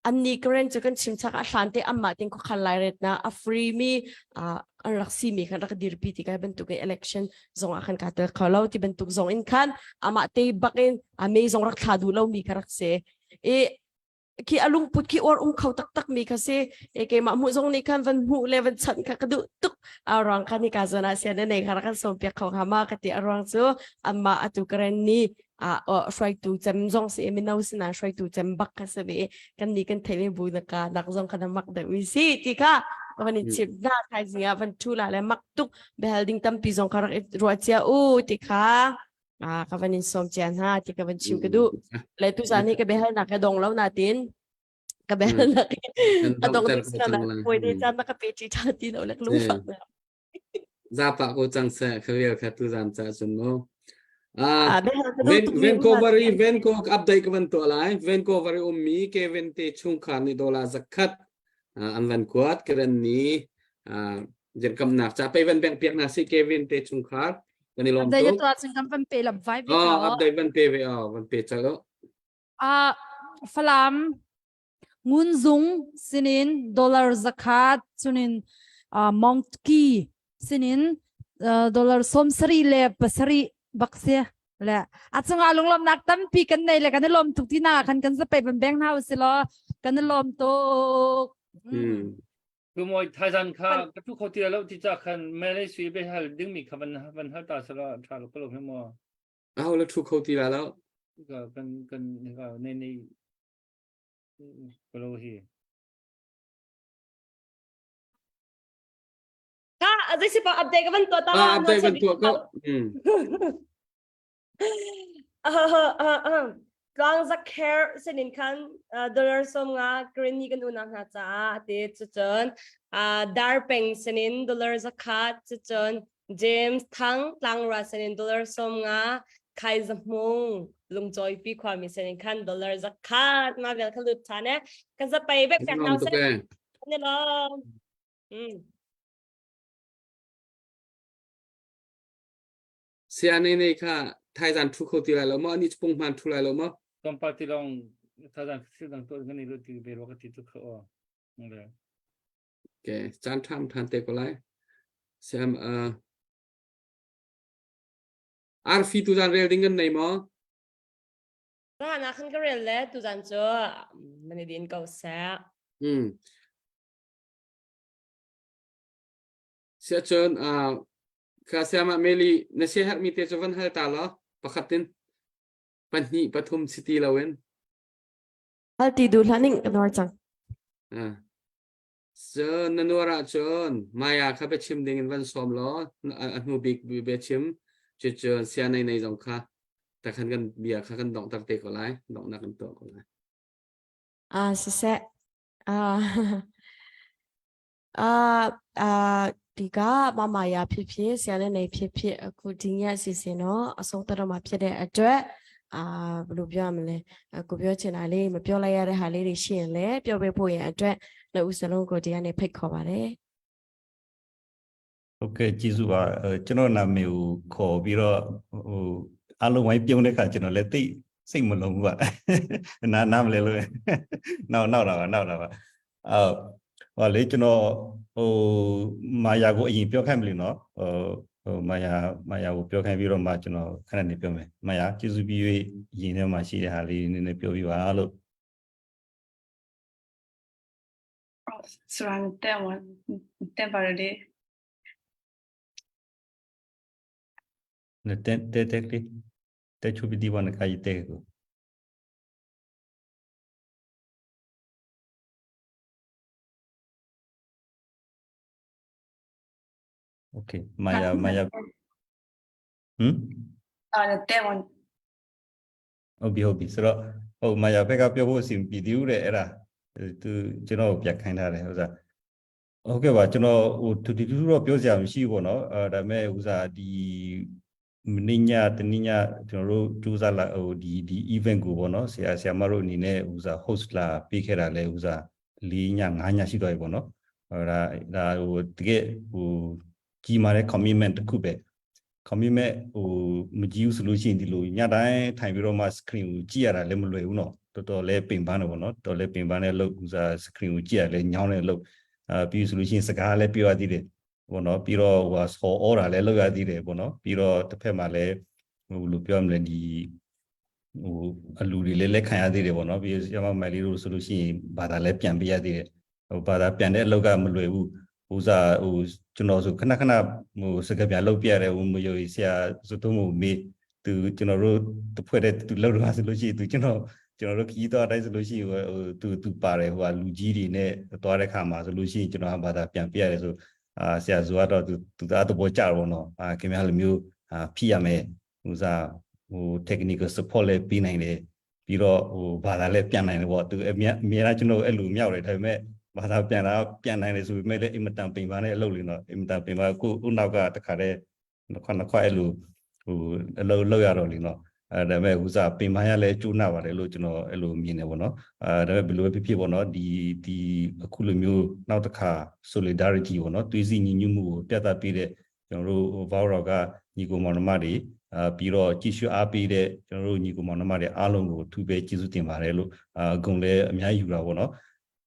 anni karen cu kan chim chak a hlan te amma ting khuakhan lai ret na a free mi an rak si mi khan rak dirpi ti kai bantuk in election zong ah khan ka tel kho lo ti bantuk zong in khan amah te bak in a me zong rak thla duh lo mi kha rak se i khi a lungput khi or um kho taktak mi kha si e keimah hmuh zong nih khan van hmuh le van chanh kha ka duh tuk a ruang kha ni ka zon ah sian nei kha kan som piak kho ha ma ka ti a ruang cu amma atu karen ni a hruaitu cem zong si mino sina hruaitu cem bak kha si ve kan ni kan thei bu na ka nak zong kha mak deuh wi si ti kha van in chim na thaizing ah van thu la le mak tuk behal ding tampi zong kha rak ruah cia u ti kha a ka van in som cia hna ti ka van chim ka duh le tu zan hi ka behal nak ka dong lo na tin ka behal nak a dong ding sina na poi de chan na ka pe chi tha ti lo lek lung fak na zapa ko chang se khavel kha tu zan cha chun mo ah Vancouver i Vancouver update ka van to lai Vancouver i ummi Kevin te chungkhar ni dollar zakhat an van kuat karen ni dirkamnak ca pei van beng piak na si Kevin te chungkhar kan i lawm tuk update tu kan van pe lam vai ve oh update van pe ve oh van pe chalo a falam ngunzung sinin dollar zakhat chunin mount ki sinin dollar som sari le pasari bak se le a chunga lunglawmnak tampi kan nei le kan i lawm tuk ti na khan kan zapei ban beng hna usih law kan i lawm tuk Tumawi thaizan kha ka tu kho ti lo ti ca khan Malay sui be hal ding mi kha van van hal ta sala tha lo ko lo he mo. Aho la thu kho ti la lo. Ka kan kan ka nei nei ko lo hi. Ka zei si pa update ka van tuah ta la. Ah update van tuah ko. Tluang za care sinin khan dollar som nga green ni kan unau hna caah ati cucun dar peng sinin dollar zakhat cucun James Thang tlangra sinin dollar som nga khai za hmung lungcawi pi khuami sinin khan dollar zakhat ma vel kha lut than e ka za pei bek pek nau se ne lo mm Saya nei nei kha thaizan thu kho ti lai lo maw ani pung hman thu lai lo maw Tlawmpal ti lawng thaizan thil dang tuah kan i lut ti ve rua ka ti tu kha aw. Le. Okay, caan ṭham ṭhan te ko lai. Siam uh, arfi tu zan rel ding kan nei maw? Ra na khan ka rel le tu zan cu nan i din ko seh. Hmm. Siahcun uh, kha siamah Meli na siaherhmi te cu van hal ta law pakhat in pahnih pathum si ti loin. Hal ti duh hlah ning ka nuar cang. Uh. Cun na nuar ahcun Maya kha biachim ding in van sawm law a hnu bik biachim cucun sia nei nei zong kha takhan kan bia kha kan donghter te ko lai donghnak kan tuah ko lai. Ah siseh ah အာအာဒီကမမယာဖြစ်ဖြစ်ဆရာနဲ့နေဖြစ်ဖြစ်အခုဒီညအစီအစဉ်တော့အဆုံးသတ်တော့မှာဖြစ်တဲ့အတွက်အာဘယ်လိုပြောရမလဲအခုပြောချင်တာလေးမပြောလိုက်ရတဲ့ဟာလေးတွေရှိရင်လည်းပြောပြဖို့ရန်အတွက်နှစ်ဦးစလုံးကိုဒီကနေဖိတ်ခေါ်ပါတယ် ဟုတ်ကဲ့ကျေးဇူးပါကျွန်တော်နာမည်ကိုခေါ်ပြီးတော့ဟိုအလုံးဝိုင်းပြုံးတဲ့ခါကျွန်တော်လည်းသိစိတ်မလုံးဘူးပါနားနားမလဲလို့နောက်နောက်တာပါနောက်တာပါအော်ဟောလေကျွန်တော်ဟိုမာယာကိုအရင်ပြောခိုင်းမလို့နော်ဟိုဟိုမာယာမာယာကိုပြောခိုင်းပြီးတော့မှကျွန်တော်ခဏနေပြောမယ်မာယာကျေးဇူးပြီး၍ရင်ထဲမှာရှိတဲ့ဟာလေးနည်းနည်းပြောပြပါလို့ ဆိုတာတဲ့ဝင်တဲ့ပါတယ်လေတဲ့တဲ့တဲ့လေးတဲ့ချူပီဒီဝန်ကကြီးတဲ့ကို Okay မာယာမာယာဟမ်အာတဲ့ဝန် ဟုတ်ပြီဟုတ်ပြီဆိုတော့ဟုတ်မာယာဘက်ကပြောဖို့အစီအပြေသေးဘူးတဲ့အဲ့ဒါ သူကျွန်တော်ပြန်ခိုင်းထားတယ်ဥစားဟုတ်ကဲ့ပါကျွန်တော်ဟိုတူတူတူတော့ပြောစရာမရှိဘူးပေါ့နော်အဲဒါပေမဲ့ဥစားဒီမနေ့ညတနေ့ညကျွန်တော်တို့စူးစမ်းလာဟိုဒီဒီ event ကိုပေါ့နော်ဆရာဆရာမတို့အနေနဲ့ဥစား host လာပေးခဲ့တာလဲဥစား၄ည၅ညရှိသွားပြီပေါ့နော်ဟိုဒါဒါဟိုတကယ်ဟိုကြီးမာတဲ့ commitment တစ်ခုပဲ commitment ဟိုမကြည့်ဘူးဆိုလို့ရှိရင်ဒီလိုညတိုင်းထိုင်ပြီးတော့မှ screen ကိုကြည့်ရတာလည်းမလွယ်ဘူးနော်တော်တော်လေးပင်ပန်းတယ်ပေါ့နော်တော်တော်လေးပင်ပန်းတဲ့လို့ဥစား screen ကိုကြည့်ရလဲညောင်းတဲ့လို့အာပြီးဆိုလို့ရှိရင်စကားလည်းပြောရသေးတယ်ပေါ့နော်ပြီးတော့ဟိုဆော်အော်တာလည်းလုပ်ရသေးတယ်ပေါ့နော်ပြီးတော့တစ်ဖက်မှာလည်းဟိုလိုပြောရမလဲဒီဟိုအလူတွေလည်းလက်ခံရသေးတယ်ပေါ့နော်ပြီးရမမိုင်လေးတို့ဆိုလို့ရှိရင်ဘာသာလည်းပြန်ပြရသေးတယ်ဟိုဘာသာပြန်တဲ့အလုပ်ကမလွယ်ဘူးဟိုစားဟိုကျွန်တော်ဆိုခဏခဏဟိုစကားပြန်လုပ်ပြရတယ်ဟိုမယိုဆရာဆိုတော့မေးသူကျွန်တော်တို့တဖွဲ့တဲ့သူလှုပ်တော့ဆိုလို့ရှိရင်သူကျွန်တော်ကျွန်တော်တို့ခီးသွားတိုင်းဆိုလို့ရှိရင်ဟိုသူသူပါတယ်ဟိုကလူကြီးတွေနဲ့သွားတဲ့ခါမှာဆိုလို့ရှိရင်ကျွန်တော်ဘာသာပြန်ပြရတယ်ဆိုအာဆရာဇူကတော့သူသူသားသဘောကျတော့နော်အာခင်ဗျားလိုမျိုးအာဖိရမယ်ဟိုစားဟို technical support လည်းပေးနိုင်တယ်ပြီးတော့ဟိုဘာသာလည်းပြန်နိုင်တယ်ပေါ့သူအမြအမြဲတမ်းကျွန်တော်အဲ့လိုမြောက်တယ်ဒါပေမဲ့ဘာသာပြန်တာပြန်နိုင်တယ်ဆိုပေမဲ့လည်းအင်မတန်ပင်ပန်းတဲ့အလုပ်လေးနော်အင်မတန်ပင်ပန်းကိုဥနောက်ကတခါတည်းနှစ်ခွနှစ်ခွအဲ့လိုဟိုအလုပ်လုပ်ရတော့လीနော်အဲဒါပေမဲ့ဟိုစားပင်ပန်းရလဲကျိုးနာပါတယ်လို့ကျွန်တော်အဲ့လိုမြင်တယ်ပေါ့နော်အဲဒါပေမဲ့ဘယ်လိုပဲဖြစ်ဖြစ်ပေါ့နော်ဒီဒီအခုလိုမျိုးနောက်တစ်ခါ solidarity ပေါ့နော်သွေးစည်းညီညွတ်မှုကိုပြသပေးတဲ့ကျွန်တော်တို့ဘောက်ရော်ကညီကိုမောင်နှမတွေအာပြီးတော့ကြည့်ရှုအားပေးတဲ့ကျွန်တော်တို့ညီကိုမောင်နှမတွေအားလုံးကိုထူပဲကျေးဇူးတင်ပါတယ်လို့အာအကုန်လည်းအများကြီးယူတာပေါ့နော်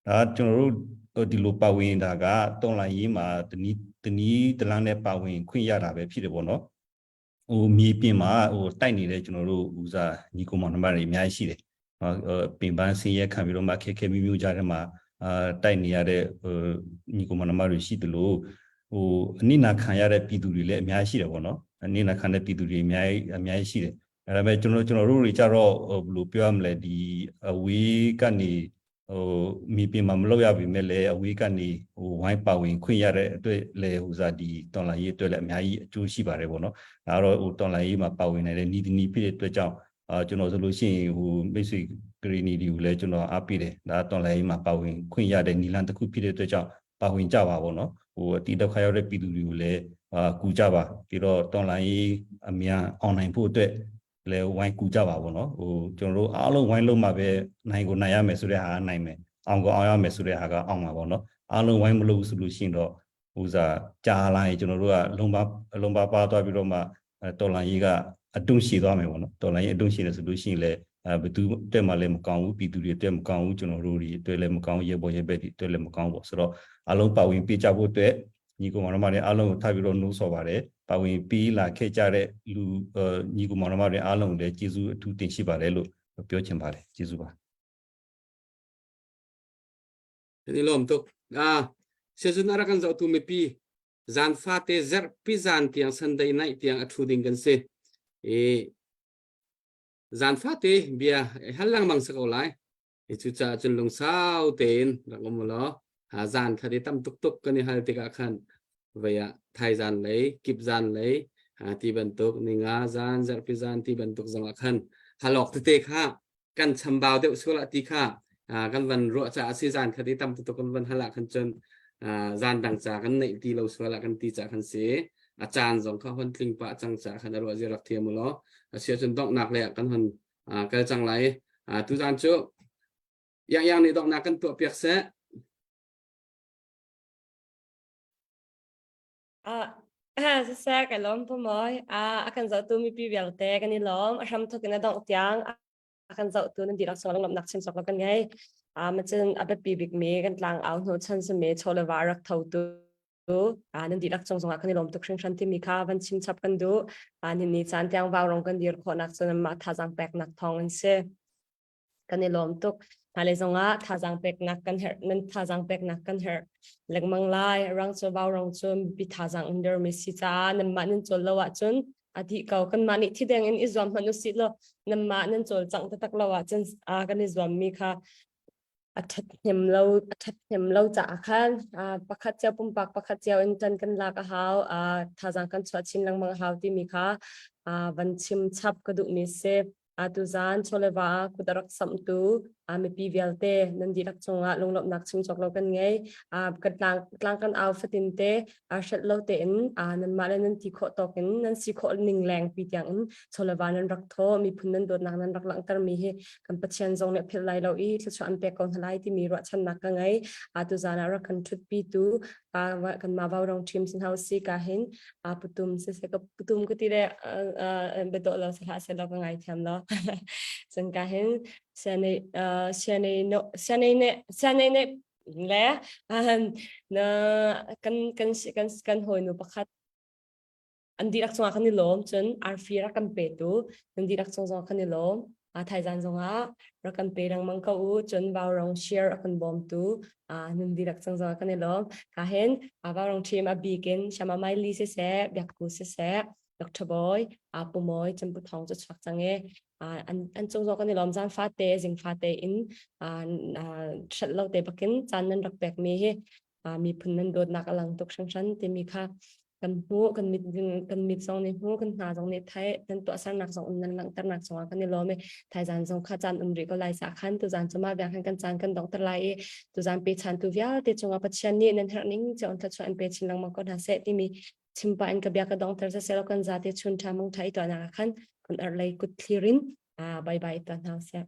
ဒါကျွန်တော်တို့ဒီလိုပါဝင်တာကတုံလိုင်းရေးမှာတနည်းတနည်းတလန်းနဲ့ပါဝင်ခွင့်ရတာပဲဖြစ်တယ်ပေါ့နော်ဟိုမြေပြင်မှာဟိုတိုက်နေတဲ့ကျွန်တော်တို့ဦးစားညီကိုမောင်နှမတွေအများကြီးရှိတယ်နော်ပင်ပန်းဆင်းရဲခံပြီးတော့မှခက်ခဲမျိုးမျိုးကြားထဲမှာအာတိုက်နေရတဲ့ဟိုညီကိုမောင်နှမတွေရှိသလိုဟိုအနိနာခံရတဲ့ပြည်သူတွေလည်းအများကြီးရှိတယ်ပေါ့နော်အနိနာခံတဲ့ပြည်သူတွေအများကြီးအများကြီးရှိတယ်အဲဒါပေမဲ့ကျွန်တော်ကျွန်တော်တို့တွေကြတော့ဟိုဘယ်လိုပြောရမလဲဒီအဝေးကနေဟိုမိပြင်မှာမလုပ်ရပါမဲ့လည်းအဝေးကနေဟိုဝိုင်းပါဝင်ခွင့်ရတဲ့အတွက်လည်းဟိုစားဒီတော်လန်ရေးအတွက်လည်းအများကြီးအကျိုးရှိပါတယ်ပေါ့နော်ဒါတော့ဟိုတော်လန်ရေးမှာပါဝင်နေတဲ့နီးနီးဖြစ်တဲ့အတွက်ကြောင့်အာကျွန်တော်ဆိုလို့ရှိရင်ဟိုမိတ်ဆွေဂရီနီတွေကိုလည်းကျွန်တော်အားပေးတယ်ဒါတော်လန်ရေးမှာပါဝင်ခွင့်ရတဲ့နီလန်တစ်ခုဖြစ်တဲ့အတွက်ကြောင့်ပါဝင်ကြပါပေါ့နော်ဟိုအတီးတော့ခါရောက်တဲ့ပြည်သူတွေကိုလည်းအာကူကြပါပြီးတော့တော်လန်ရေးအမြန်အောင်နိုင်ဖို့အတွက်လည်းဝိုင်းကူကြပါပေါ့နော်ဟိုကျွန်တော်တို့အားလုံးဝိုင်းလုံးမှာပဲနိုင်ကိုနိုင်ရမယ်ဆိုတဲ့ဟာကနိုင်မယ်အောင်ကိုအောင်ရမယ်ဆိုတဲ့ဟာကအောင်မှာပေါ့နော်အားလုံးဝိုင်းမလို့ဆိုလို့ရှိရင်တော့ဟိုစားကြာလာရင်ကျွန်တော်တို့ကလုံပါလုံပါပါသွားပြီးတော့မှတော်လန်ရေးကအတွန့်ရှည်သွားမယ်ပေါ့နော်တော်လန်ရေးအတွန့်ရှည်တယ်ဆိုလို့ရှိရင်လည်းအဲဘသူတက်မှလည်းမကောင်းဘူးပြည်သူတွေတက်မကောင်းဘူးကျွန်တော်တို့တွေအတွက်လည်းမကောင်းရေပေါ်ရေဘက်တွေအတွက်လည်းမကောင်းပေါ့ဆိုတော့အားလုံးပါဝင်ပေးကြဖို့အတွက်ညီကောင်မောင်နှမတွေအားလုံးကိုထပ်ပြီးတော့နှိုးဆော်ပါတယ်ပါဝင်ပေးလာခဲ့ကြတဲ့လူညီကောင်မောင်နှမတွေအားလုံးလည်းကျေးဇူးအထူးတင်ရှိပါတယ်လို့ပြောချင်ပါတယ်ကျေးဇူးပါ Ni lom tuk a sezun arakan zau tu mipi zan fa te zer pi zan tiang Sunday night tiang a thu ding kan si e zan fa te bia hal lang mang sa ko lai e chu cha chun lung sau tein rak om lo ha zan kha di tam tuk tuk kan i hal tikah khan vaya thai zan lei kip zan lei ha ti bantuk ninga zan zarpi zan ti bantuk zong ah khan halok tete kha kan chambau deuh sual ti kha kan van ruah ca si zan kha ti tam tuk kan van hala khan cun zan dang ca kan neih ti lo sual kan ti ca kan si a caan zong kha hon tling pa cang ca khan ruah zi rak thiam lo asia cun donghnak le kan hon kal cang lai tu zan cu yang yang nih donghnak kan tuah piak seh Ah, siseh kai lawm pu Mawi. Ah, a kan zohtu mipi vialte kan i lawm. A hram thawk in a dongh tiang a kan zohtu nan dihlak sung lawmhnak chim cawk lo kan ngei. Ah, macun a biapi bikmi kan tlang au hnu chan simi chaw le va rak thotu ah nan dihlak cung zongah kan i lawm tuk hringhran timi kha van chim chap kan duh. Ah, ni caan tiang vau rong kan dir khawhnak cu nanmah thazaang peknak thawng an si. Kan i lawm tuk. Hmailei zongah thazaang peknak kan herh, nan thazaang peknak kan herh lengmang lai. Rang cu vau rong cu mipi thazaang in dermi si caah nanmah nan cawl lo ahcun a dih ko. Kanmah nih thideng in i zuam hmanh usih law nanmah nan cawlcangh taktak lo ahcun kan i zuammi kha a ṭhathnem lo a ṭhathnem lo caah khan pakhat cio pumpak pakhat cio in ṭan kan lak a hau thazaang kan chuah chin lengmang a hau timi kha van chim chap ka duhmi si. Tuzan chawleva ah kut a rak samhtu mipi vialte nan dihlak cungah lunglawmhnak chim cawk lo kan ngei. Kan tlang, tlang kan au fatin te hrelh lo tein nanmah le nan ti khawh tawk in nan si khawh ning leng pi tiang in chawleva nan rak thaw miphun nan dawtnak nan rak langhter mi hi kan Pathian zong nih philh lai lo i thluachuah an pek ko hna lai timi ruahchannak ka ngei. Tuzan ah rak kan ṭhutpi tu kan mah vaurong ṭhim sin hau si ka hin a putum si se ka putum ka ti le bedawh lo se hlah se lo ka ngai thiam lo cun ka hin siane siane no siane ne siane ne le na kan kan kan kan hawi nu pakhat an dihlak cungah kan i lawm cun arfi rak kan petu nan dihlak cung zong kan i lawm a thaizan zongah rak kan pe lengmang ko u cun vaurong share a kan bawmtu nun dihlak cung zongah kan i lawm ka hin vaurong team a bikin shama mai li si seh biakku si seh Dr. Boy Apu Moi Champu Thong cu chuak cang e an an cung zong kan i lawm zan fate zing fate in hrelh lo te bakin caan nan rak pek mi hi miphun nan dawtnak a lang tuk hringhran timi kha kan hmuh kan mit kan mit zong nih hmu kan hna zong nih thai nan tuahsernak zong nan langhternak zong ah kan i lawm i thaizan zong kha caan um rih ko lai sa khan tuzan cu mah biang khan kan caan kan donghter lai i tuzan pe chan tu vialte cungah Pathian nih nan herh ning cio an thluachuah an pe chin lengmang ko hna seh timi chimpa in ka bia ka dongter se selo kan zate chun tha mong tha i tuahnak ah khan kan ar lei kut thlir in bye bye tuah hna seh.